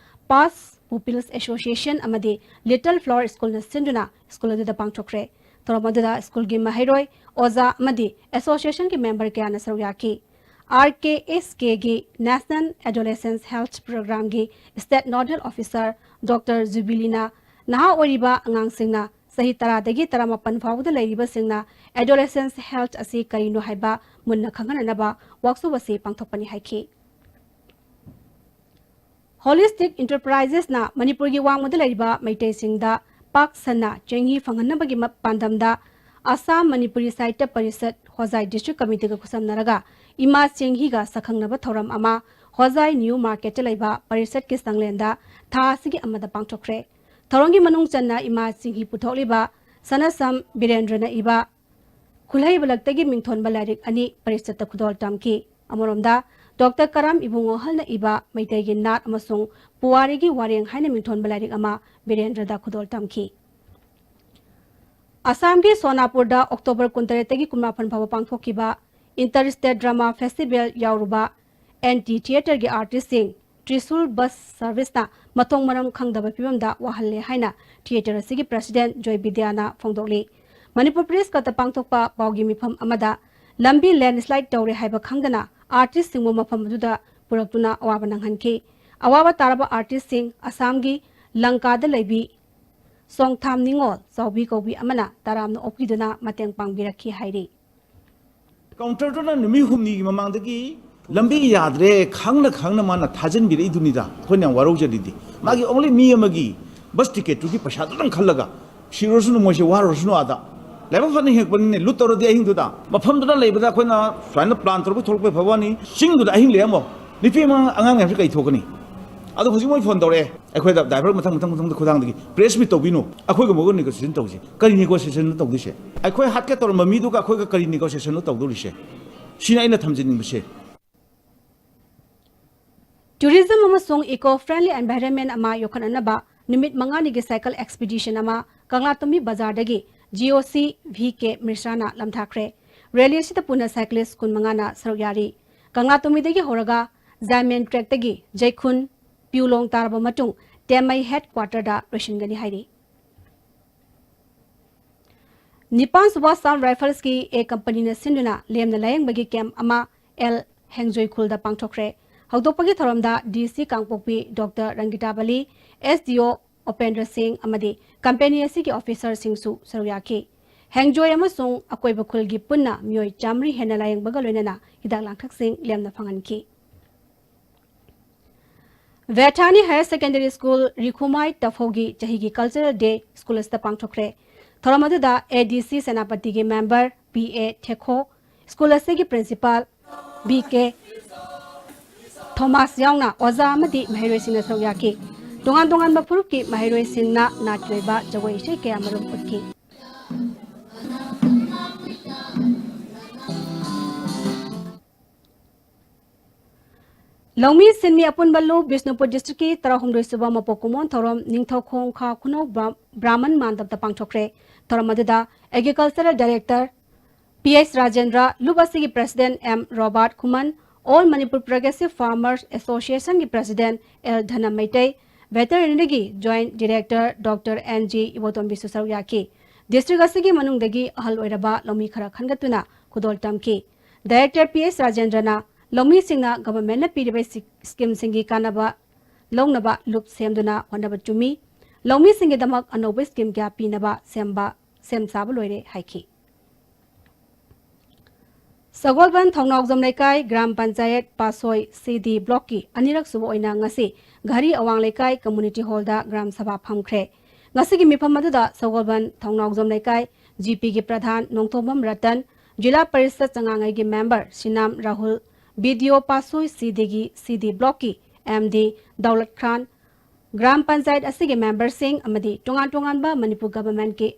ꯄꯥꯁ ꯄꯨꯄꯤꯜꯁ ꯑꯦꯁꯣꯁꯤꯌꯦꯁꯟ ꯑꯃꯗꯤ ꯂꯤꯇꯜ ꯐ꯭ꯂꯥꯋꯔ ꯁ꯭ꯀꯨꯜꯅ ꯁꯤꯟꯗꯨꯅ ꯁ꯭ꯀꯨꯜ ꯑꯗꯨꯗ ꯄꯥꯡꯊꯣꯛꯈ꯭ꯔꯦ꯫ ꯊꯧꯔꯝ ꯑꯗꯨꯗ ꯁ꯭ꯀꯨꯜꯒꯤ ꯃꯍꯩꯔꯣꯏ, ꯑꯣꯖꯥ ꯑꯃꯗꯤ ꯑꯦꯁꯣꯁꯤꯌꯦꯁꯟꯒꯤ ꯃꯦꯝꯕꯔ ꯀꯌꯥꯅ ꯁꯔꯨꯛ ꯌꯥꯈꯤ꯫ ꯑꯥꯔ ꯀꯦ ꯑꯦꯁ ꯀꯦꯒꯤ National Adolescence Health Programꯒꯤ State Nodal Officer ꯗꯣꯛꯇꯔ ꯖꯨꯕꯤꯂꯤꯅ ꯅꯍꯥ ꯑꯣꯏꯔꯤꯕ ꯑꯉꯥꯡꯁꯤꯡꯅ ꯆꯍꯤ ꯇꯔꯥꯗꯒꯤ ꯇꯔꯥꯃꯥꯄꯟ ꯐꯥꯎꯕꯗ ꯂꯩꯔꯤꯕꯁꯤꯡꯅ adolescence health ꯑꯁꯤ ꯀꯔꯤꯅꯣ ꯍꯥꯏꯕ ꯃꯨꯟꯅ ꯈꯪꯍꯟꯅꯅꯕ ꯋꯥꯛꯁꯣꯞ ꯑꯁꯤ ꯄꯥꯡꯊꯣꯛꯄꯅꯤ ꯍꯥꯏꯈꯤ꯫ ꯍꯣꯂꯤꯁꯇꯤꯛ ꯏꯟꯇꯔꯄ꯭ꯔꯥꯏꯖꯦꯁꯅ ꯃꯅꯤꯄꯨꯔꯒꯤ ꯋꯥꯡꯃꯗ ꯂꯩꯔꯤꯕ ꯃꯩꯇꯩꯁꯤꯡꯗ ꯄꯥꯛ ꯁꯟꯅ ꯆꯦꯡꯍꯤ ꯐꯪꯍꯟꯅꯕꯒꯤ ꯃ-, ꯄꯥꯟꯗꯝꯗ ꯑꯁꯥꯝ ꯃꯅꯤꯄꯨꯔꯤ ꯁꯥꯍꯤꯇ꯭ꯌ ꯄꯔꯤꯁꯠ ꯍꯣꯖꯥꯏ ꯗꯤꯁꯇ꯭ꯔꯤꯛ ꯀꯃꯤꯇꯤꯒ ꯈꯨꯠꯁꯝꯅꯔꯒ ꯏꯃꯥ ꯆꯦꯡꯍꯤꯒ ꯁꯛꯈꯪꯅꯕ ꯊꯧꯔꯝ ꯑꯃ ꯍꯣꯖꯥꯏ ꯅ꯭ꯌꯨ ꯃꯥꯔꯀꯦꯠꯇ ꯂꯩꯕ ꯄꯔꯤꯁꯠꯀꯤ ꯆꯥꯡꯂꯦꯟꯗ ꯊꯥ ꯑꯁꯤꯒꯤ ꯑꯃꯗ ꯄꯥꯡꯊꯣꯛꯈ꯭ꯔꯦ꯫ ꯊꯧꯔꯝꯒꯤ ꯃꯅꯨꯡ ꯆꯟꯅ ꯏꯃꯥ ꯆꯦꯡꯍꯤ ꯄꯨꯊꯣꯛꯂꯤꯕ ꯁꯅꯁꯝ ꯕꯤꯔꯦꯟꯗ꯭ꯔꯅ ꯏꯕ ꯈꯨꯠꯍꯩꯕꯂꯛꯇꯒꯤ ꯃꯤꯡꯊꯣꯟꯕ ꯂꯥꯏꯔꯤꯛ ꯑꯅꯤ ꯄꯔꯤꯁꯠꯇ ꯈꯨꯗꯣꯜ ꯇꯝꯈꯤ꯫ ꯑꯃꯔꯣꯝꯗ, ꯗꯣꯛꯇꯔ ꯀꯔꯥꯝ ꯏꯕꯨꯡꯉꯣꯍꯜꯅ ꯏꯕ ꯃꯩꯇꯩꯒꯤ ꯅꯥꯠ ꯑꯃꯁꯨꯡ ꯄꯨꯋꯥꯔꯤꯒꯤ ꯋꯥꯔꯦꯡ ꯍꯥꯏꯅ ꯃꯤꯡꯊꯣꯟꯕ ꯂꯥꯏꯔꯤꯛ ꯑꯃ ꯕꯤꯔꯦꯟꯗ꯭ꯔꯗ ꯈꯨꯗꯣꯜ ꯇꯝꯈꯤ꯫ ꯑꯁꯥꯝꯒꯤ ꯁꯣꯅꯥꯄꯨꯔꯗ ꯑꯣꯛꯇꯣꯕꯔ ꯀꯨꯟꯇꯔꯦꯠꯇꯒꯤ ꯀꯨꯟꯃꯥꯄꯟ ꯐꯥꯎꯕ ꯄꯥꯡꯊꯣꯛꯈꯤꯕ Inter State Drama Festival ꯌꯥꯎꯔꯨꯕ ꯑꯦꯟꯇꯤ ꯊꯤꯌꯦꯇꯔꯒꯤ ꯑꯥꯔꯇꯤꯁꯁꯤꯡ ꯇ꯭ꯔꯤꯁꯨꯜ ꯕꯁ ꯁꯔꯚꯤꯁꯅ ꯃꯊꯣꯡ ꯃꯔꯝ ꯈꯪꯗꯕ ꯐꯤꯕꯝꯗ ꯋꯥꯍꯜꯂꯦ ꯍꯥꯏꯅ ꯊꯤꯌꯦꯇꯔ ꯑꯁꯤꯒꯤ ꯄ꯭ꯔꯁꯤꯗꯦꯟ ꯖꯣꯏ ꯕꯤꯗ꯭ꯌꯥꯅ ꯐꯣꯡꯗꯣꯛꯂꯤ꯫ ꯃꯅꯤꯄꯨꯔ ꯄ꯭ꯔꯦꯁ ꯀ꯭ꯂꯕꯇ ꯄꯥꯡꯊꯣꯛꯄ ꯄꯥꯎꯒꯤ ꯃꯤꯐꯝ ꯑꯃꯗ ꯂꯝꯕꯤ ꯂꯦꯟꯁꯂꯥꯏꯗ ꯇꯧꯔꯦ ꯍꯥꯏꯕ ꯈꯪꯗꯅ ꯑꯥꯔꯇꯤꯁꯁꯤꯡꯕꯨ ꯃꯐꯝ ꯑꯗꯨꯗ ꯄꯨꯔꯛꯇꯨꯅ ꯑꯋꯥꯕ ꯅꯪꯍꯟꯈꯤ꯫ ꯑꯋꯥꯕ ꯇꯥꯔꯕ ꯑꯥꯔꯇꯤꯁꯁꯤꯡ ꯑꯁꯥꯝꯒꯤ ꯂꯪꯀꯥꯗ ꯂꯩꯕꯤ ꯁꯣꯡꯊꯥꯝ ꯅꯤꯉꯣꯜ ꯆꯥꯎꯕꯤ ꯀꯧꯕꯤ ꯑꯃꯅ ꯇꯔꯥꯝꯅ ꯑꯣꯛꯄꯤꯗꯨꯅ ꯃꯇꯦꯡ ꯄꯥꯡꯕꯤꯔꯛꯈꯤ ꯍꯥꯏꯔꯤ꯫ ꯀꯥꯎꯟꯇꯔꯗꯨꯅ ꯅꯨꯃꯤꯠ ꯍꯨꯝꯅꯤꯒꯤ ꯃꯃꯥꯡꯗꯒꯤ ꯂꯝꯕꯤ ꯌꯥꯗ꯭ꯔꯦ ꯈꯪꯅ ꯈꯪꯅ ꯃꯥꯅ ꯊꯥꯖꯤꯟꯕꯤꯔꯛꯏꯗꯨꯅꯤꯗ꯫ ꯑꯩꯈꯣꯏꯅ ꯌꯥꯝ ꯋꯥꯔꯧꯖꯔꯤꯗꯤ ꯃꯥꯒꯤ only ꯃꯤ ꯑꯃꯒꯤ ꯕꯁ ꯇꯤꯀꯦꯠꯇꯨꯒꯤ ꯄꯩꯁꯥꯗꯨꯗꯪ ꯈꯜꯂꯒ ꯁꯤꯔꯨꯔꯁꯅꯨ, ꯃꯣꯏꯁꯦ ꯋꯥꯔꯨꯔꯁꯅꯨ ꯑꯥꯗ꯫ ꯂꯥꯏꯕꯛ ꯐꯅ ꯍꯤꯡꯉꯛꯄꯅꯤꯅꯦ, ꯂꯨꯠ ꯇꯧꯔꯗꯤ ꯑꯍꯤꯡꯗꯨꯗ꯫ ꯃꯐꯝꯗꯨꯗ ꯂꯩꯕꯗ ꯑꯩꯈꯣꯏꯅ ꯁꯨꯃꯥꯏꯅ ꯄ꯭ꯂꯥꯟ ꯇꯧꯔꯒ ꯊꯣꯛꯂꯛꯄꯩ ꯐꯕ ꯋꯥꯅꯤ꯫ ꯆꯤꯡꯗꯨꯗ ꯑꯍꯤꯡ ꯂꯩꯔꯝꯃꯣ, ꯅꯨꯄꯤ ꯑꯉꯥꯡ, ꯑꯉꯥꯡ ꯃꯌꯥꯝꯁꯤ ꯀꯩ ꯊꯣꯛꯀꯅꯤ? ꯑꯗꯣ ꯍꯧꯖꯤꯛ ꯃꯣꯏ ꯐꯣꯟ ꯇꯧꯔꯛꯑꯦ, ꯑꯩꯈꯣꯏꯗ ꯗ꯭ꯔꯥꯏꯚꯔ ꯃꯊꯪ ꯃꯊꯪ ꯃꯊꯪ ꯈꯨꯊꯥꯡꯗꯒꯤ, "ꯄ꯭ꯔꯦꯁ ꯃꯤꯠ ꯇꯧꯕꯤꯅꯣ, ꯑꯩꯈꯣꯏꯒ ꯃꯣꯏꯒ ꯅꯦꯒꯣꯁꯤꯌꯦꯁꯟ ꯇꯧꯁꯤ"꯫ ꯀꯔꯤ ꯅꯦꯒꯣꯁꯤꯌꯦꯁꯟꯅꯣ ꯇꯧꯗꯣꯏꯁꯦ? ꯑꯩꯈꯣꯏ ꯍꯥꯠꯀꯦ ꯇꯧꯔꯝꯕ ꯃꯤꯗꯨꯒ ꯑꯩꯈꯣꯏꯒ ꯀꯔꯤ ꯅꯦꯒꯣꯁꯤꯌꯦꯁꯟꯅꯣ ꯇꯧꯗꯣꯔꯤꯁꯦ? ꯁꯤꯅ ꯑꯩꯅ ꯊꯝꯖꯅꯤꯡꯕꯁꯦ꯫ Tourism ꯑꯃꯁꯨꯡ eco friendly environment ꯑꯃ ꯌꯣꯛꯈꯠꯅꯅꯕ ꯅꯨꯃꯤꯠ ꯃꯉꯥꯅꯤꯒꯤ cycle expedition ꯑꯃ ꯀꯪꯂꯥꯇꯣꯝꯕꯤ ꯕꯖꯥꯔꯗꯒꯤ G O C V K ꯃꯤꯁ꯭ꯔꯥꯅ ꯂꯝꯊꯥꯈ꯭ꯔꯦ꯫ ꯔꯦꯂꯤ ꯑꯁꯤꯗ ꯄꯨꯟꯅ cyclist ꯀꯨꯟꯃꯉꯥꯅ ꯁꯔꯨꯛ ꯌꯥꯔꯤ꯫ ꯀꯪꯂꯥꯇꯣꯝꯕꯤꯗꯒꯤ ꯍꯧꯔꯒ ꯖꯥꯏꯃꯦꯟ trackꯇꯒꯤ ꯖꯩꯈꯨꯟ ꯄ꯭ꯌꯨꯂꯣꯡ ꯇꯥꯔꯕ ꯃꯇꯨꯡ ꯇꯦꯝꯃꯩ headquarterꯗ ꯂꯣꯏꯁꯤꯟꯒꯅꯤ ꯍꯥꯏꯔꯤ꯫ ꯅꯤꯄꯥꯟ ꯁꯨꯕ Assam Riflesꯀꯤ A companyꯅ ꯁꯤꯟꯗꯨꯅ ꯂꯦꯝꯅ ꯂꯥꯌꯦꯡꯕꯒꯤ camp ꯑꯃ L ꯍꯦꯡꯖꯣꯏ ꯈꯨꯜꯗ ꯄꯥꯡꯊꯣꯛꯈ꯭ꯔꯦ꯫ ꯍꯧꯗꯣꯛꯄꯒꯤ ꯊꯧꯔꯝꯗ D C ꯀꯥꯡꯄꯣꯛꯄꯤ Doctor ꯔꯪꯒꯤꯇꯥ Bali, S D O Upendra ꯁꯤꯡ ꯑꯃꯗꯤ company ꯑꯁꯤꯒꯤ officerꯁꯤꯡꯁꯨ ꯁꯔꯨꯛ ꯌꯥꯈꯤ꯫ ꯍꯦꯡꯖꯣꯏ ꯑꯃꯁꯨꯡ ꯑꯀꯣꯏꯕ ꯈꯨꯜꯒꯤ ꯄꯨꯟꯅ ꯃꯤꯑꯣꯏ ꯆꯥꯃꯔꯤ ꯍꯦꯟꯅ ꯂꯥꯌꯦꯡꯕꯒ ꯂꯣꯏꯅꯅ ꯍꯤꯗꯥꯛ ꯂꯥꯡꯊꯛꯁꯤꯡ ꯂꯦꯝꯅ ꯐꯪꯍꯟꯈꯤ꯫ ꯕꯦꯊꯥꯅꯤ Higher Secondary School ꯔꯤꯈꯨꯃꯥꯏ ꯇꯐꯧꯒꯤ ꯆꯍꯤꯒꯤ Cultural Day ꯁ꯭ꯀꯨꯜ ꯑꯁꯤꯗ ꯄꯥꯡꯊꯣꯛꯈ꯭ꯔꯦ꯫ ꯊꯧꯔꯝ ꯑꯗꯨꯗ A D C ꯁꯦꯅꯥꯄꯇꯤꯒꯤ member P A ꯊꯦꯈꯣ, ꯁ꯭ꯀꯨꯜ ꯑꯁꯤꯒꯤ principal B K ꯊꯣꯃꯥꯁ ꯌꯥꯎꯅ ꯑꯣꯖꯥ ꯑꯃꯗꯤ ꯃꯍꯩꯔꯣꯏꯁꯤꯡꯅ ꯁꯔꯨꯛ ꯌꯥꯈꯤ꯫ ꯇꯣꯉꯥꯟ ꯇꯣꯉꯥꯟꯕ ꯐꯨꯔꯨꯞꯀꯤ ꯃꯍꯩꯔꯣꯏꯁꯤꯡꯅ ꯅꯥꯠꯀꯤ ꯑꯣꯏꯕ ꯖꯒꯣꯏ ꯏꯁꯩ ꯀꯌꯥꯃꯔꯨꯝ ꯎꯠꯈꯤ꯫ ꯂꯧꯃꯤ ꯁꯤꯟꯃꯤ ꯑꯄꯨꯟꯕ ꯂꯨꯞ ꯕꯤꯁꯅꯨꯄꯨꯔ districtꯀꯤ ꯇꯔꯥꯍꯨꯝꯗꯣꯏ ꯁꯨꯕ ꯃꯄꯣꯛ ꯀꯨꯝꯑꯣꯟ ꯊꯧꯔꯝ ꯅꯤꯡꯊꯧꯈꯣꯡ ꯈꯥ ꯈꯨꯅꯧ ꯕ꯭ꯔꯥ-, ꯕ꯭ꯔꯥꯍꯃꯟ ꯃꯥꯟꯗꯞꯇ ꯄꯥꯡꯊꯣꯛꯈ꯭ꯔꯦ꯫ ꯊꯧꯔꯝ ꯑꯗꯨꯗ Agricultural Director P H Rajendra, ꯂꯨꯞ ꯑꯁꯤꯒꯤ President M Robert Khuman, All Manipur Progressive Farmers Associationꯒꯤ President L ꯙꯅ ꯃꯩꯇꯩ, Veterinaryꯒꯤ Joint Director Doctor N G ꯏꯕꯣꯇꯣꯝꯕꯤꯁꯨ ꯁꯔꯨꯛ ꯌꯥꯈꯤ꯫ District ꯑꯁꯤꯒꯤ ꯃꯅꯨꯡꯗꯒꯤ ꯑꯍꯜ ꯑꯣꯏꯔꯕ ꯂꯧꯃꯤ ꯈꯔ ꯈꯟꯒꯠꯇꯨꯅ ꯈꯨꯗꯣꯜ ꯇꯝꯈꯤ꯫ Director P H ꯔꯥꯖꯦꯟꯗ꯭ꯔꯅ ꯂꯧꯃꯤꯁꯤꯡꯅ governmentꯅ ꯄꯤꯔꯤꯕ ꯁꯤ-, schemeꯁꯤꯡꯒꯤ ꯀꯥꯟꯅꯕ ꯂꯧꯅꯕ ꯂꯨꯞ ꯁꯦꯝꯗꯨꯅ ꯍꯣꯠꯅꯕ ꯆꯨꯝꯃꯤ꯫ ꯂꯧꯃꯤꯁꯤꯡꯒꯤꯗꯃꯛ ꯑꯅꯧꯕ scheme ꯀꯌꯥ ꯄꯤꯅꯕ ꯁꯦꯝꯕ, ꯁꯦꯝ ꯁꯥꯕ ꯂꯣꯏꯔꯦ ꯍꯥꯏꯈꯤ꯫ ꯁꯒꯣꯜꯕꯟ ꯊꯧꯅꯥꯎꯖꯝ ꯂꯩꯀꯥꯏ ꯒ꯭ꯔꯥꯝ ꯄꯟꯆꯥꯌꯠ ꯄꯥꯁꯣꯏ C D blockꯀꯤ ꯑꯅꯤꯔꯛ ꯁꯨꯕ ꯑꯣꯏꯅ ꯉꯁꯤ ꯘꯔꯤ ꯑꯋꯥꯡ ꯂꯩꯀꯥꯏ community hallꯗ ꯒ꯭ꯔꯥꯝ ꯁꯚꯥ ꯐꯝꯈ꯭ꯔꯦ꯫ ꯉꯁꯤꯒꯤ ꯃꯤꯐꯝ ꯑꯗꯨꯗ ꯁꯒꯣꯜꯕꯟ ꯊꯧꯅꯥꯎꯖꯝ ꯂꯩꯀꯥꯏ ꯖꯤ ꯄꯤꯒꯤ ꯄ꯭ꯔꯙꯥꯟ ꯅꯣꯡꯊꯣꯝꯕꯝ ꯔꯇꯟ, ꯖꯤꯂꯥ ꯄꯔꯤꯁꯠ ꯆꯉꯥꯡꯉꯩꯒꯤ member Sinam Rahul, B D O ꯄꯥꯁꯣꯏ ꯁꯤ ꯗꯤꯒꯤ ꯁꯤ ꯗꯤ ꯕ꯭ꯂꯣꯛꯀꯤ ꯑꯦꯝ ꯗꯤ ꯗꯧꯂꯠ ꯈꯥꯟ, ꯒ꯭ꯔꯥꯝ ꯄꯟꯆꯥꯌꯠ ꯑꯁꯤꯒꯤ ꯃꯦꯝꯕꯔꯁꯤꯡ ꯑꯃꯗꯤ ꯇꯣꯉꯥꯟ ꯇꯣꯉꯥꯟꯕ ꯃꯅꯤꯄꯨꯔ ꯒꯚꯔꯟꯃꯦꯟꯠꯀꯤ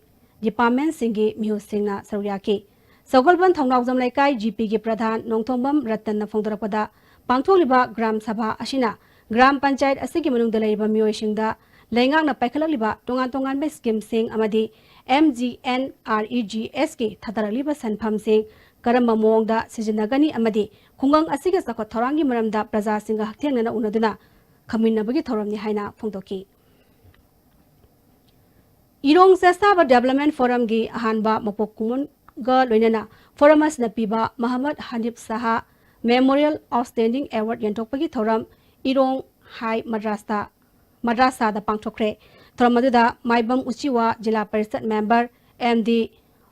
ꯗꯤꯄꯥꯔꯠꯃꯦꯟꯠꯁꯤꯡꯒꯤ ꯃꯤꯍꯨꯠꯁꯤꯡꯅ ꯁꯔꯨꯛ ꯌꯥꯈꯤ꯫ ꯁꯒꯣꯜꯕꯟ ꯊꯧꯅꯥꯎꯖꯝ ꯂꯩꯀꯥꯏ ꯖꯤ ꯄꯤꯒꯤ ꯄ꯭ꯔꯙꯥꯟ ꯅꯣꯡꯊꯣꯝꯕꯝ ꯔꯇꯟꯅ ꯐꯣꯡꯗꯣꯔꯛꯄꯗ, ꯄꯥꯡꯊꯣꯛꯂꯤꯕ ꯒ꯭ꯔꯥꯝ ꯁꯚꯥ ꯑꯁꯤꯅ ꯒ꯭ꯔꯥꯝ ꯄꯟꯆꯥꯌꯠ ꯑꯁꯤꯒꯤ ꯃꯅꯨꯡꯗ ꯂꯩꯔꯤꯕ ꯃꯤꯑꯣꯏꯁꯤꯡꯗ ꯂꯩꯉꯥꯛꯅ ꯄꯥꯏꯈꯠꯂꯛꯂꯤꯕ ꯇꯣꯉꯥꯟ ꯇꯣꯉꯥꯟꯕ ꯁ꯭ꯀꯤꯝꯁꯤꯡ ꯑꯃꯗꯤ M G N R E G ꯑꯦꯁꯀꯤ ꯊꯥꯗꯔꯛꯂꯤꯕ ꯁꯦꯟꯐꯝꯁꯤꯡ ꯀꯔꯝꯕ ꯃꯑꯣꯡꯗ ꯁꯤꯖꯤꯟꯅꯒꯅꯤ ꯑꯃꯗꯤ ꯈꯨꯡꯒꯪ ꯑꯁꯤꯒꯤ ꯆꯥꯎꯈꯠ ꯊꯧꯔꯥꯡꯒꯤ ꯃꯔꯝꯗ ꯄ꯭ꯔꯖꯥꯁꯤꯡꯒ ꯍꯛꯊꯦꯡꯅꯅ ꯎꯅꯗꯨꯅ ꯈꯪꯃꯤꯟꯅꯕꯒꯤ ꯊꯧꯔꯝꯅꯤ ꯍꯥꯏꯅ ꯐꯣꯡꯗꯣꯛꯈꯤ꯫ ꯏꯔꯣꯡ ꯆꯦꯁꯥꯕ ꯗꯦꯕꯂꯞꯃꯦꯟꯠ ꯐꯣꯔꯝꯒꯤ ꯑꯍꯥꯟꯕ ꯃꯄꯣꯛ ꯀꯨꯝꯑꯣꯟꯒ ꯂꯣꯏꯅꯅ ꯐꯣꯔꯝ ꯑꯁꯤꯅ ꯄꯤꯕ ꯃꯍꯃꯗ ꯍꯅꯤꯐ ꯁꯍꯥ ꯃꯦꯃꯣꯔꯤꯌꯦꯜ ꯑꯥꯎꯠꯁ꯭ꯇꯦꯟꯗꯤꯡ ꯑꯦꯋꯥꯔꯗ ꯌꯦꯟꯊꯣꯛꯄꯒꯤ ꯊꯧꯔꯝ ꯏꯔꯣꯡ ꯍꯥꯏ ꯃꯗ꯭ꯔꯥꯁꯇ, ꯃꯗ꯭ꯔꯥꯁꯥꯗ ꯄꯥꯡꯊꯣꯛꯈ꯭ꯔꯦ꯫ ꯊꯧꯔꯝ ꯑꯗꯨꯗ ꯃꯥꯏꯕꯝ Uchiwa zila parishad member M D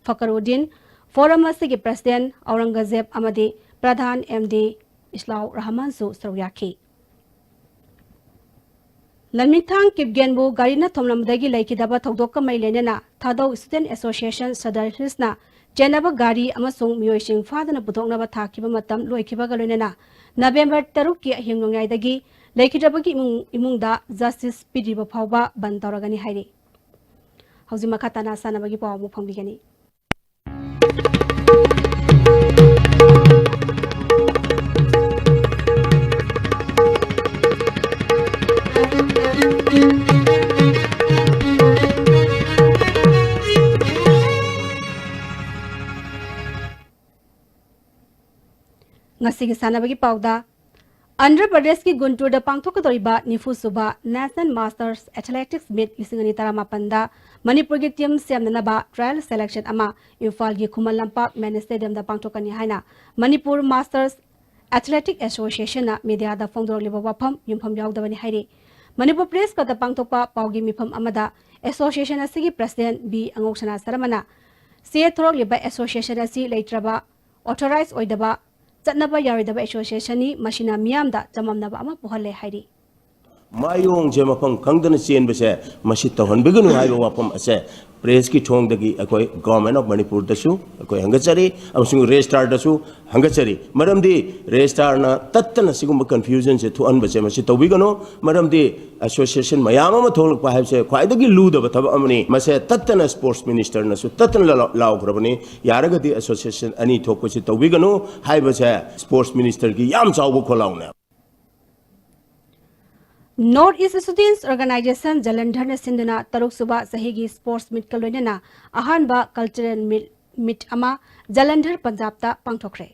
Fakruddin, forum ꯑꯁꯤꯒꯤ ꯄ꯭ꯔꯁꯤꯗꯦꯟꯠ ꯑꯧꯔꯪꯒꯖꯦꯕ ꯑꯃꯗꯤ ꯄ꯭ꯔꯙꯥꯟ ꯑꯦꯝ ꯗꯤ ꯏꯁꯂꯥꯎ ꯔꯍꯃꯟꯁꯨ ꯁꯔꯨꯛ ꯌꯥꯈꯤ꯫ ꯂꯟꯃꯤꯊꯥꯡ ꯀꯤꯞꯒꯦꯟꯕꯨ ꯒꯥꯔꯤꯅ ꯊꯣꯝꯂꯝꯕꯗꯒꯤ ꯂꯩꯈꯤꯗꯕ ꯊꯧꯗꯣꯛꯀ ꯃꯔꯤ ꯂꯩꯅꯅ ꯊꯥꯗꯧ ꯁ꯭ꯇꯨꯗꯦꯟꯠ ꯑꯦꯁꯣꯁꯤꯌꯦꯁꯟ ꯁꯗꯔ ꯍꯤꯜꯁꯅ ꯆꯦꯟꯅꯕ ꯒꯥꯔꯤ ꯑꯃꯁꯨꯡ ꯃꯤꯑꯣꯏꯁꯤꯡ ꯐꯥꯗꯨꯅ ꯄꯨꯊꯣꯛꯅꯕ ꯊꯥꯈꯤꯕ ꯃꯇꯝ ꯂꯣꯏꯈꯤꯕꯒ ꯂꯣꯏꯅꯅ ꯅꯕꯦꯝꯕꯔ ꯇꯔꯨꯛꯀꯤ ꯑꯍꯤꯡ ꯅꯣꯡꯌꯥꯏꯗꯒꯤ ꯂꯩꯈꯤꯗ꯭ꯔꯕꯒꯤ ꯏꯃꯨꯡ, ꯏꯃꯨꯡꯗ ꯖꯁꯇꯤꯁ ꯄꯤꯗ꯭ꯔꯤꯕ ꯐꯥꯎꯕ ꯕꯟꯗ ꯇꯧꯔꯒꯅꯤ ꯍꯥꯏꯔꯤ꯫ ꯍꯧꯖꯤꯛ ꯃꯈꯥ ꯇꯥꯅ ꯁꯥꯟꯅꯕꯒꯤ ꯄꯥꯎ ꯑꯃꯨꯛ ꯐꯪꯕꯤꯒꯅꯤ꯫ ꯉꯁꯤꯒꯤ ꯁꯥꯟꯅꯕꯒꯤ ꯄꯥꯎꯗ, ꯑꯟꯙ꯭ꯔ ꯄ꯭ꯔꯗꯦꯁꯀꯤ ꯒꯨꯟꯇꯨꯔꯗ ꯄꯥꯡꯊꯣꯛꯀꯗꯧꯔꯤꯕ ꯅꯤꯐꯨ ꯁꯨꯕ National Masters Athletics Meet ꯂꯤꯁꯤꯡ ꯑꯅꯤ ꯇꯔꯥꯃꯥꯄꯟꯗ ꯃꯅꯤꯄꯨꯔꯒꯤ ꯇꯤꯝ ꯁꯦꯝꯅꯅꯕ trial selection ꯑꯃ ꯏꯝꯐꯥꯜꯒꯤ ꯈꯨꯃꯟ ꯂꯝꯄꯥꯛ ꯃꯦꯟ ꯁ꯭ꯇꯦꯗꯤꯌꯝꯗ ꯄꯥꯡꯊꯣꯛꯀꯅꯤ ꯍꯥꯏꯅ ꯃꯅꯤꯄꯨꯔ ꯃꯥꯁꯇꯔꯁ ꯑꯦꯊꯂꯦꯇꯤꯛ ꯑꯦꯁꯣꯁꯤꯌꯦꯁꯟꯅ ꯃꯤꯗꯤꯌꯥꯗ ꯐꯣꯡꯗꯣꯔꯛꯂꯤꯕ ꯋꯥꯐꯝ ꯌꯨꯝꯐꯝ ꯌꯥꯎꯗꯕꯅꯤ ꯍꯥꯏꯔꯤ꯫ ꯃꯅꯤꯄꯨꯔ ꯄ꯭ꯔꯦꯁ ꯀ꯭ꯂꯕꯇ ꯄꯥꯡꯊꯣꯛꯄ ꯄꯥꯎꯒꯤ ꯃꯤꯐꯝ ꯑꯃꯗ ꯑꯦꯁꯣꯁꯤꯌꯦꯁꯟ ꯑꯁꯤꯒꯤ ꯄ꯭ꯔꯁꯤꯗꯦꯟꯠ ꯕꯤ ꯑꯉꯧꯁꯅꯥ ꯁꯔꯃꯅ ꯁꯤꯌꯦ ꯊꯣꯔꯛꯂꯤꯕ ꯑꯦꯁꯣꯁꯤꯌꯦꯁꯟ ꯑꯁꯤ ꯂꯩꯇ꯭ꯔꯕ, ꯑꯣꯊꯣꯔꯥꯏꯖ ꯑꯣꯏꯗꯕ, ꯆꯠꯅꯕ ꯌꯥꯔꯣꯏꯗꯕ ꯑꯦꯁꯣꯁꯤꯌꯦꯁꯟꯅꯤ, ꯃꯁꯤꯅ ꯃꯤꯌꯥꯝꯗ ꯆꯃꯝꯅꯕ ꯑꯃ ꯄꯣꯛꯍꯜꯂꯦ ꯍꯥꯏꯔꯤ꯫ ꯃꯥꯌꯣꯡꯁꯦ ꯃꯐꯝ ꯈꯪꯗꯅ ꯆꯦꯟꯕꯁꯦ ꯃꯁꯤ ꯇꯧꯍꯟꯕꯤꯒꯅꯨ ꯍꯥꯏꯕ ꯋꯥꯐꯝ ꯑꯁꯦ ꯄ꯭ꯔꯦꯁꯀꯤ ꯊꯣꯡꯗꯒꯤ ꯑꯩꯈꯣꯏ ꯒꯣꯔꯃꯦꯟ ꯑꯣꯐ ꯃꯅꯤꯄꯨꯔꯗꯁꯨ ꯑꯩꯈꯣꯏ ꯍꯪꯒꯠꯆꯔꯤ, ꯑꯃꯁꯨꯡ ꯔꯦꯖꯤꯁꯇ꯭ꯔꯥꯔꯗꯁꯨ ꯍꯪꯒꯠꯆꯔꯤ꯫ ꯃꯔꯝꯗꯤ ꯔꯦꯖꯤꯁꯇ꯭ꯔꯥꯔꯅ ꯇꯠꯇꯅ ꯁꯤꯒꯨꯝꯕ ꯀꯟꯐ꯭ꯌꯨꯖꯟꯁꯦ ꯊꯣꯛꯍꯟꯕꯁꯦ ꯃꯁꯤ ꯇꯧꯕꯤꯒꯅꯨ꯫ ꯃꯔꯝꯗꯤ ꯑꯦꯁꯣꯁꯤꯌꯦꯁꯟ ꯃꯌꯥꯝ ꯑꯃ ꯊꯣꯛꯂꯛꯄ ꯍꯥꯏꯕꯁꯦ ꯈ꯭ꯋꯥꯏꯗꯒꯤ ꯂꯨꯗꯕ ꯊꯕꯛ ꯑꯃꯅꯤ꯫ ꯃꯁꯦ ꯇꯠꯇꯅ ꯁ꯭ꯄꯣꯔꯠꯁ ꯃꯤꯅꯤꯁꯇꯔꯅꯁꯨ ꯇꯠꯇꯅ ꯂꯥꯎ-, ꯂꯥꯎꯈ꯭ꯔꯕꯅꯤ꯫ ꯌꯥꯔꯒꯗꯤ ꯑꯦꯁꯣꯁꯤꯌꯦꯁꯟ ꯑꯅꯤ ꯊꯣꯛꯄꯁꯤ ꯇꯧꯕꯤꯒꯅꯨ ꯍꯥꯏꯕꯁꯦ ꯁ꯭ꯄꯣꯔꯠꯁ ꯃꯤꯅꯤꯁꯇꯔꯒꯤ ꯌꯥꯝ ꯆꯥꯎꯕ ꯈꯣꯜꯂꯥꯎꯅꯦ꯫ North East Students Organization ꯖꯂꯟꯙꯔꯅ ꯁꯤꯟꯗꯨꯅ ꯇꯔꯨꯛ ꯁꯨꯕ ꯆꯍꯤꯒꯤ ꯁ꯭ꯄꯣꯔꯠꯁ ꯃꯤꯠꯀ ꯂꯣꯏꯅꯅ ꯑꯍꯥꯟꯕ ꯀꯜꯆꯔꯦꯜ ꯃꯤꯠ, ꯃꯤꯠ ꯑꯃ ꯖꯂꯟꯙꯔ ꯄꯟꯖꯥꯕꯇ ꯄꯥꯡꯊꯣꯛꯈ꯭ꯔꯦ꯫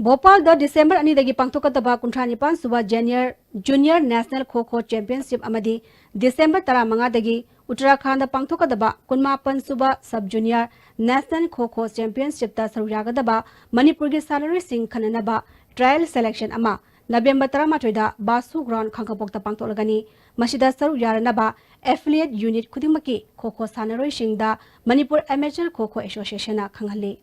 ꯚꯣꯄꯥꯜꯗ ꯗꯤꯁꯦꯝꯕꯔ ꯑꯅꯤꯗꯒꯤ ꯄꯥꯡꯊꯣꯛꯀꯗꯕ ꯀꯨꯟꯊ꯭ꯔꯥ ꯅꯤꯄꯥꯟ ꯁꯨꯕ ꯖꯦꯅꯤꯌꯔ, ꯖꯨꯅꯤꯌꯔ ꯅꯦꯁꯅꯦꯜ ꯈꯣ ꯈꯣ ꯆꯦꯝꯄꯤꯌꯟꯁꯤꯞ ꯑꯃꯗꯤ ꯗꯤꯁꯦꯝꯕꯔ ꯇꯔꯥꯃꯉꯥꯗꯒꯤ ꯎꯠꯇꯔꯥꯈꯟꯗ ꯄꯥꯡꯊꯣꯛꯀꯗꯕ ꯀꯨꯟꯃꯥꯄꯟ ꯁꯨꯕ ꯁꯕ ꯖꯨꯅꯤꯌꯔ ꯅꯦꯁꯅꯦꯜ ꯈꯣ ꯈꯣ ꯆꯦꯝꯄꯤꯌꯟꯁꯤꯞꯇ ꯁꯔꯨꯛ ꯌꯥꯒꯗꯕ ꯃꯅꯤꯄꯨꯔꯒꯤ ꯁꯥꯟꯅꯔꯣꯏꯁꯤꯡ ꯈꯟꯅꯅꯕ ꯇ꯭ꯔꯥꯌꯦꯜ ꯁꯦꯂꯦꯛꯁꯟ ꯑꯃ ꯅꯕꯦꯝꯕꯔ ꯇꯔꯥꯃꯥꯊꯣꯏꯗ ꯕꯥꯁꯨ ꯒ꯭ꯔꯥꯎꯟ ꯈꯥꯡꯉꯕꯣꯛꯇ ꯄꯥꯡꯊꯣꯛꯂꯒꯅꯤ꯫ ꯃꯁꯤꯗ ꯁꯔꯨꯛ ꯌꯥꯔꯅꯕ ꯑꯦꯐꯤꯂꯤꯌꯦꯠ ꯌꯨꯅꯤꯠ ꯈꯨꯗꯤꯡꯃꯛꯀꯤ ꯈꯣ ꯈꯣ ꯁꯥꯟꯅꯔꯣꯏꯁꯤꯡꯗ ꯃꯅꯤꯄꯨꯔ ꯑꯦꯃꯦꯆꯔ ꯈꯣ ꯈꯣ ꯑꯦꯁꯣꯁꯤꯌꯦꯁꯟꯅ ꯈꯪꯍꯜꯂꯤ꯫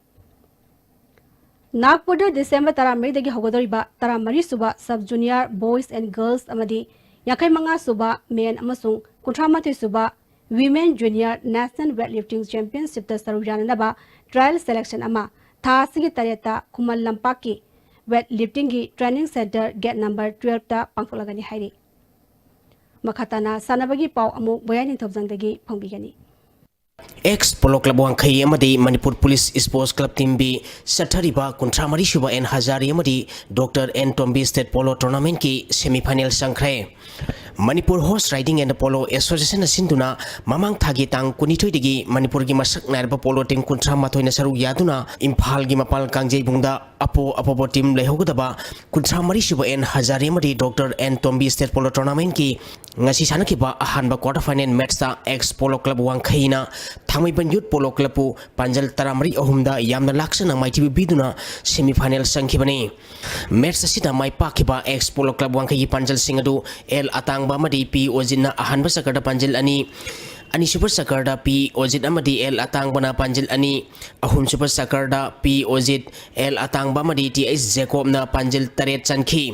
ꯅꯥꯒꯄꯨꯔꯗ ꯗꯤꯁꯦꯝꯕꯔ ꯇꯔꯥꯃꯔꯤꯗꯒꯤ ꯍꯧꯒꯗꯧꯔꯤꯕ ꯇꯔꯥꯃꯔꯤ ꯁꯨꯕ ꯁꯕ ꯖꯨꯅꯤꯌꯔ ꯕꯣꯏꯁ ꯑꯦꯟ ꯒꯔꯜꯁ ꯑꯃꯗꯤ ꯌꯥꯡꯈꯩ ꯃꯉꯥ ꯁꯨꯕ ꯃꯦꯟ ꯑꯃꯁꯨꯡ ꯀꯨꯟꯊ꯭ꯔꯥ ꯃꯥꯊꯣꯏ ꯁꯨꯕ women junior national weightlifting ꯆꯦꯝꯄꯤꯌꯟꯁꯤꯞꯇ ꯁꯔꯨꯛ ꯌꯥꯅꯅꯕ ꯇ꯭ꯔꯥꯌꯦꯜ ꯁꯦꯂꯦꯛꯁꯟ ꯑꯃ ꯊꯥ ꯑꯁꯤꯒꯤ ꯇꯔꯦꯠꯇ ꯈꯨꯃꯟ ꯂꯝꯄꯥꯛꯀꯤ ꯋꯦꯠ ꯂꯤꯐꯇꯤꯡꯒꯤ ꯇ꯭ꯔꯦꯅꯤꯡ ꯁꯦꯟꯇꯔ ꯒꯦꯠ ꯅꯝꯕꯔ ꯇꯨꯋꯦꯜꯐꯇ ꯄꯥꯡꯊꯣꯛꯂꯒꯅꯤ ꯍꯥꯏꯔꯤ꯫ ꯃꯈꯥ ꯇꯥꯅ ꯁꯥꯟꯅꯕꯒꯤ ꯄꯥꯎ ꯑꯃꯨꯛ ꯕꯣꯌꯥꯏ ꯅꯤꯡꯊꯧꯖꯝꯗꯒꯤ ꯐꯪꯕꯤꯒꯅꯤ꯫ ꯑꯦꯛꯁ ꯄꯣꯂꯣ ꯀ꯭ꯂꯕ ꯋꯥꯡꯈꯩ ꯑꯃꯗꯤ Manipur police sports club team B ꯆꯠꯊꯔꯤꯕ ꯀꯨꯟꯊ꯭ꯔꯥ ꯃꯔꯤ ꯁꯨꯕ ꯑꯦꯟ ꯍꯖꯥꯔꯤ ꯑꯃꯗꯤ doctor N Tombi state polo ꯇꯣꯔꯅꯥꯃꯦꯟꯠꯀꯤ ꯁꯦꯃꯤ ꯐꯥꯏꯅꯦꯜ ꯆꯪꯈ꯭ꯔꯦ꯫ Manipur horse riding and polo ꯑꯦꯁꯣꯁꯤꯌꯦꯁꯟꯅ ꯁꯤꯟꯗꯨꯅ ꯃꯃꯥꯡ ꯊꯥꯒꯤ ꯇꯥꯡ ꯀꯨꯟꯅꯤꯊꯣꯏꯗꯒꯤ ꯃꯅꯤꯄꯨꯔꯒꯤ ꯃꯁꯛ ꯅꯥꯏꯔꯕ ꯄꯣꯂꯣ ꯇꯤꯝ ꯀꯨꯟꯊ꯭ꯔꯥ ꯃꯥꯊꯣꯏꯅ ꯁꯔꯨꯛ ꯌꯥꯗꯨꯅ ꯏꯝꯐꯥꯜꯒꯤ ꯃꯄꯥꯜ ꯀꯥꯡꯖꯩꯕꯨꯡꯗ ꯑꯄꯣ ꯑꯄꯣꯕ ꯇꯤꯝ ꯂꯩꯍꯧꯒꯗꯕ ꯀꯨꯟꯊ꯭ꯔꯥ ꯃꯔꯤ ꯁꯨꯕ ꯑꯦꯟ ꯍꯖꯥꯔꯤ ꯑꯃꯗꯤ doctor N Tombi state polo ꯇꯣꯔꯅꯥꯃꯦꯟꯠꯀꯤ ꯉꯁꯤ ꯁꯥꯟꯅꯈꯤꯕ ꯑꯍꯥꯟꯕ ꯀ꯭ꯋꯥꯔꯇꯔ ꯐꯥꯏꯅꯦꯜ ꯃꯦꯠꯆꯇ ꯑꯦꯛꯁ ꯄꯣꯂꯣ ꯀ꯭ꯂꯕ ꯋꯥꯡꯈꯩꯅ ꯊꯥꯡꯃꯩꯕꯟ ꯌꯨꯠ ꯄꯣꯂꯣ ꯀ꯭ꯂꯕꯄꯨ ꯄꯥꯟꯖꯜ ꯇꯔꯥꯃꯔꯤ ꯑꯍꯨꯝꯗ ꯌꯥꯝꯅ ꯂꯥꯛꯆꯅ ꯃꯥꯏꯊꯤꯕ ꯄꯤꯗꯨꯅ ꯁꯦꯃꯤ ꯐꯥꯏꯅꯦꯜ ꯆꯪꯈꯤꯕꯅꯤ꯫ ꯃꯦꯠꯆ ꯑꯁꯤꯗ ꯃꯥꯏ ꯄꯥꯛꯈꯤꯕ ꯑꯦꯛꯁ ꯄꯣꯂꯣ ꯀ꯭ꯂꯕ ꯋꯥꯡꯈꯩꯒꯤ ꯄꯥꯟꯖꯜꯁꯤꯡ ꯑꯗꯨ ꯑꯦꯜ ꯑꯇꯥꯡꯕ ꯑꯃꯗꯤ ꯄꯤ ꯑꯣꯖꯤꯟꯅ ꯑꯍꯥꯟꯕ ꯆꯀꯔꯗ ꯄꯥꯟꯖꯜ ꯑꯅꯤ, ꯑꯅꯤꯁꯨꯕ ꯆꯀꯔꯗ ꯄꯤ ꯑꯣꯖꯤꯠ ꯑꯃꯗꯤ ꯑꯦꯜ ꯑꯇꯥꯡꯕꯅ ꯄꯥꯟꯖꯤꯜ ꯑꯅꯤ, ꯑꯍꯨꯝꯁꯨꯕ ꯆꯀꯔꯗ ꯄꯤ ꯑꯣꯖꯤꯠ, ꯑꯦꯜ ꯑꯇꯥꯡꯕ ꯑꯃꯗꯤ ꯇꯤ ꯑꯩꯆ ꯖꯦꯀꯣꯕꯅ ꯄꯥꯟꯖꯤꯜ ꯇꯔꯦꯠ ꯆꯟꯈꯤ꯫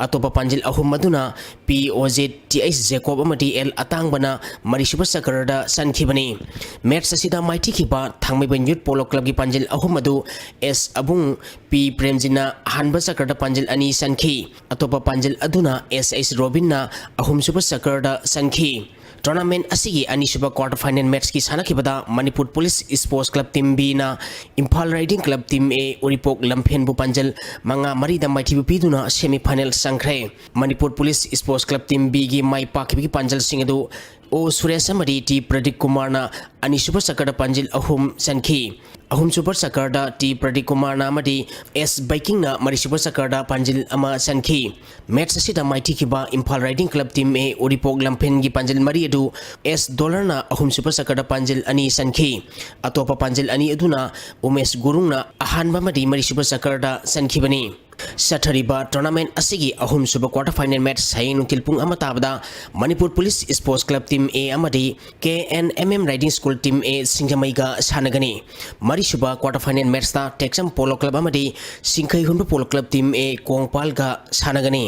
ꯑꯇꯣꯞꯄ ꯄꯥꯟꯖꯤꯜ ꯑꯍꯨꯝ ꯑꯗꯨꯅ ꯄꯤ ꯑꯣꯖꯤꯠ, ꯇꯤ ꯑꯩꯆ ꯖꯦꯀꯣꯕ ꯑꯃꯗꯤ ꯑꯦꯜ ꯑꯇꯥꯡꯕꯅ ꯃꯔꯤꯁꯨꯕ ꯆꯀꯔꯗ ꯆꯟꯈꯤꯕꯅꯤ꯫ ꯃꯦꯠꯆ ꯑꯁꯤꯗ ꯃꯥꯏꯊꯤꯈꯤꯕ ꯊꯥꯡꯃꯩꯕꯟ ꯌꯨꯠ ꯄꯣꯂꯣ ꯀ꯭ꯂꯕꯀꯤ ꯄꯥꯟꯖꯤꯜ ꯑꯍꯨꯝ ꯑꯗꯨ ꯑꯦꯁ ꯑꯕꯨꯡ, ꯄꯤ ꯄ꯭ꯔꯦꯝꯖꯤꯠꯅ ꯑꯍꯥꯟꯕ ꯆꯀꯔꯗ ꯄꯥꯟꯖꯤꯜ ꯑꯅꯤ ꯆꯟꯈꯤ꯫ ꯑꯇꯣꯞꯄ ꯄꯥꯟꯖꯤꯜ ꯑꯗꯨꯅ ꯑꯦꯁ ꯑꯩꯆ ꯔꯣꯕꯤꯟꯅ ꯑꯍꯨꯝꯁꯨꯕ ꯆꯀꯔꯗ ꯆꯟꯈꯤ꯫ ꯇꯣꯔꯅꯥꯃꯦꯟ ꯑꯁꯤꯒꯤ ꯑꯅꯤꯁꯨꯕ ꯀ꯭ꯋꯥꯔꯇꯔ ꯐꯥꯏꯅꯦꯜ ꯃꯦꯠꯆꯀꯤ ꯁꯥꯟꯅꯈꯤꯕꯗ Manipur police sports club team ꯕꯤꯅ Imphal riding club team A ꯎꯔꯤꯄꯣꯛ ꯂꯝꯐꯦꯟꯕꯨ ꯄꯥꯟꯖꯜ ꯃꯉꯥ ꯃꯔꯤꯗ ꯃꯥꯏꯊꯤꯕ ꯄꯤꯗꯨꯅ ꯁꯦꯃꯤ ꯐꯥꯏꯅꯦꯜ ꯆꯪꯈ꯭ꯔꯦ꯫ Manipur police sports club team ꯕꯤꯒꯤ ꯃꯥꯏ ꯄꯥꯛꯈꯤꯕꯒꯤ ꯄꯥꯟꯖꯜꯁꯤꯡ ꯑꯗꯨ ꯑꯣ ꯁꯨꯔꯦꯁ ꯑꯃꯗꯤ ꯇꯤ ꯄ꯭ꯔꯗꯤꯞ ꯀꯨꯃꯥꯔꯅ ꯑꯅꯤꯁꯨꯕ ꯆꯀꯔꯗ ꯄꯥꯟꯖꯤꯜ ꯑꯍꯨꯝ ꯆꯟꯈꯤ꯫ ꯑꯍꯨꯝꯁꯨꯕ ꯆꯀꯔꯗ ꯇꯤ ꯄ꯭ꯔꯗꯤꯞ ꯀꯨꯃꯥꯔꯅ ꯑꯃꯗꯤ ꯑꯦꯁ ꯕꯩꯀꯤꯡꯅ ꯃꯔꯤꯁꯨꯕ ꯆꯀꯔꯗ ꯄꯥꯟꯖꯤꯜ ꯑꯃ ꯆꯟꯈꯤ꯫ ꯃꯦꯠꯆ ꯑꯁꯤꯗ ꯃꯥꯏꯊꯤꯈꯤꯕ Imphal riding club team A ꯎꯔꯤꯄꯣꯛ ꯂꯝꯐꯦꯟꯒꯤ ꯄꯥꯟꯖꯤꯜ ꯃꯔꯤ ꯑꯗꯨ ꯑꯦꯁ ꯗꯣꯂꯔꯅ ꯑꯍꯨꯝꯁꯨꯕ ꯆꯀꯔꯗ ꯄꯥꯟꯖꯤꯜ ꯑꯅꯤ ꯆꯟꯈꯤ꯫ ꯑꯇꯣꯞꯄ ꯄꯥꯟꯖꯤꯜ ꯑꯅꯤ ꯑꯗꯨꯅ ꯎꯃꯦꯁ ꯒꯨꯔꯨꯡꯅ ꯑꯍꯥꯟꯕ ꯑꯃꯗꯤ ꯃꯔꯤꯁꯨꯕ ꯆꯀꯔꯗ ꯆꯟꯈꯤꯕꯅꯤ꯫ ꯆꯠꯊꯔꯤꯕ ꯇꯣꯔꯅꯥꯃꯦꯟ ꯑꯁꯤꯒꯤ ꯑꯍꯨꯝꯁꯨꯕ ꯀ꯭ꯋꯥꯔꯇꯔ ꯐꯥꯏꯅꯦꯜ ꯃꯦꯠꯆ ꯍꯌꯦꯡ ꯅꯨꯡꯊꯤꯜ ꯄꯨꯡ ꯑꯃ ꯇꯥꯕꯗ Manipur police sports club team A ꯑꯃꯗꯤ K N M M riding school team A ꯁꯤꯡꯖꯃꯩꯒ ꯁꯥꯟꯅꯒꯅꯤ꯫ ꯃꯔꯤꯁꯨꯕ ꯀ꯭ꯋꯥꯔꯇꯔ ꯐꯥꯏꯅꯦꯜ ꯃꯦꯠꯆꯇ ꯇꯦꯛꯆꯝ ꯄꯣꯂꯣ ꯀ꯭ꯂꯕ ꯑꯃꯗꯤ ꯁꯤꯡꯈꯩ ꯍꯨꯟꯕ ꯄꯣꯂꯣ ꯀ꯭ꯂꯕ ꯇꯤꯝ ꯑꯦ ꯀꯣꯡꯄꯥꯜꯒ ꯁꯥꯟꯅꯒꯅꯤ꯫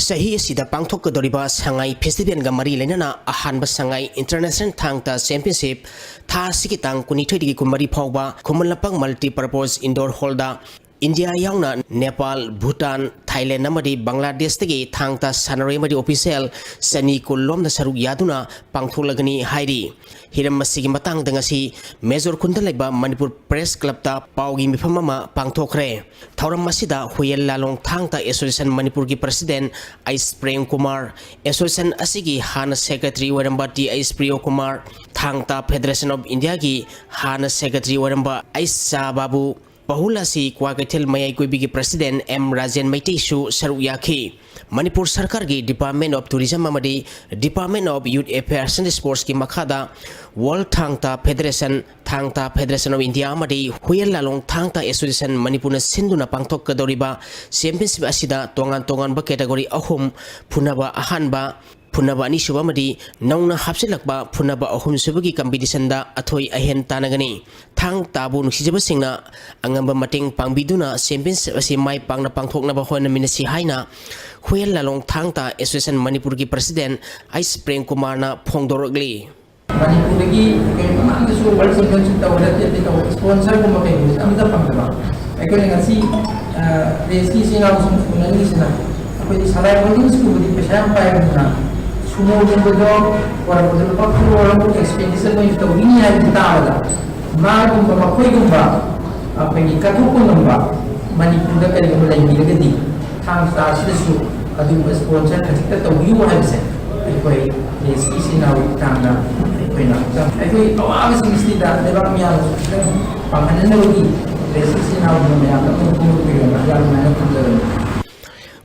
ꯆꯍꯤ ꯑꯁꯤꯗ ꯄꯥꯡꯊꯣꯛꯀꯗꯧꯔꯤꯕ ꯁꯉꯥꯏ ꯐꯦꯁꯇꯤꯚꯦꯜꯒ ꯃꯔꯤ ꯂꯩꯅꯅ ꯑꯍꯥꯟꯕ ꯁꯉꯥꯏ ꯏꯟꯇꯔꯅꯦꯁꯅꯦꯜ ꯊꯥꯡ ꯇꯥ ꯆꯦꯝꯄꯤꯌꯟꯁꯤꯞ ꯊꯥ ꯑꯁꯤꯒꯤ ꯇꯥꯡ ꯀꯨꯟꯅꯤꯊꯣꯏꯗꯒꯤ ꯀꯨꯟꯃꯔꯤ ꯐꯥꯎꯕ ꯈꯨꯃꯟ ꯂꯝꯄꯥꯛ ꯃꯜꯇꯤ ꯄꯔꯄꯣꯁ ꯏꯟꯗꯣꯔ ꯍꯣꯜꯗ ꯏꯟꯗꯤꯌꯥ ꯌꯥꯎꯅ ꯅꯦꯄꯥꯜ, ꯚꯨꯇꯥꯟ, ꯊꯥꯏꯂꯦꯟ ꯑꯃꯗꯤ ꯕꯪꯒ꯭ꯂꯥꯗꯦꯁꯇꯒꯤ ꯊꯥꯡ ꯇꯥ ꯁꯥꯟꯅꯔꯣꯏ ꯑꯃꯗꯤ ꯑꯣꯐꯤꯁꯤꯌꯦꯜ ꯆꯅꯤ ꯀꯨꯟ ꯂꯣꯝꯅ ꯁꯔꯨꯛ ꯌꯥꯗꯨꯅ ꯄꯥꯡꯊꯣꯛꯂꯒꯅꯤ ꯍꯥꯏꯔꯤ꯫ ꯍꯤꯔꯝ ꯑꯁꯤꯒꯤ ꯃꯇꯥꯡꯗ ꯉꯁꯤ ꯃꯦꯖꯣꯔ ꯈꯨꯟꯗ ꯂꯩꯕ ꯃꯅꯤꯄꯨꯔ ꯄ꯭ꯔꯦꯁ ꯀ꯭ꯂꯕꯇ ꯄꯥꯎꯒꯤ ꯃꯤꯐꯝ ꯑꯃ ꯄꯥꯡꯊꯣꯛꯈ꯭ꯔꯦ꯫ ꯊꯧꯔꯝ ꯑꯁꯤꯗ ꯍꯨꯌꯦꯟ ꯂꯥꯂꯣꯡ ꯊꯥꯡ ꯇꯥ ꯑꯦꯁꯣꯁꯤꯌꯦꯁꯟ ꯃꯅꯤꯄꯨꯔꯒꯤ president H Prem Kumar, association ꯑꯁꯤꯒꯤ ꯍꯥꯟꯅ ꯁꯦꯀ꯭ꯔꯦꯇꯔꯤ ꯑꯣꯏꯔꯝꯕ ꯇꯤ ꯑꯩꯆ ꯄ꯭ꯔꯤꯌꯣ ꯀꯨꯃꯥꯔ, ꯊꯥꯡ ꯇꯥ ꯐꯦꯗꯔꯦꯁꯟ ꯑꯣꯐ ꯏꯟꯗꯤꯌꯥꯒꯤ ꯍꯥꯟꯅ ꯁꯦꯀ꯭ꯔꯦꯇꯔꯤ ꯑꯣꯏꯔꯝꯕ ꯑꯩꯆ ꯁꯥ ꯕꯥꯕꯨ, ꯄꯍꯨꯂꯥꯁꯤ ꯀ꯭ꯋꯥꯀꯩꯊꯦꯜ ꯃꯌꯥꯏ ꯀꯣꯏꯕꯤꯒꯤ president ꯑꯦꯝ ꯔꯥꯖꯦꯟ ꯃꯩꯇꯩꯁꯨ ꯁꯔꯨꯛ ꯌꯥꯈꯤ꯫ ꯃꯅꯤꯄꯨꯔ ꯁꯔꯀꯥꯔꯒꯤ Department of Tourism ꯑꯃꯗꯤ Department of Youth Affairs and Sportsꯀꯤ ꯃꯈꯥꯗ World ꯊꯥꯡ ꯇꯥ Federation, ꯊꯥꯡ ꯇꯥ Federation of India ꯑꯃꯗꯤ ꯍꯨꯌꯦꯟ ꯂꯥꯂꯣꯡ ꯊꯥꯡ ꯇꯥ Association ꯃꯅꯤꯄꯨꯔꯅ ꯁꯤꯟꯗꯨꯅ ꯄꯥꯡꯊꯣꯛꯀꯗꯧꯔꯤꯕ championship ꯑꯁꯤꯗ ꯇꯣꯉꯥꯟ ꯇꯣꯉꯥꯟꯕ category ꯑꯍꯨꯝ, ꯐꯨꯅꯕ ꯑꯍꯥꯟꯕ, ꯐꯨꯅꯕ ꯑꯅꯤꯁꯨꯕ ꯑꯃꯗꯤ ꯅꯧꯅ ꯍꯥꯞꯆꯤꯜꯂꯛꯄ ꯐꯨꯅꯕ ꯑꯍꯨꯝꯁꯨꯕꯒꯤ competitionꯗ ꯑꯊꯣꯏ ꯑꯍꯦꯟ ꯇꯥꯟꯅꯒꯅꯤ꯫ ꯊꯥꯡ ꯇꯥꯕꯨ ꯅꯨꯡꯁꯤꯖꯕꯁꯤꯡꯅ ꯑꯉꯝꯕ ꯃꯇꯦꯡ ꯄꯥꯡꯕꯤꯗꯨꯅ championship ꯑꯁꯤ ꯃꯥꯏ ꯄꯥꯛꯅ ꯄꯥꯡꯊꯣꯛꯅꯕ ꯍꯣꯠꯅꯃꯤꯟꯅꯁꯤ ꯍꯥꯏꯅ ꯍꯨꯌꯦꯟ ꯂꯥꯂꯣꯡ ꯊꯥꯡ ꯇꯥ Association ꯃꯅꯤꯄꯨꯔꯒꯤ president ꯑꯩꯆ ꯄ꯭ꯔꯦꯝ ꯀꯨꯃꯥꯔꯅ ꯐꯣꯡꯗꯣꯔꯛꯂꯤ꯫ ꯃꯅꯤꯄꯨꯔꯗꯒꯤ ꯑꯩꯈꯣꯏ ꯃꯃꯥꯡꯗꯁꯨ World Championship ꯇꯧꯕꯗ ꯑꯇꯩ ꯑꯇꯩ ꯇꯧꯕ sponsorꯒꯨꯝꯕ ꯀꯩꯒꯨꯝꯕꯁꯦ ꯑꯃꯠꯇ ꯐꯪꯗꯕ꯫ ꯑꯩꯈꯣꯏꯅ ꯉꯁꯤ, ꯑ, raceꯀꯤ ꯏꯆꯤꯜ ꯏꯅꯥꯎꯁꯤꯡ ꯎꯅꯅꯤꯡꯉꯤꯁꯤꯅ ꯑꯩꯈꯣꯏꯗꯤ ꯁꯂꯥꯏ ꯍꯣꯜꯗꯤꯡꯁꯀꯨꯝꯕꯗꯤ ꯄꯩꯁꯥ ꯌꯥꯝ ꯄꯥꯏꯕꯅꯤꯅ ꯁꯨꯃꯣꯒꯨꯝꯕꯗꯣ ꯄꯨꯔꯛꯄꯗ ꯂꯨꯄꯥ ꯀ꯭ꯔꯣꯔ ꯑꯃꯨꯛ expenditure ꯃꯣꯏꯅ ꯇꯧꯅꯤ ꯍꯥꯏꯕꯁꯤ ꯇꯥꯕꯗ ꯃꯥꯒꯨꯝꯕ, ꯃꯈꯣꯏꯒꯨꯝꯕ ꯑꯩꯈꯣꯏꯒꯤ ꯀꯠꯊꯣꯛꯄ ꯉꯝꯕ ꯃꯅꯤꯄꯨꯔꯗ ꯀꯔꯤꯒꯨꯝꯕ ꯂꯩꯕꯤꯔꯒꯗꯤ ꯊꯥꯡ ꯇꯥ ꯑꯁꯤꯗꯁꯨ ꯑꯗꯨꯒꯨꯝꯕ sponsor ꯈꯖꯤꯛꯇ ꯇꯧꯕꯤꯌꯨ ꯍꯥꯏꯕꯁꯦ ꯑꯩꯈꯣꯏ raceꯀꯤ ꯏꯆꯤꯜ ꯏꯅꯥꯎꯒꯤ ꯇꯥꯡꯅ ꯑꯩꯈꯣꯏꯅ ꯑꯃꯨꯛꯇꯪ ꯑꯩꯈꯣꯏ ꯑꯋꯥꯕꯁꯤꯡꯁꯤꯗ ꯂꯩꯕꯥꯛ ꯃꯤꯌꯥꯝꯅꯁꯨ ꯈꯤꯇꯪ ꯄꯥꯡꯍꯟꯅꯅꯕꯒꯤ raceꯀꯤ ꯏꯆꯤꯜ ꯏꯅꯥꯎꯒꯤ ꯃꯌꯥꯝꯗ ꯑꯃꯨꯛ ꯐꯣꯡꯗꯣꯛꯄꯤꯔꯣꯅ ꯌꯥꯝ ꯅꯨꯡꯉꯥꯏꯅ ꯈꯟꯖꯕꯅꯤ꯫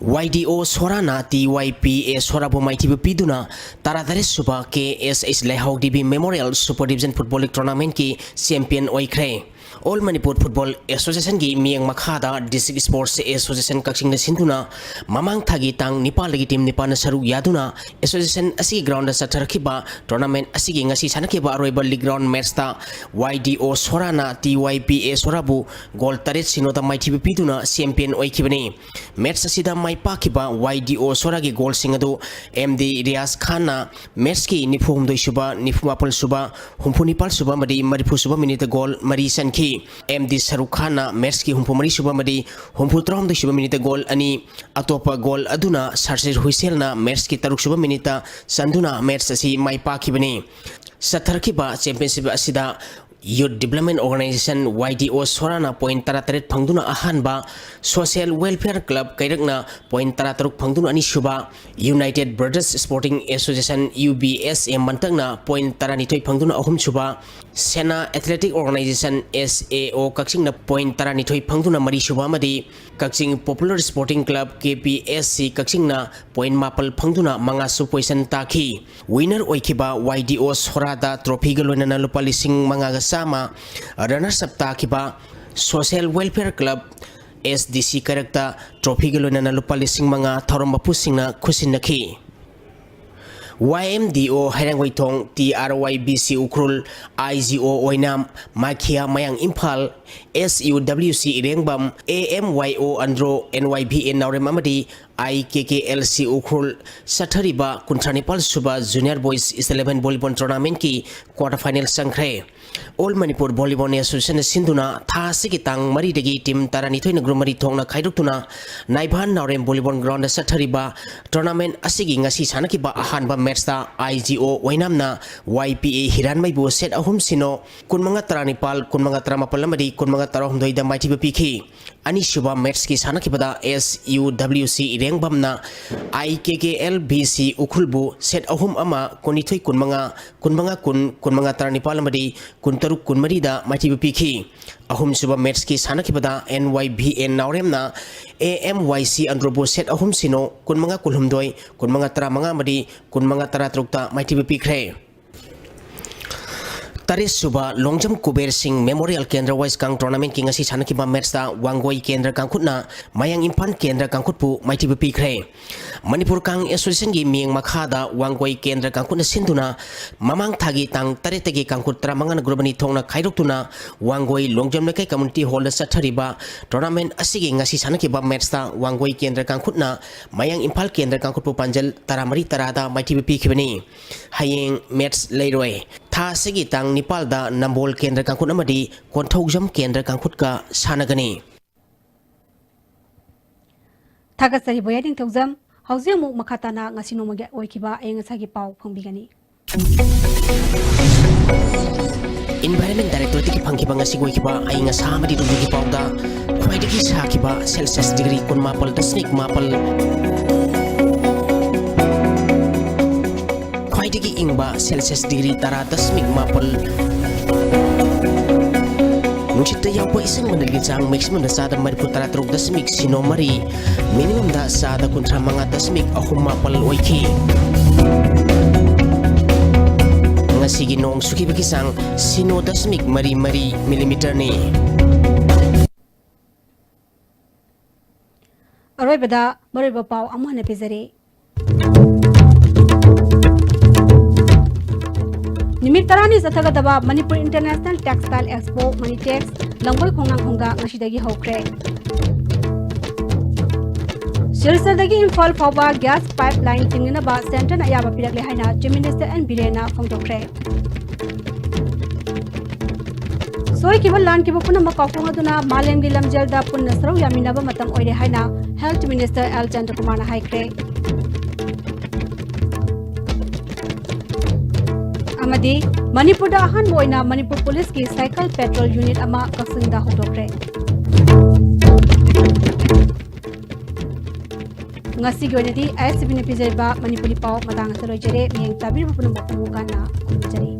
ꯋꯥꯏ ꯗꯤ ꯑꯣ ꯁꯣꯔꯥꯅ ꯇꯤ ꯋꯥꯏ ꯄꯤ ꯑꯦ ꯁꯣꯔꯥꯕꯨ ꯃꯥꯏꯊꯤꯕ ꯄꯤꯗꯨꯅ ꯇꯔꯥꯇꯔꯦꯠ ꯁꯨꯕ ꯀꯦ ꯑꯦꯁ ꯑꯩꯆ ꯂꯩꯍꯥꯎ Devi Memorial Super Division Football League Tournamentꯀꯤ champion ꯑꯣꯏꯈ꯭ꯔꯦ꯫ All Manipur Football Associationꯒꯤ ꯃꯤꯠꯌꯦꯡ ꯃꯈꯥꯗ District Sports Association ꯀꯛꯆꯤꯡꯅ ꯁꯤꯟꯗꯨꯅ ꯃꯃꯥꯡ ꯊꯥꯒꯤ ꯇꯥꯡ ꯅꯤꯄꯥꯟꯗꯒꯤ team ꯅꯤꯄꯥꯟꯅ ꯁꯔꯨꯛ ꯌꯥꯗꯨꯅ association ꯑꯁꯤꯒꯤ groundꯗ ꯆꯠꯊꯔꯛꯈꯤꯕ tournament ꯑꯁꯤꯒꯤ ꯉꯁꯤ ꯁꯥꯟꯅꯈꯤꯕ ꯑꯔꯣꯏꯕ league round matchꯇ ꯋꯥꯏ ꯗꯤ ꯑꯣ ꯁꯣꯔꯥꯅ ꯇꯤ ꯋꯥꯏ ꯄꯤ ꯑꯦ ꯁꯣꯔꯥꯕꯨ goal ꯇꯔꯦꯠ ꯁꯤꯅꯣꯗ ꯃꯥꯏꯊꯤꯕ ꯄꯤꯗꯨꯅ champion ꯑꯣꯏꯈꯤꯕꯅꯤ꯫ Match ꯑꯁꯤꯗ ꯃꯥꯏ ꯄꯥꯛꯈꯤꯕ ꯋꯥꯏ ꯗꯤ ꯑꯣ ꯁꯣꯔꯥꯒꯤ goalꯁꯤꯡ ꯑꯗꯨ ꯑꯦꯝ ꯗꯤ ꯔꯤꯌꯥꯖ ꯈꯥꯟꯅ matchꯀꯤ ꯅꯤꯐꯨ ꯍꯨꯝꯗꯣꯏ ꯁꯨꯕ, ꯅꯤꯐꯨ ꯃꯥꯄꯜ ꯁꯨꯕ, ꯍꯨꯝꯐꯨ ꯅꯤꯄꯥꯜ ꯁꯨꯕ ꯑꯃꯗꯤ ꯃꯔꯤꯐꯨ ꯁꯨꯕ minuteꯇ goal ꯃꯔꯤ ꯆꯟꯈꯤ꯫ ꯑꯦꯝ ꯗꯤ ꯁꯔꯨꯛ ꯈꯥꯟꯅ matchꯀꯤ ꯍꯨꯝꯐꯨ ꯃꯔꯤ ꯁꯨꯕ ꯑꯃꯗꯤ ꯍꯨꯝꯐꯨ ꯇꯔꯥꯍꯨꯝꯗꯣꯏ ꯁꯨꯕ minuteꯇ goal ꯑꯅꯤ, ꯑꯇꯣꯞꯄ goal ꯑꯗꯨꯅ ꯁꯔꯁꯤꯠ ꯍꯨꯏꯁꯦꯜꯅ matchꯀꯤ ꯇꯔꯨꯛ ꯁꯨꯕ minuteꯇ ꯆꯟꯗꯨꯅ match ꯑꯁꯤ ꯃꯥꯏ ꯄꯥꯛꯈꯤꯕꯅꯤ꯫ ꯆꯠꯊꯔꯛꯈꯤꯕ championship ꯑꯁꯤꯗ Youth Development Organisation ꯋꯥꯏ ꯗꯤ ꯑꯣ ꯁꯣꯔꯥꯅ point ꯇꯔꯥꯇꯔꯦꯠ ꯐꯪꯗꯨꯅ ꯑꯍꯥꯟꯕ, Social Welfare Club ꯀꯩꯔꯛꯅ point ꯇꯔꯥꯇꯔꯨꯛ ꯐꯪꯗꯨꯅ ꯑꯅꯤꯁꯨꯕ, United Brothers Sporting Association U B S A ꯃꯟꯇꯛꯅ point ꯇꯔꯥꯅꯤꯊꯣꯏ ꯐꯪꯗꯨꯅ ꯑꯍꯨꯝꯁꯨꯕ, ꯁꯦꯅꯥ Athletic Organisation, S A O, ꯀꯛꯆꯤꯡꯅ point ꯇꯔꯥꯅꯤꯊꯣꯏ ꯐꯪꯗꯨꯅ ꯃꯔꯤꯁꯨꯕ ꯑꯃꯗꯤ ꯀꯛꯆꯤꯡ Popular Sporting Club, K P S C, ꯀꯛꯆꯤꯡꯅ point ꯃꯥꯄꯜ ꯐꯪꯗꯨꯅ ꯃꯉꯥꯁꯨ position ꯇꯥꯈꯤ꯫ Winner ꯑꯣꯏꯈꯤꯕ Y D O ꯁꯣꯔꯥꯗ trophyꯒ ꯂꯣꯏꯅꯅ ꯂꯨꯄꯥ ꯂꯤꯁꯤꯡ ꯃꯉꯥꯒ ꯆꯥꯝꯃ, runners up ꯇꯥꯈꯤꯕ Social Welfare Club, S D C ꯀꯩꯔꯛꯇ trophyꯒ ꯂꯣꯏꯅꯅ ꯂꯨꯄꯥ ꯂꯤꯁꯤꯡ ꯃꯉꯥ ꯊꯧꯔꯝ ꯃꯄꯨꯁꯤꯡꯅ ꯈꯨꯠꯁꯤꯟꯅꯈꯤ꯫ Y M D O ꯍꯩꯔꯥꯡꯒꯣꯏꯊꯣꯡ, T R Y B C Ukhrul, I G O ꯑꯣꯏꯅꯥꯝ, ꯃꯥꯈꯤꯌꯥ ꯃꯌꯥꯡ Imphal, S U W C ꯏꯔꯦꯡꯕꯝ, A M Y O Andro, N Y B A ꯅꯥꯎꯔꯦꯝ ꯑꯃꯗꯤ I K K L C Ukhrul ꯆꯠꯊꯔꯤꯕ ꯀꯨꯟꯊ꯭ꯔꯥ ꯅꯤꯄꯥꯜ ꯁꯨꯕ Junior Boys Eleven Volleyball Tournamentꯀꯤ quarter final ꯆꯪꯈ꯭ꯔꯦ꯫ All Manipur Volleyball Associationꯅ ꯁꯤꯟꯗꯨꯅ ꯊꯥ ꯑꯁꯤꯒꯤ ꯇꯥꯡ ꯃꯔꯤꯗꯒꯤ team ꯇꯔꯥꯅꯤꯊꯣꯏꯅ group ꯃꯔꯤ ꯊꯣꯛꯅ ꯈꯥꯏꯗꯣꯛꯇꯨꯅ ꯅꯥꯏꯚꯥꯟ ꯅꯥꯎꯔꯦꯝ Volleyball Groundꯗ ꯆꯠꯊꯔꯤꯕ tournament ꯑꯁꯤꯒꯤ ꯉꯁꯤ ꯁꯥꯟꯅꯈꯤꯕ ꯑꯍꯥꯟꯕ matchꯇ I G O ꯑꯣꯏꯅꯥꯝꯅ Y P A ꯍꯤꯔꯥꯟꯃꯩꯕꯨ set ꯑꯍꯨꯝ ꯁꯤꯅꯣ, ꯀꯨꯟꯃꯉꯥ ꯇꯔꯥꯅꯤꯄꯥꯜ, ꯀꯨꯟꯃꯉꯥ ꯇꯔꯥꯃꯥꯄꯜ ꯑꯃꯗꯤ ꯀꯨꯟꯃꯉꯥ ꯇꯔꯥꯍꯨꯝꯗꯣꯏꯗ ꯃꯥꯏꯊꯤꯕ ꯄꯤꯈꯤ꯫ ꯑꯅꯤꯁꯨꯕ matchꯀꯤ ꯁꯥꯟꯅꯈꯤꯕꯗ S U W C ꯏꯔꯦꯡꯕꯝꯅ I K K L B C ꯎꯈ꯭ꯔꯨꯜꯕꯨ set ꯑꯍꯨꯝ ꯑꯃ, ꯀꯨꯟꯅꯤꯊꯣꯏ ꯀꯨꯟꯃꯉꯥ, ꯀꯨꯟꯃꯉꯥ ꯀꯨꯟ, ꯀꯨꯟꯃꯉꯥ ꯇꯔꯥꯅꯤꯄꯥꯜ ꯑꯃꯗꯤ ꯀꯨꯟꯇꯔꯨꯛ ꯀꯨꯟꯃꯔꯤꯗ ꯃꯥꯏꯊꯤꯕ ꯄꯤꯈꯤ꯫ ꯑꯍꯨꯝꯁꯨꯕ matchꯀꯤ ꯁꯥꯟꯅꯈꯤꯕꯗ N Y B A ꯅꯥꯎꯔꯦꯝꯅ A M Y C ꯑꯟꯗ꯭ꯔꯣꯕꯨ set ꯑꯍꯨꯝ ꯁꯤꯅꯣ, ꯀꯨꯟꯃꯉꯥ ꯀꯨꯟꯍꯨꯝꯗꯣꯏ, ꯀꯨꯟꯃꯉꯥ ꯇꯔꯥꯃꯉꯥ ꯑꯃꯗꯤ ꯀꯨꯟꯃꯉꯥ ꯇꯔꯥꯇꯔꯨꯛꯇ ꯃꯥꯏꯊꯤꯕ ꯄꯤꯈ꯭ꯔꯦ꯫ ꯇꯔꯦꯠꯁꯨꯕ ꯂꯣꯡꯖꯝ ꯀꯨꯕꯦꯔ ꯁꯤꯡ Memorial ꯀꯦꯟꯗ꯭ꯔ ꯋꯥꯏꯁ ꯀꯥꯡ tournamentꯀꯤ ꯉꯁꯤ ꯁꯥꯟꯅꯈꯤꯕ matchꯇ ꯋꯥꯡꯒꯣꯏ ꯀꯦꯟꯗ꯭ꯔ ꯀꯥꯡꯈꯨꯠꯅ ꯃꯌꯥꯡ ꯏꯝꯐꯥꯜ ꯀꯦꯟꯗ꯭ꯔ ꯀꯥꯡꯈꯨꯠꯄꯨ ꯃꯥꯏꯊꯤꯕ ꯄꯤꯈ꯭ꯔꯦ꯫ ꯃꯅꯤꯄꯨꯔ ꯀꯥꯡ Associationꯒꯤ ꯃꯤꯠꯌꯦꯡ ꯃꯈꯥꯗ ꯋꯥꯡꯒꯣꯏ ꯀꯦꯟꯗ꯭ꯔ ꯀꯥꯡꯈꯨꯠꯅ ꯁꯤꯟꯗꯨꯅ ꯃꯃꯥꯡ ꯊꯥꯒꯤ ꯇꯥꯡ ꯇꯔꯦꯠꯇꯒꯤ ꯀꯥꯡꯈꯨꯠ ꯇꯔꯥꯃꯉꯥꯅ group ꯑꯅꯤ ꯊꯣꯛꯅ ꯈꯥꯏꯗꯣꯛꯇꯨꯅ ꯋꯥꯡꯒꯣꯏ ꯂꯣꯡꯖꯝ ꯂꯩꯀꯥꯏ community hallꯗ ꯆꯠꯊꯔꯤꯕ tournament ꯑꯁꯤꯒꯤ ꯉꯁꯤ ꯁꯥꯟꯅꯈꯤꯕ matchꯇ ꯋꯥꯡꯒꯣꯏ ꯀꯦꯟꯗ꯭ꯔ ꯀꯥꯡꯈꯨꯠꯅ ꯃꯌꯥꯡ ꯏꯝꯐꯥꯜ ꯀꯦꯟꯗ꯭ꯔ ꯀꯥꯡꯈꯨꯠꯄꯨ ꯄꯥꯟꯖꯜ ꯇꯔꯥꯃꯔꯤ ꯇꯔꯥꯗ ꯃꯥꯏꯊꯤꯕ ꯄꯤꯈꯤꯕꯅꯤ꯫ ꯍꯌꯦꯡ match ꯂꯩꯔꯣꯏ꯫ ꯊꯥ ꯑꯁꯤꯒꯤ ꯇꯥꯡ ꯅꯤꯄꯥꯜꯗ ꯅꯝꯕꯣꯜ ꯀꯦꯟꯗ꯭ꯔ ꯀꯥꯡꯈꯨꯠ ꯑꯃꯗꯤ ꯀꯣꯟꯊꯧꯖꯝ ꯀꯦꯟꯗ꯭ꯔ ꯀꯥꯡꯈꯨꯠꯀ ꯁꯥꯟꯅꯒꯅꯤ꯫ ꯊꯥꯒꯠꯆꯔꯤ ꯕꯣꯌꯥ ꯅꯤꯡꯊꯧꯖꯝ꯫ ꯍꯧꯖꯤꯛ ꯑꯃꯨꯛ ꯃꯈꯥ ꯇꯥꯅ ꯉꯁꯤ ꯅꯣꯡꯃꯒꯤ ꯑꯣꯏꯈꯤꯕ ꯑꯏꯪ ꯑꯁꯥꯒꯤ ꯄꯥꯎ ꯐꯪꯕꯤꯒꯅꯤ꯫ Environment Directorateꯇꯒꯤ ꯐꯪꯈꯤꯕ ꯉꯁꯤꯒꯤ ꯑꯣꯏꯈꯤꯕ ꯑꯏꯪ ꯑꯁꯥ ꯑꯃꯗꯤ ꯅꯣꯡꯖꯨꯒꯤ ꯄꯥꯎꯗ ꯈ꯭ꯋꯥꯏꯗꯒꯤ ꯁꯥꯈꯤꯕ Celsius degree ꯀꯨꯟꯃꯥꯄꯜ ꯗꯁꯃꯤꯛ ꯃꯥꯄꯜ, ꯈ꯭ꯋꯥꯏꯗꯒꯤ ꯏꯪꯕ Celsius degree ꯇꯔꯥ ꯗꯁꯃꯤꯛ ꯃꯥꯄꯜ, ꯅꯨꯡꯁꯤꯠꯇ ꯌꯥꯎꯕ ꯏꯁꯤꯡ ꯃꯅꯤꯜꯒꯤ ꯆꯥꯡ maximumꯗ ꯆꯥꯗ ꯃꯔꯤꯐꯨ ꯇꯔꯥ ꯇꯔꯨꯛ ꯗꯁꯃꯤꯛ ꯁꯤꯅꯣ ꯃꯔꯤ, minimumꯗ ꯆꯥꯗ ꯀꯨꯟꯊ꯭ꯔꯥ ꯃꯉꯥ ꯗꯁꯃꯤꯛ ꯑꯍꯨꯝ ꯃꯥꯄꯜ ꯑꯣꯏꯈꯤ꯫ ꯉꯁꯤꯒꯤ ꯅꯣꯡ ꯆꯨꯈꯤꯕꯒꯤ ꯆꯥꯡ ꯁꯤꯅꯣ ꯗꯁꯃꯤꯛ ꯃꯔꯤ ꯃꯔꯤ millimeterꯅꯤ꯫ ꯑꯔꯣꯏꯕꯗ ꯃꯔꯨꯑꯣꯏꯕ ꯄꯥꯎ ꯑꯃꯨꯛ ꯍꯟꯅ ꯄꯤꯖꯔꯤ꯫ ꯅꯨꯃꯤꯠ ꯇꯔꯥꯅꯤ ꯆꯠꯊꯒꯗꯕ ꯃꯅꯤꯄꯨꯔ International Textile Expo, ꯃꯅꯤꯇꯦꯛꯁ, ꯂꯝꯕꯣꯏ ꯈꯣꯡꯅꯥꯡꯈꯣꯡꯗ ꯉꯁꯤꯗꯒꯤ ꯍꯧꯈ꯭ꯔꯦ꯫ ꯁꯤꯜꯆꯔꯗꯒꯤ ꯏꯝꯐꯥꯜ ꯐꯥꯎꯕ gas pipeline ꯆꯤꯡꯅꯅꯕ centreꯅ ꯑꯌꯥꯕ ꯄꯤꯔꯛꯂꯦ ꯍꯥꯏꯅ Chief Minister ꯑꯦꯟ ꯕꯤꯔꯦꯟꯅ ꯐꯣꯡꯗꯣꯛꯈ꯭ꯔꯦ꯫ ꯁꯣꯏꯈꯤꯕ ꯂꯥꯟꯈꯤꯕ ꯄꯨꯝꯅꯃꯛ ꯀꯥꯎꯊꯣꯛꯅꯗꯨꯅ ꯃꯥꯂꯦꯝꯒꯤ ꯂꯝꯖꯦꯜꯗ ꯄꯨꯟꯅ ꯁꯔꯨꯛ ꯌꯥꯃꯤꯟꯅꯕ ꯃꯇꯝ ꯑꯣꯏꯔꯦ ꯍꯥꯏꯅ Health Minister ꯑꯦꯜ ꯆꯟꯗ꯭ꯔꯀꯨꯃꯥꯔꯅ ꯍꯥꯏꯈ꯭ꯔꯦ꯫ ꯑꯃꯗꯤ ꯃꯅꯤꯄꯨꯔꯗ ꯑꯍꯥꯟꯕ ꯑꯣꯏꯅ ꯃꯅꯤꯄꯨꯔ ꯄꯨꯂꯤꯁꯀꯤ cycle patrol unit ꯑꯃ ꯀꯛꯆꯤꯡꯗ ꯍꯧꯗꯣꯛꯈ꯭ꯔꯦ꯫ ꯉꯁꯤꯒꯤ ꯑꯣꯏꯅꯗꯤ ꯑꯥꯏ ꯑꯦꯁ ꯁꯤ ꯕꯤꯅ ꯄꯤꯖꯔꯤꯕ ꯃꯅꯤꯄꯨꯔꯤ ꯄꯥꯎ ꯃꯇꯥꯡ ꯑꯁꯤꯗ ꯂꯣꯏꯖꯔꯦ꯫ ꯃꯤꯠꯌꯦꯡ ꯇꯥꯕꯤꯔꯤꯕ ꯄꯨꯝꯅꯃꯛꯄꯨ ꯀꯟꯅ ꯈꯨꯔꯨꯝꯖꯔꯤ꯫